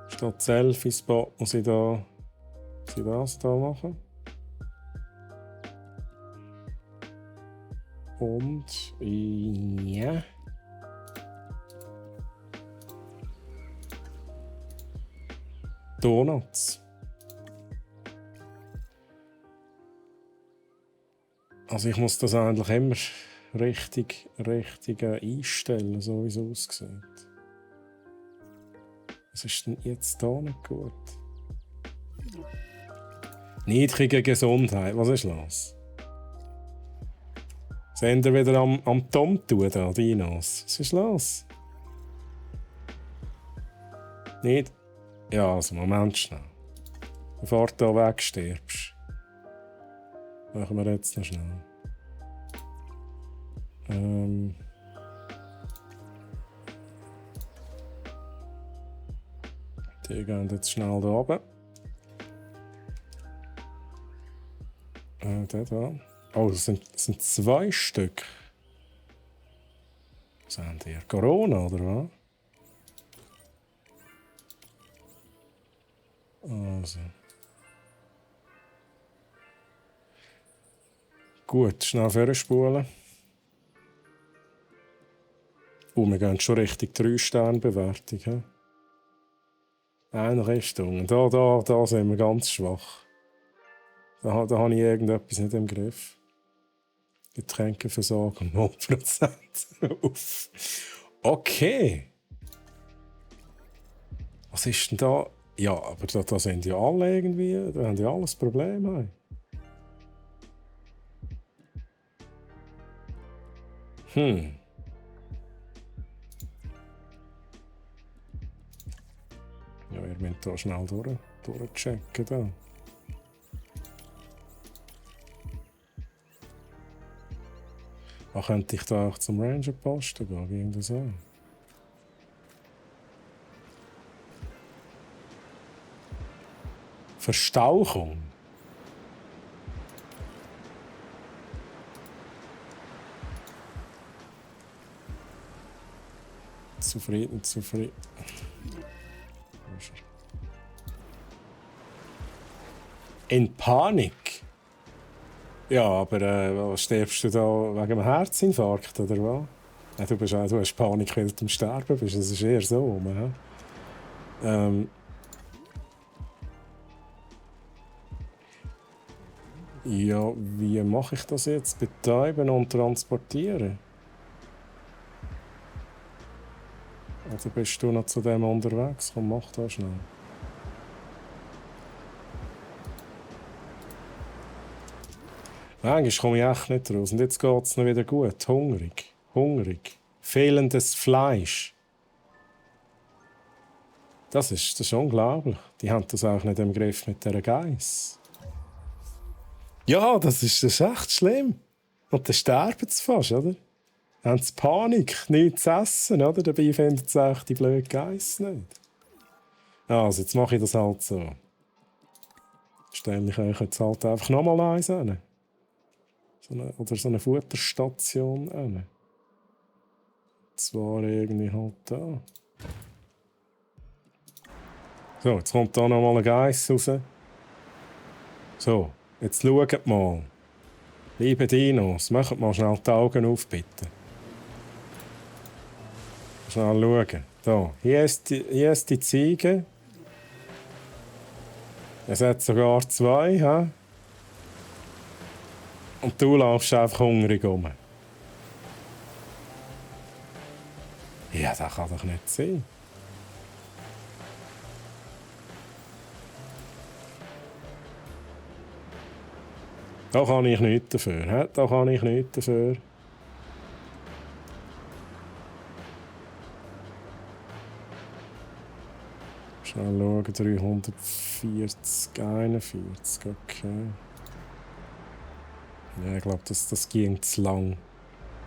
Statt Selfie-Spot muss ich das da machen. Und ja. Donuts. Also ich muss das eigentlich immer richtig einstellen, so wie es aussieht. Was ist denn jetzt da nicht gut? Niedrige Gesundheit, was ist los? Sind ihr wieder am Tom tun, da, Dinos? Was ist los? Nicht? Ja, also Moment schnell. Bevor du hier wegstirbst. Machen wir jetzt noch schnell. Die gehen jetzt schnell da oben. Der da. Oh, das sind 2 Stück. Was haben die? Corona, oder was? Also. Gut, schnell vorspulen. Wir gehen schon Richtung 3-Sterne-Bewertung. He? Eine Richtung. Da sind wir ganz schwach. Da habe ich irgendetwas nicht im Griff. Getränkeversorgung 0%. Uff. Okay. Was ist denn da? Ja, aber da sind ja alle irgendwie, da haben ja alles Probleme. Ja, ihr müsst hier schnell durchchecken. Da. Könnte ich da auch zum Ranger-Posten gehen? Ging das an? Verstauchung. Zufrieden. In Panik? Ja, aber stirbst du da wegen einem Herzinfarkt, oder was? Ja, du hast Panik, weil du am Sterben bist. Das ist eher so. Ja, wie mache ich das jetzt? Betäuben und transportieren? Oder bist du noch zu dem unterwegs? Komm, mach das schnell. Manchmal komme ich echt nicht raus. Und jetzt geht es noch wieder gut. Hungrig. Fehlendes Fleisch. Das ist unglaublich. Die haben das auch nicht im Griff mit dieser Geiss. Ja, das ist echt schlimm. Und dann sterben sie fast, oder? Dann haben sie Panik, nichts zu essen, oder? Dabei finden sie auch die blöde Geiss nicht. Also, jetzt mache ich das halt so. Stelle ich euch jetzt halt einfach nochmal eins hin. Oder so eine Futterstation hin. Zwar irgendwie halt da. So, jetzt kommt da nochmal ein Geiss raus. So, jetzt schaut mal. Liebe Dinos, macht mal schnell die Augen auf, bitte. Schnell schauen. Da, hier ist die Ziege. Es hat sogar 2. He? Und du laufst einfach hungrig rum. Ja, das kann doch nicht sein. Da kann ich nichts dafür. He? Da kann ich nichts dafür. Schnell schauen, 340, 41, okay. Ja, ich glaube, das ging zu lang.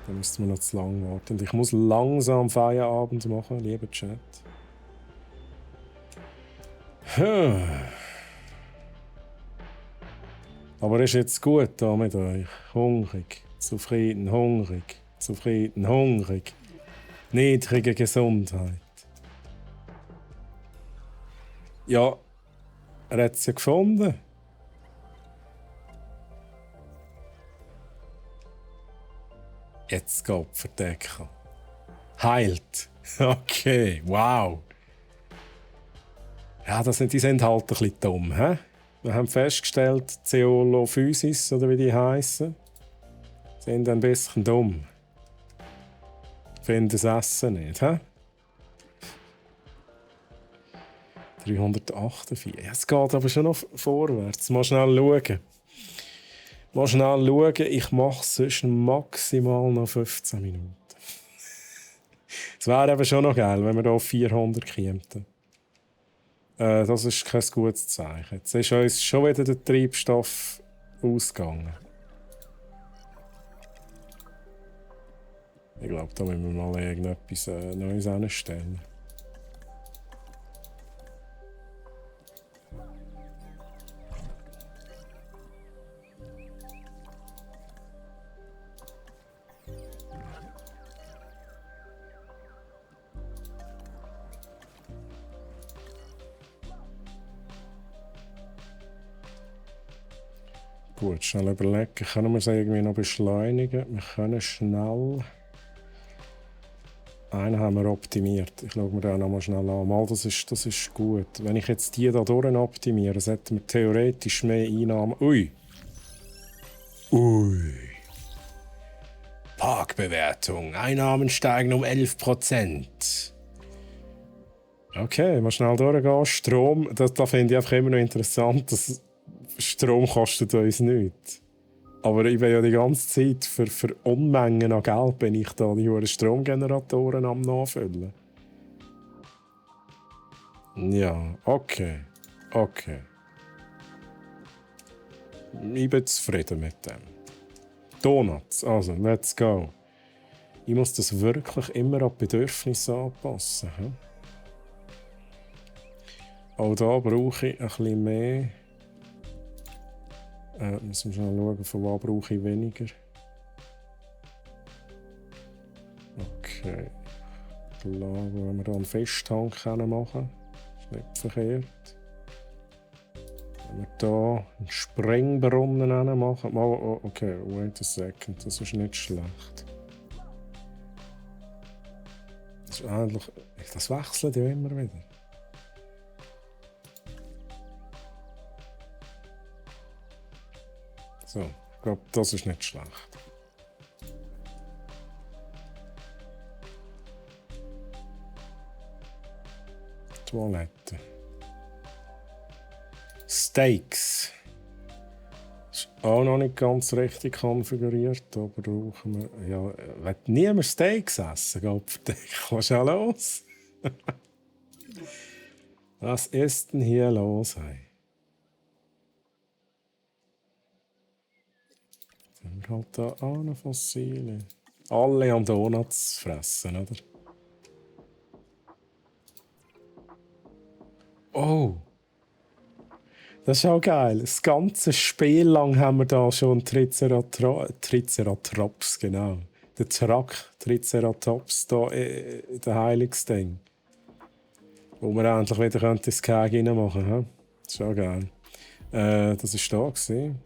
Da müssten wir noch zu lang warten. Und ich muss langsam Feierabend machen, lieber Chat. Aber ist jetzt gut da mit euch. Hungrig, zufrieden, hungrig. Niedrige Gesundheit. Ja, er hat sie ja gefunden. Jetzt geht verdecken. Heilt. Okay, wow. Ja, die sind halt ein bisschen dumm. He? Wir haben festgestellt, Zeolophysis, oder wie die heißen, sind ein bisschen dumm. Finden das Essen nicht. He? 348. Ja, es geht aber schon noch vorwärts. Mal schnell schauen. Ich mache sonst maximal noch 15 Minuten. Es wäre eben schon noch geil, wenn wir hier auf 400 kämen. Das ist kein gutes Zeichen. Jetzt ist uns schon wieder der Treibstoff ausgegangen. Ich glaube, da müssen wir mal irgendetwas Neues anstellen. gut. Schnell überlegen. Können wir es irgendwie noch beschleunigen? Wir können schnell... Einen haben wir optimiert. Ich schaue mir den noch mal schnell an. Mal, das ist gut. Wenn ich jetzt die hier durch optimiere, sollten wir theoretisch mehr Einnahmen... Ui! Ui! Parkbewertung. Einnahmen steigen um 11%. Okay, mal schnell durchgehen. Strom, das finde ich einfach immer noch interessant, dass Strom kostet uns nichts. Aber ich bin ja die ganze Zeit für Unmengen an Geld bin ich da die hohen Stromgeneratoren am Nachfüllen. Ja, okay. Okay. Ich bin zufrieden mit dem. Donuts, also, let's go. Ich muss das wirklich immer an die Bedürfnisse anpassen. Hm? Auch da brauche ich ein bisschen mehr. Müssen wir schnell schauen, von was brauche ich weniger. Okay. Klar, wenn wir hier einen Festtank machen können. Ist nicht verkehrt. Wenn wir hier einen Sprengbrunnen machen. Oh, okay, wait a second, das ist nicht schlecht. Das ist eigentlich. Das wechselt ja immer wieder. So, ich glaube, das ist nicht schlecht. Toilette. Steaks. Ist auch noch nicht ganz richtig konfiguriert, aber brauchen wir. Ja, wenn niemand Steaks essen, was ist ja los? Was ist denn hier los? Hey? Dann halt da auch noch Fossile. Alle am Donuts fressen, oder? Oh! Das ist auch geil. Das ganze Spiel lang haben wir da schon Triceratops, genau. Der Triceratops da der Heiligsding. Wo wir endlich wieder ins Keg reinmachen können. Das ist auch geil. Das war da gewesen.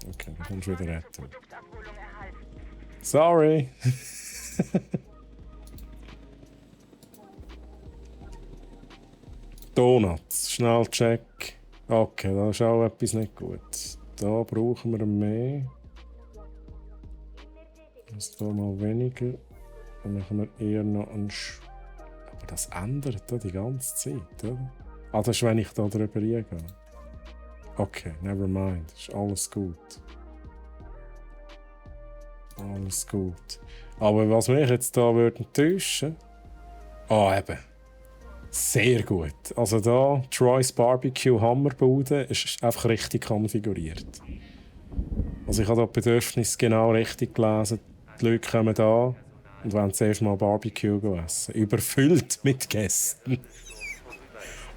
Okay, dann kommst du wieder retten. Produktabholung erhalten. Sorry. Donuts, schnell check. Okay, da ist auch etwas nicht gut. Da brauchen wir mehr. Das hier mal weniger. Dann machen wir eher noch einen. Aber das ändert da die ganze Zeit, oder? Ah, das ist, wenn ich da drüber gehe. Okay, never mind. Ist alles gut. Alles gut. Aber was mich jetzt da enttäuschen würde. Eben. Sehr gut. Also da, Troy's Barbecue Hammerbude ist einfach richtig konfiguriert. Also ich habe da die Bedürfnisse genau richtig gelesen. Die Leute kommen da und wollen zuerst mal Barbecue essen. Überfüllt mit Gästen.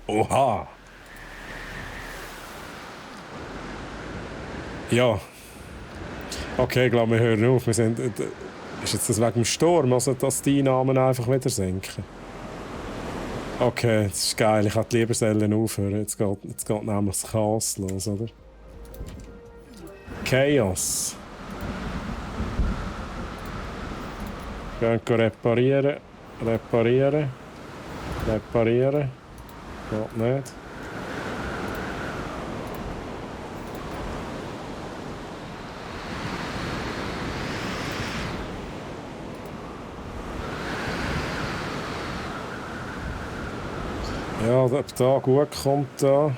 Oha! Ja. Okay, ich glaube, wir hören auf. Ist jetzt das wegen dem Sturm, also dass die Einnahmen einfach wieder sinken? Okay, das ist geil. Ich hätte lieber sollen aufhören. Jetzt geht nämlich das Chaos los, oder? Chaos. Gehen reparieren. Reparieren. Reparieren. Geht nicht. Ja, ob da gut kommt, da.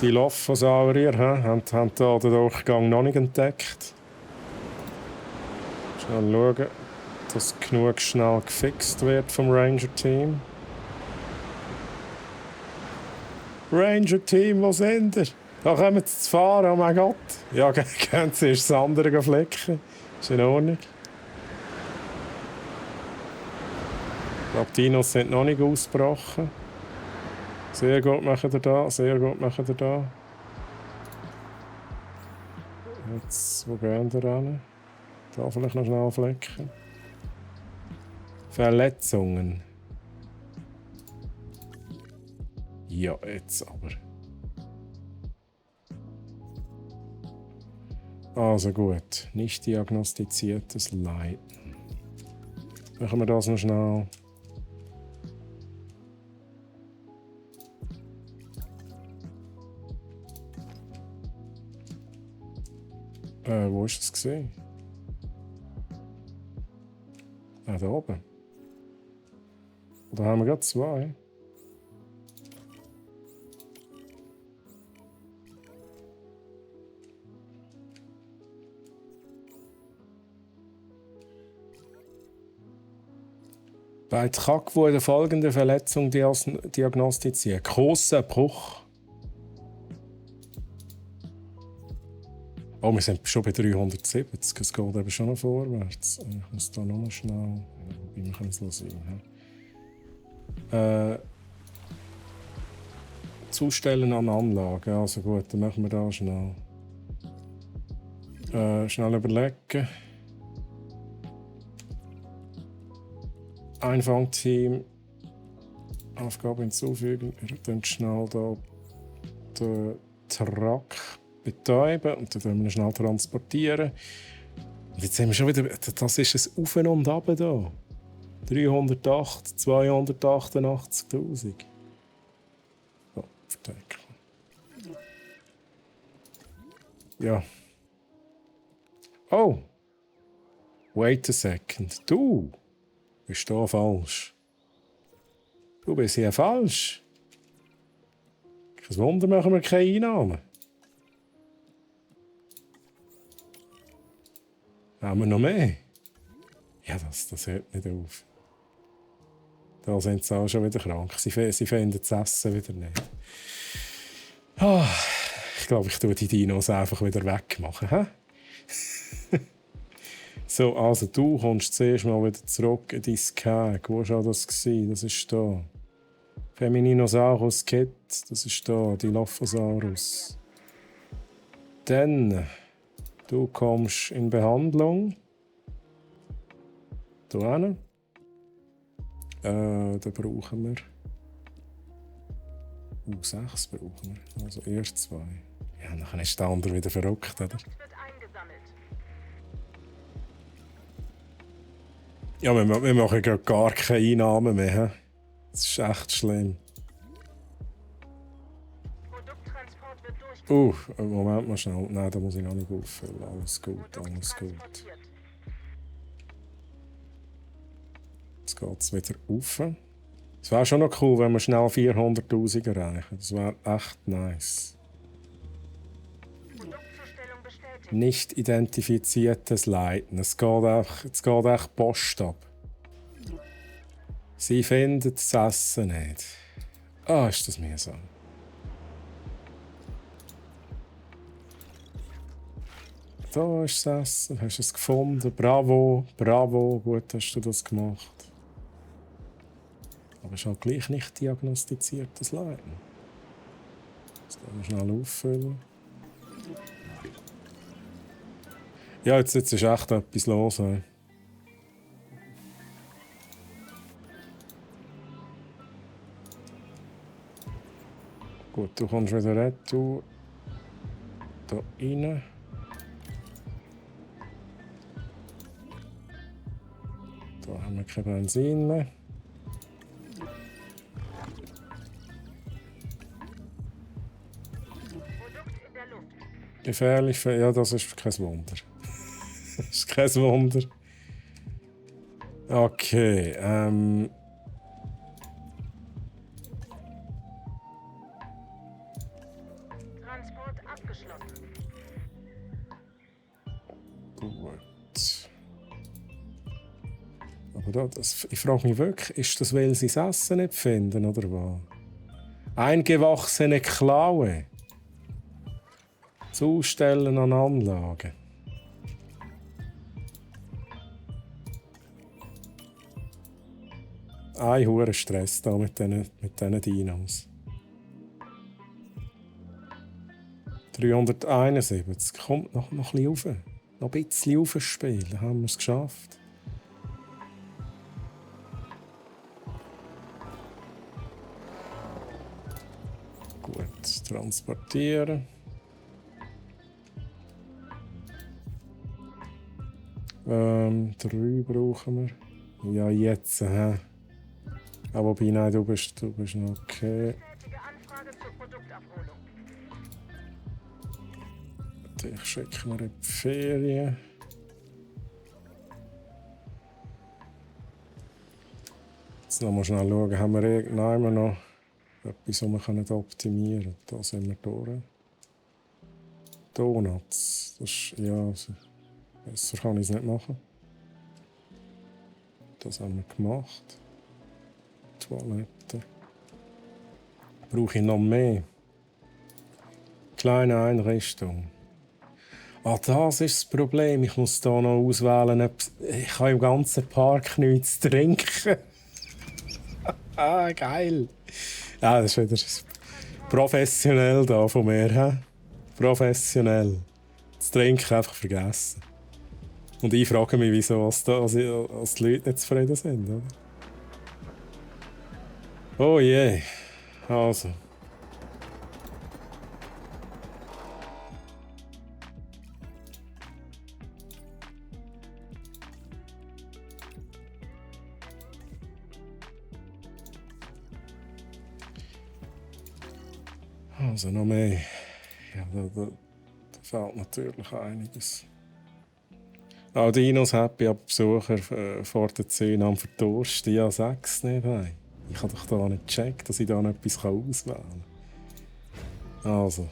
Die Lophosaurier haben da den Durchgang noch nicht entdeckt. Schnell schauen, dass genug schnell gefixt wird vom Ranger-Team. Ranger-Team, wo sind ihr? Da kommen sie zu fahren, oh mein Gott. Ja, gehen Sie erst das andere flicken. Ist in Ordnung. Ich glaube, die Dinos sind noch nicht ausgebrochen. Sehr gut machen wir da, sehr gut machen wir da. Jetzt, wo gehen wir ran? Da vielleicht noch schnell flecken. Verletzungen. Ja, jetzt aber. Also gut, nicht diagnostiziertes Leiden. Machen wir das noch schnell. Wo ist das gesehen? Ah, da oben. Da haben wir gerade zwei. Bei Track wurde folgende Verletzung diagnostiziert. Großer Bruch. Oh, wir sind schon bei 370. Es geht eben schon noch vorwärts. Ich muss da noch mal schnell. Wie wir können es noch sehen. Zustellen an Anlagen. Also gut, dann machen wir da schnell. Schnell überlegen. Einfangteam. Aufgabe hinzufügen. Dann schnell da den Truck betäuben und dann können wir ihn schnell transportieren. Und jetzt haben wir schon wieder. Das ist ein Auf und Ab da. 308, 288.000. Oh, verdecken. Ja. Oh! Wait a second. Du bist da falsch. Du bist hier falsch. Kein Wunder, machen wir keine Einnahmen. Haben wir noch mehr? Ja, das hört nicht auf. Da sind sie auch schon wieder krank. Sie finden das Essen wieder nicht. Oh, ich glaube, ich tue die Dinos einfach wieder wegmachen. He? So, also du kommst zuerst mal wieder zurück in dein Skag. Wo war das? Das ist da. Femininosaurus Kit, das ist da. Dilophosaurus. Dann, du kommst in Behandlung. Da hin. Da brauchen wir. 6 brauchen wir. Also erst 2. Ja, dann ist der andere wieder verrückt, oder? Wird eingesammelt. Ja, wir machen gar keine Einnahmen mehr. Das ist echt schlimm. Produkttransport wird durchgeführt. Moment mal schnell. Nein, da muss ich noch nicht auffüllen. Alles gut, alles gut. Transportiert. Jetzt geht es wieder rauf. Es wäre schon noch cool, wenn wir schnell 400'000 erreichen. Das wäre echt nice. Produktzustellung bestätigt. Nicht identifiziertes Leiden. Es geht echt Post ab. Sie finden das Essen nicht. Ah, ist das mühsam. Da ist das Essen. Hast du es gefunden? Bravo, bravo. Gut hast du das gemacht. Aber es ist halt gleich nicht diagnostiziertes Leiden. Jetzt können wir schnell auffüllen. Ja, jetzt ist echt etwas los. Hey. Gut, du kommst wieder retour. Da rein. Da haben wir kein Benzin mehr. Produkt in der Luft. Gefährlich, ja, das ist kein Wunder. Das ist kein Wunder. Okay, Transport abgeschlossen. gut. Aber ich frage mich wirklich, ist das, weil sie das Essen nicht finden, oder was? Eingewachsene Klaue. Zustellen an Anlagen. Ein hoher Stress da mit diesen Dinos. 371. Kommt noch ein bisschen rauf. Noch ein bisschen raufspielen. Dann haben wir es geschafft. Gut, transportieren. 3 brauchen wir. Ja, jetzt. Aber nein, du bist noch okay. Tätige Anfrage zur Produktabholung. Ich schicke mir in die Ferien. Jetzt noch mal schnell schauen, haben wir irgendwann noch etwas, was wir optimieren können. Da sind wir durch. Donuts. Das ist, ja, besser kann ich es nicht machen. Das haben wir gemacht. Toilette. Brauche ich noch mehr? Kleine Einrichtung. Ah, das ist das Problem. Ich muss hier noch auswählen. Ich habe im ganzen Park nichts zu trinken. Ah, geil. Ja, das ist wieder professionell da von mir. He? Professionell. Das Trinken einfach vergessen. Und ich frage mich, wieso als die Leute nicht zufrieden sind. Oder? Oh je. Also. Also noch mehr. Ja, da fehlt natürlich einiges. Auch Dinos happy, aber Besucher vor der 10 am Verdursten. Ja, 6 nebenbei. Ich habe doch da nicht gecheckt, dass ich da noch etwas auswählen kann. Also.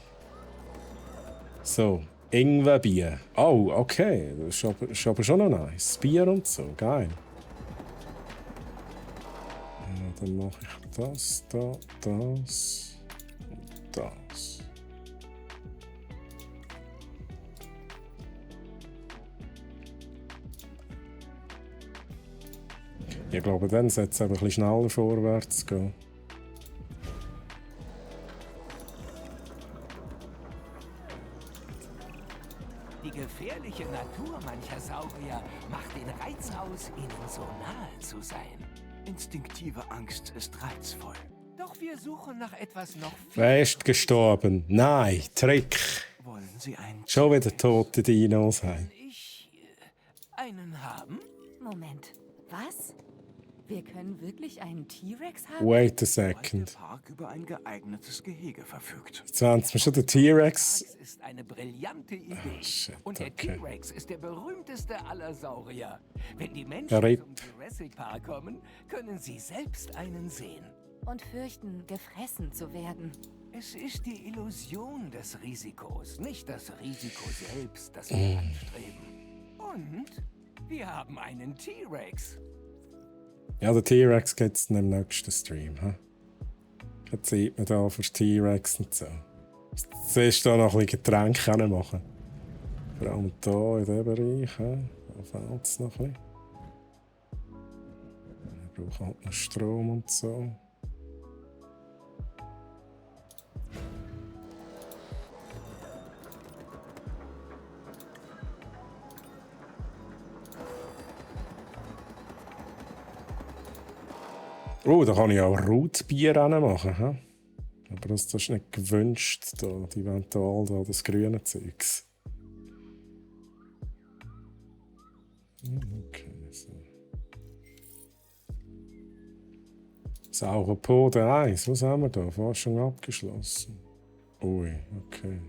So, Ingwerbier. Oh, okay. Das ist aber schon noch nice. Das Bier und so, geil. Ja, dann mache ich das, das und das. Ich glaube, dann sollte es ein bisschen schneller vorwärts gehen. Die gefährliche Natur mancher Saurier macht den Reiz aus, ihnen so nahe zu sein. Instinktive Angst ist reizvoll. Doch wir suchen nach etwas noch viel... Wer ist gestorben? Nein, Trick. Wollen Sie einen Schon wieder tote Dinos haben. Ich... einen haben? Moment, was? Wir können wirklich einen T-Rex haben? Wait a weil der second. Park über ein geeignetes Gehege verfügt? Jetzt haben sie mir schon den T-Rex. Das ist eine brillante Idee. shit, Und der okay. T-Rex ist der berühmteste aller Saurier. Wenn die Ja, Menschen RIP. zum Jurassic Park kommen, können sie selbst einen sehen. Und fürchten, gefressen zu werden. Es ist die Illusion des Risikos, nicht das Risiko selbst, das wir anstreben. Und wir haben einen T-Rex. Ja, der T-Rex gibt es im nächsten Stream. Jetzt sieht man da für T-Rex und so. Zuerst hier noch ein bisschen Getränke machen. Vor allem hier in diesem Bereich. Da fehlt es noch ein bisschen. Wir brauchen halt noch Strom und so. Oh, da kann ich auch Rootbier machen. He? Aber das ist nicht gewünscht. Da. Die wollen da all das grüne Zeugs. Okay, so. Sauropoden 1, was haben wir da? Forschung abgeschlossen. Ui, okay.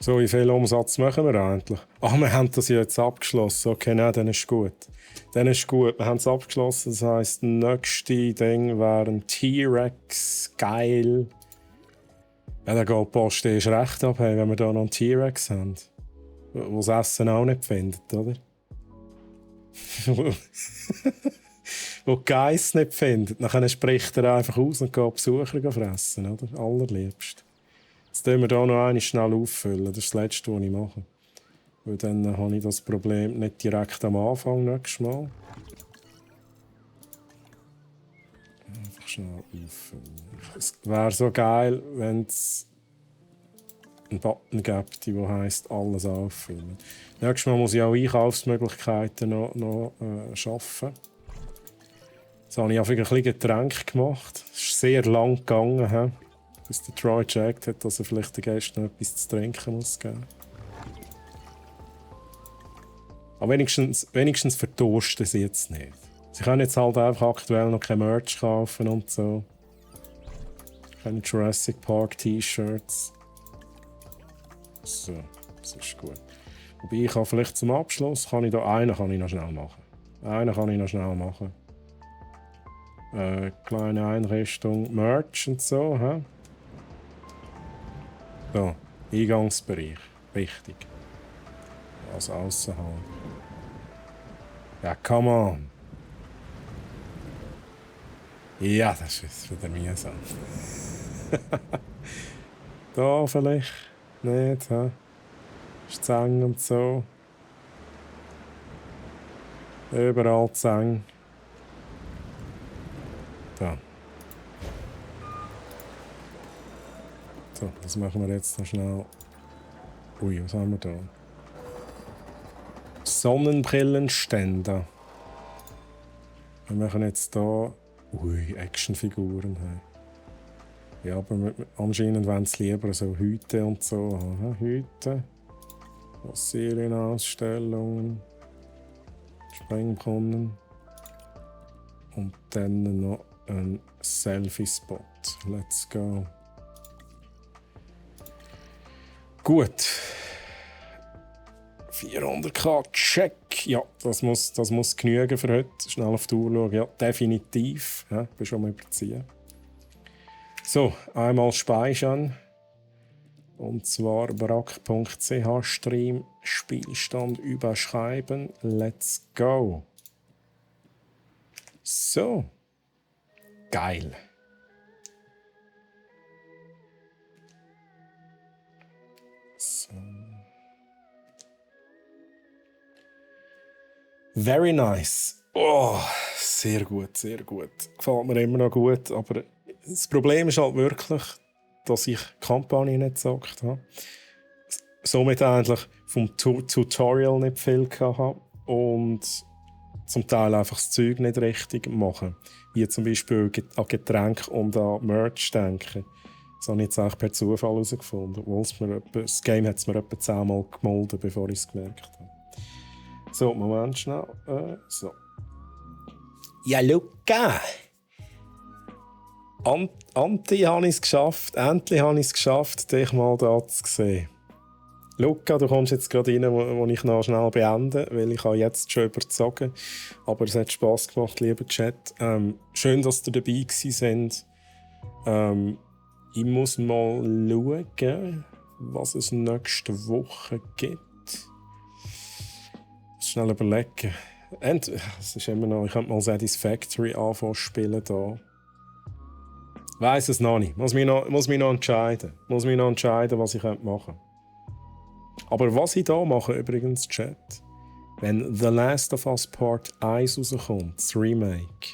So, wie viel Umsatz machen wir eigentlich? Ach, wir haben das ja jetzt abgeschlossen. Okay, nein, dann ist gut. Dann ist gut. Wir haben es abgeschlossen. Das heisst, das nächste Ding wäre ein T-Rex. Geil. Ja, dann geht die Post erst recht ab, wenn wir da noch einen T-Rex haben. Wo das Essen auch nicht findet, oder? Wo die Geiss nicht findet. Dann spricht er einfach aus und geht Besucher fressen, oder? Allerliebst. Jetzt tun wir hier noch eine schnell auffüllen. Das ist das Letzte, was ich mache. Weil dann habe ich das Problem nicht direkt am Anfang nächstes Mal. Einfach schnell auffüllen. Es wäre so geil, wenn es einen Button gibt, der heisst «Alles auffüllen». Nächstes Mal muss ich auch Einkaufsmöglichkeiten noch schaffen. Jetzt habe ich einfach ein bisschen Getränk gemacht. Es ist sehr lang gegangen. bis der Troy gecheckt hat, dass er vielleicht den Gästen noch etwas zu trinken muss geben. Aber wenigstens verdursten sie jetzt nicht. Sie können jetzt halt einfach aktuell noch kein Merch kaufen und so. Keine Jurassic Park T-Shirts. So, das ist gut. Wobei ich kann vielleicht zum Abschluss kann ich noch schnell machen. Kleine Einrichtung, Merch und so. He? So, Eingangsbereich. Wichtig. Also außerhalb. Ja, come on. Ja, das ist wieder mühsam. Da vielleicht nicht, hä? Ist zu eng und so. Überall zu eng. Da. So, das machen wir jetzt noch schnell. Ui, was haben wir da? Sonnenbrillenständer. Wir machen jetzt hier Actionfiguren. Hey. Ja, aber anscheinend wollen sie lieber so Hüte und so haben. Hüte, Serienausstellungen, Springbrunnen und dann noch ein Selfie-Spot. Let's go. Gut. 400k, check. Ja, das muss genügen für heute. Schnell auf die Uhr schauen. Ja, definitiv. Ja, bin schon mal überziehen. So, einmal speichern. Und zwar brack.ch Stream Spielstand überschreiben. Let's go. So. Geil. So. Very nice. Oh, sehr gut, sehr gut. Gefällt mir immer noch gut, aber das Problem ist halt wirklich, dass ich die Kampagne nicht gezockt habe. Somit eigentlich vom Tutorial nicht viel hatte und zum Teil einfach das Zeug nicht richtig machen. Wie zum Beispiel an Getränke und an Merch denken. Das habe ich jetzt eigentlich per Zufall herausgefunden. Das Game hat es mir etwa 10-mal gemolden, bevor ich es gemerkt habe. So, Moment schnell. So. Ja, Luca! Endlich habe ich es geschafft, dich mal da zu sehen. Luca, du kommst jetzt gerade rein, wo ich noch schnell beende, weil ich habe jetzt schon überzogen. Aber es hat Spass gemacht, lieber Chat. Schön, dass ihr dabei seid. Ich muss mal schauen, was es nächste Woche gibt. Schnell überlegen. Es ist immer noch, ich könnte mal Satisfactory anfangen zu spielen da. Weiss es noch nicht. Muss mich noch entscheiden. Was ich machen könnte. Aber was ich hier mache, übrigens, Chat, wenn The Last of Us Part 1 rauskommt, das Remake,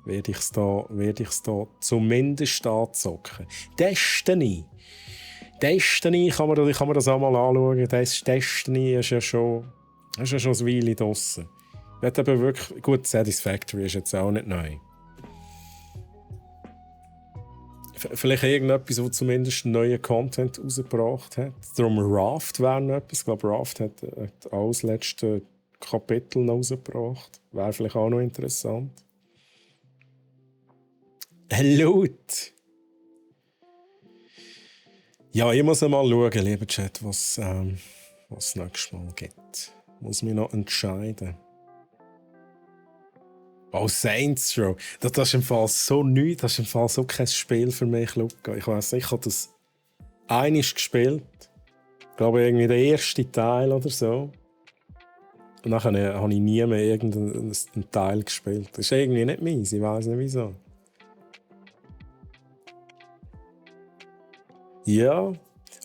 werde ich es da zumindest anzocken. Destiny kann man das auch mal anschauen. Destiny ist ja schon eine Weile draussen. Ich werde aber wirklich... Gut, Satisfactory ist jetzt auch nicht neu. Vielleicht irgendetwas, das zumindest neuen Content rausgebracht hat. Darum Raft wäre noch etwas. Ich glaube, Raft hat auch das letzte Kapitel noch rausgebracht. Wäre vielleicht auch noch interessant. Laut! Ja, ich muss mal schauen, lieber Chat, was es nächstes Mal gibt. Muss mich noch entscheiden. Oh, Saints Row. Das ist im Fall so nichts. Das ist im Fall so kein Spiel für mich, Luca. Ich weiss nicht, ich habe das einmal gespielt. Ich glaube, irgendwie der erste Teil oder so. Und dann habe ich nie mehr irgendeinen Teil gespielt. Das ist irgendwie nicht meins. Ich weiss nicht wieso. Ja,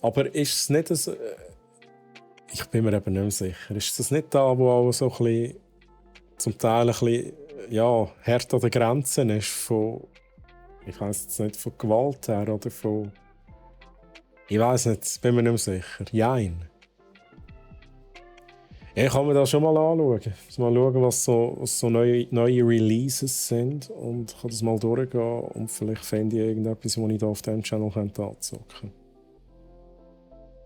aber ist es nicht ein... Ich bin mir eben nicht mehr sicher. Ist das nicht da, wo auch so ein bisschen... Zum Teil ein bisschen... Ja, hart an den Grenzen ist von... Ich weiss jetzt nicht, von Gewalt her oder von... Ich weiss nicht, bin mir nicht mehr sicher. Jein. Ich kann mir das schon mal anschauen. Mal schauen, was so neue Releases sind. Und kann das mal durchgehen. Und vielleicht finde ich irgendetwas, was ich da auf diesem Channel anzocken könnte.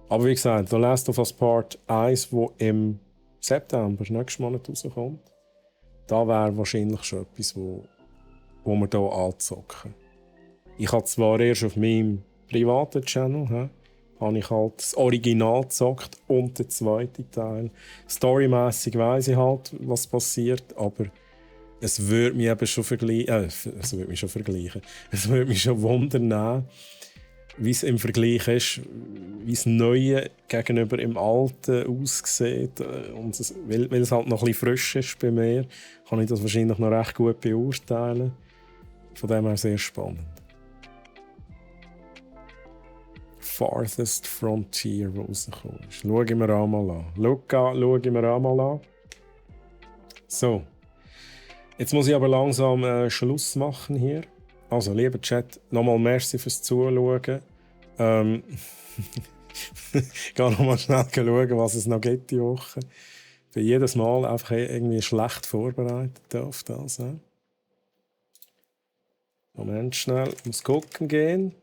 Aber wie gesagt, The Last of Us Part 1, wo im September, nächsten Monat rauskommt, da wäre wahrscheinlich schon etwas, wo wir hier anzocken. Ich habe zwar erst auf meinem privaten Channel, habe ich halt das Original gezockt und den zweiten Teil. Storymässig weiss ich halt, was passiert, aber es würde mich eben schon vergleichen. Es würde mich schon wundern, wie es im Vergleich ist, wie das Neue gegenüber im Alten aussieht. Und weil es halt noch ein bisschen frisch ist bei mir, kann ich das wahrscheinlich noch recht gut beurteilen. Von dem her sehr spannend. Farthest Frontier, wo rausgekommen ist. Schauen wir auch mal an. Schauen wir auch mal an. So. Jetzt muss ich aber langsam Schluss machen hier. Also, lieber Chat, nochmal merci fürs Zuschauen. Ich gehe nochmal schnell schauen, was es noch gibt diese Woche. Ich bin jedes Mal einfach irgendwie schlecht vorbereitet auf das. Moment schnell, ich muss gucken gehen.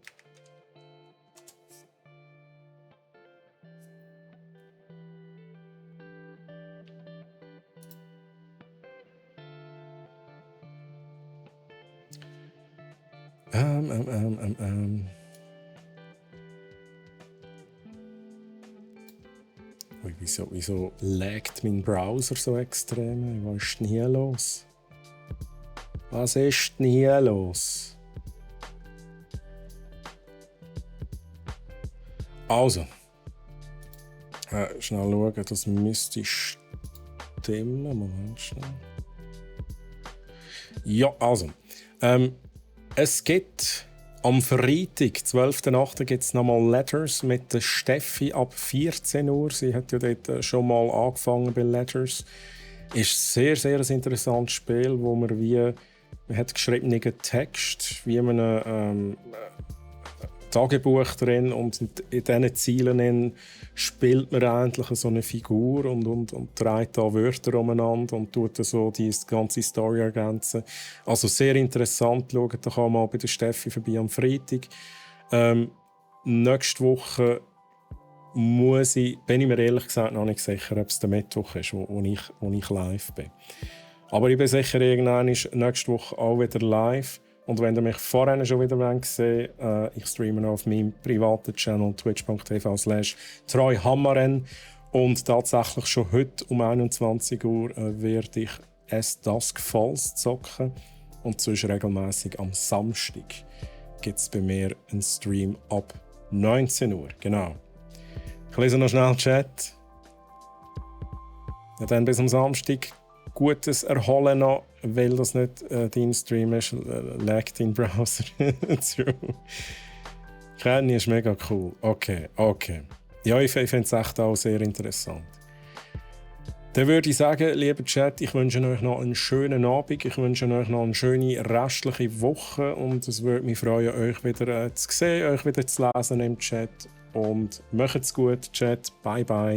Ui, wieso laggt mein Browser so extrem? Was ist denn hier los? Was ist denn hier los? Also. Schnell schauen, das müsste stimmen. Moment schnell. Ja, also. Es gibt am Freitag, 12.08. gibt es nochmal Letters mit der Steffi ab 14 Uhr. Sie hat ja dort schon mal angefangen bei Letters. Ist sehr, sehr ein interessantes Spiel, wo man hat geschriebenen Text, wie man Tagebuch drin und in diesen Zielen spielt man eigentlich so eine Figur und trägt da Wörter umeinander und tut so die ganze Story ergänzen. Also sehr interessant. Schaut doch auch mal bei der Steffi vorbei am Freitag. Nächste Woche bin ich mir ehrlich gesagt noch nicht sicher, ob es der Mittwoch ist, wo ich live bin. Aber ich bin sicher, irgendwann ist nächste Woche auch wieder live. Und wenn ihr mich vorher schon wieder sehen wollt, ich streame auf meinem privaten Channel twitch.tv/treuhammeren. Und tatsächlich schon heute um 21 Uhr werde ich As Dusk Falls zocken. Und sonst regelmäßig am Samstag gibt es bei mir einen Stream ab 19 Uhr. Genau. Ich lese noch schnell den Chat. Ja, dann bis am Samstag. Gutes Erholen noch, weil das nicht dein Stream ist, laggt dein Browser zu. Kenny ist mega cool. Okay. Ja, ich finde es echt auch sehr interessant. Dann würde ich sagen, lieber Chat, ich wünsche euch noch einen schönen Abend, ich wünsche euch noch eine schöne restliche Woche und es würde mich freuen, euch wieder zu sehen, euch wieder zu lesen im Chat. Und macht's gut, Chat. Bye, bye.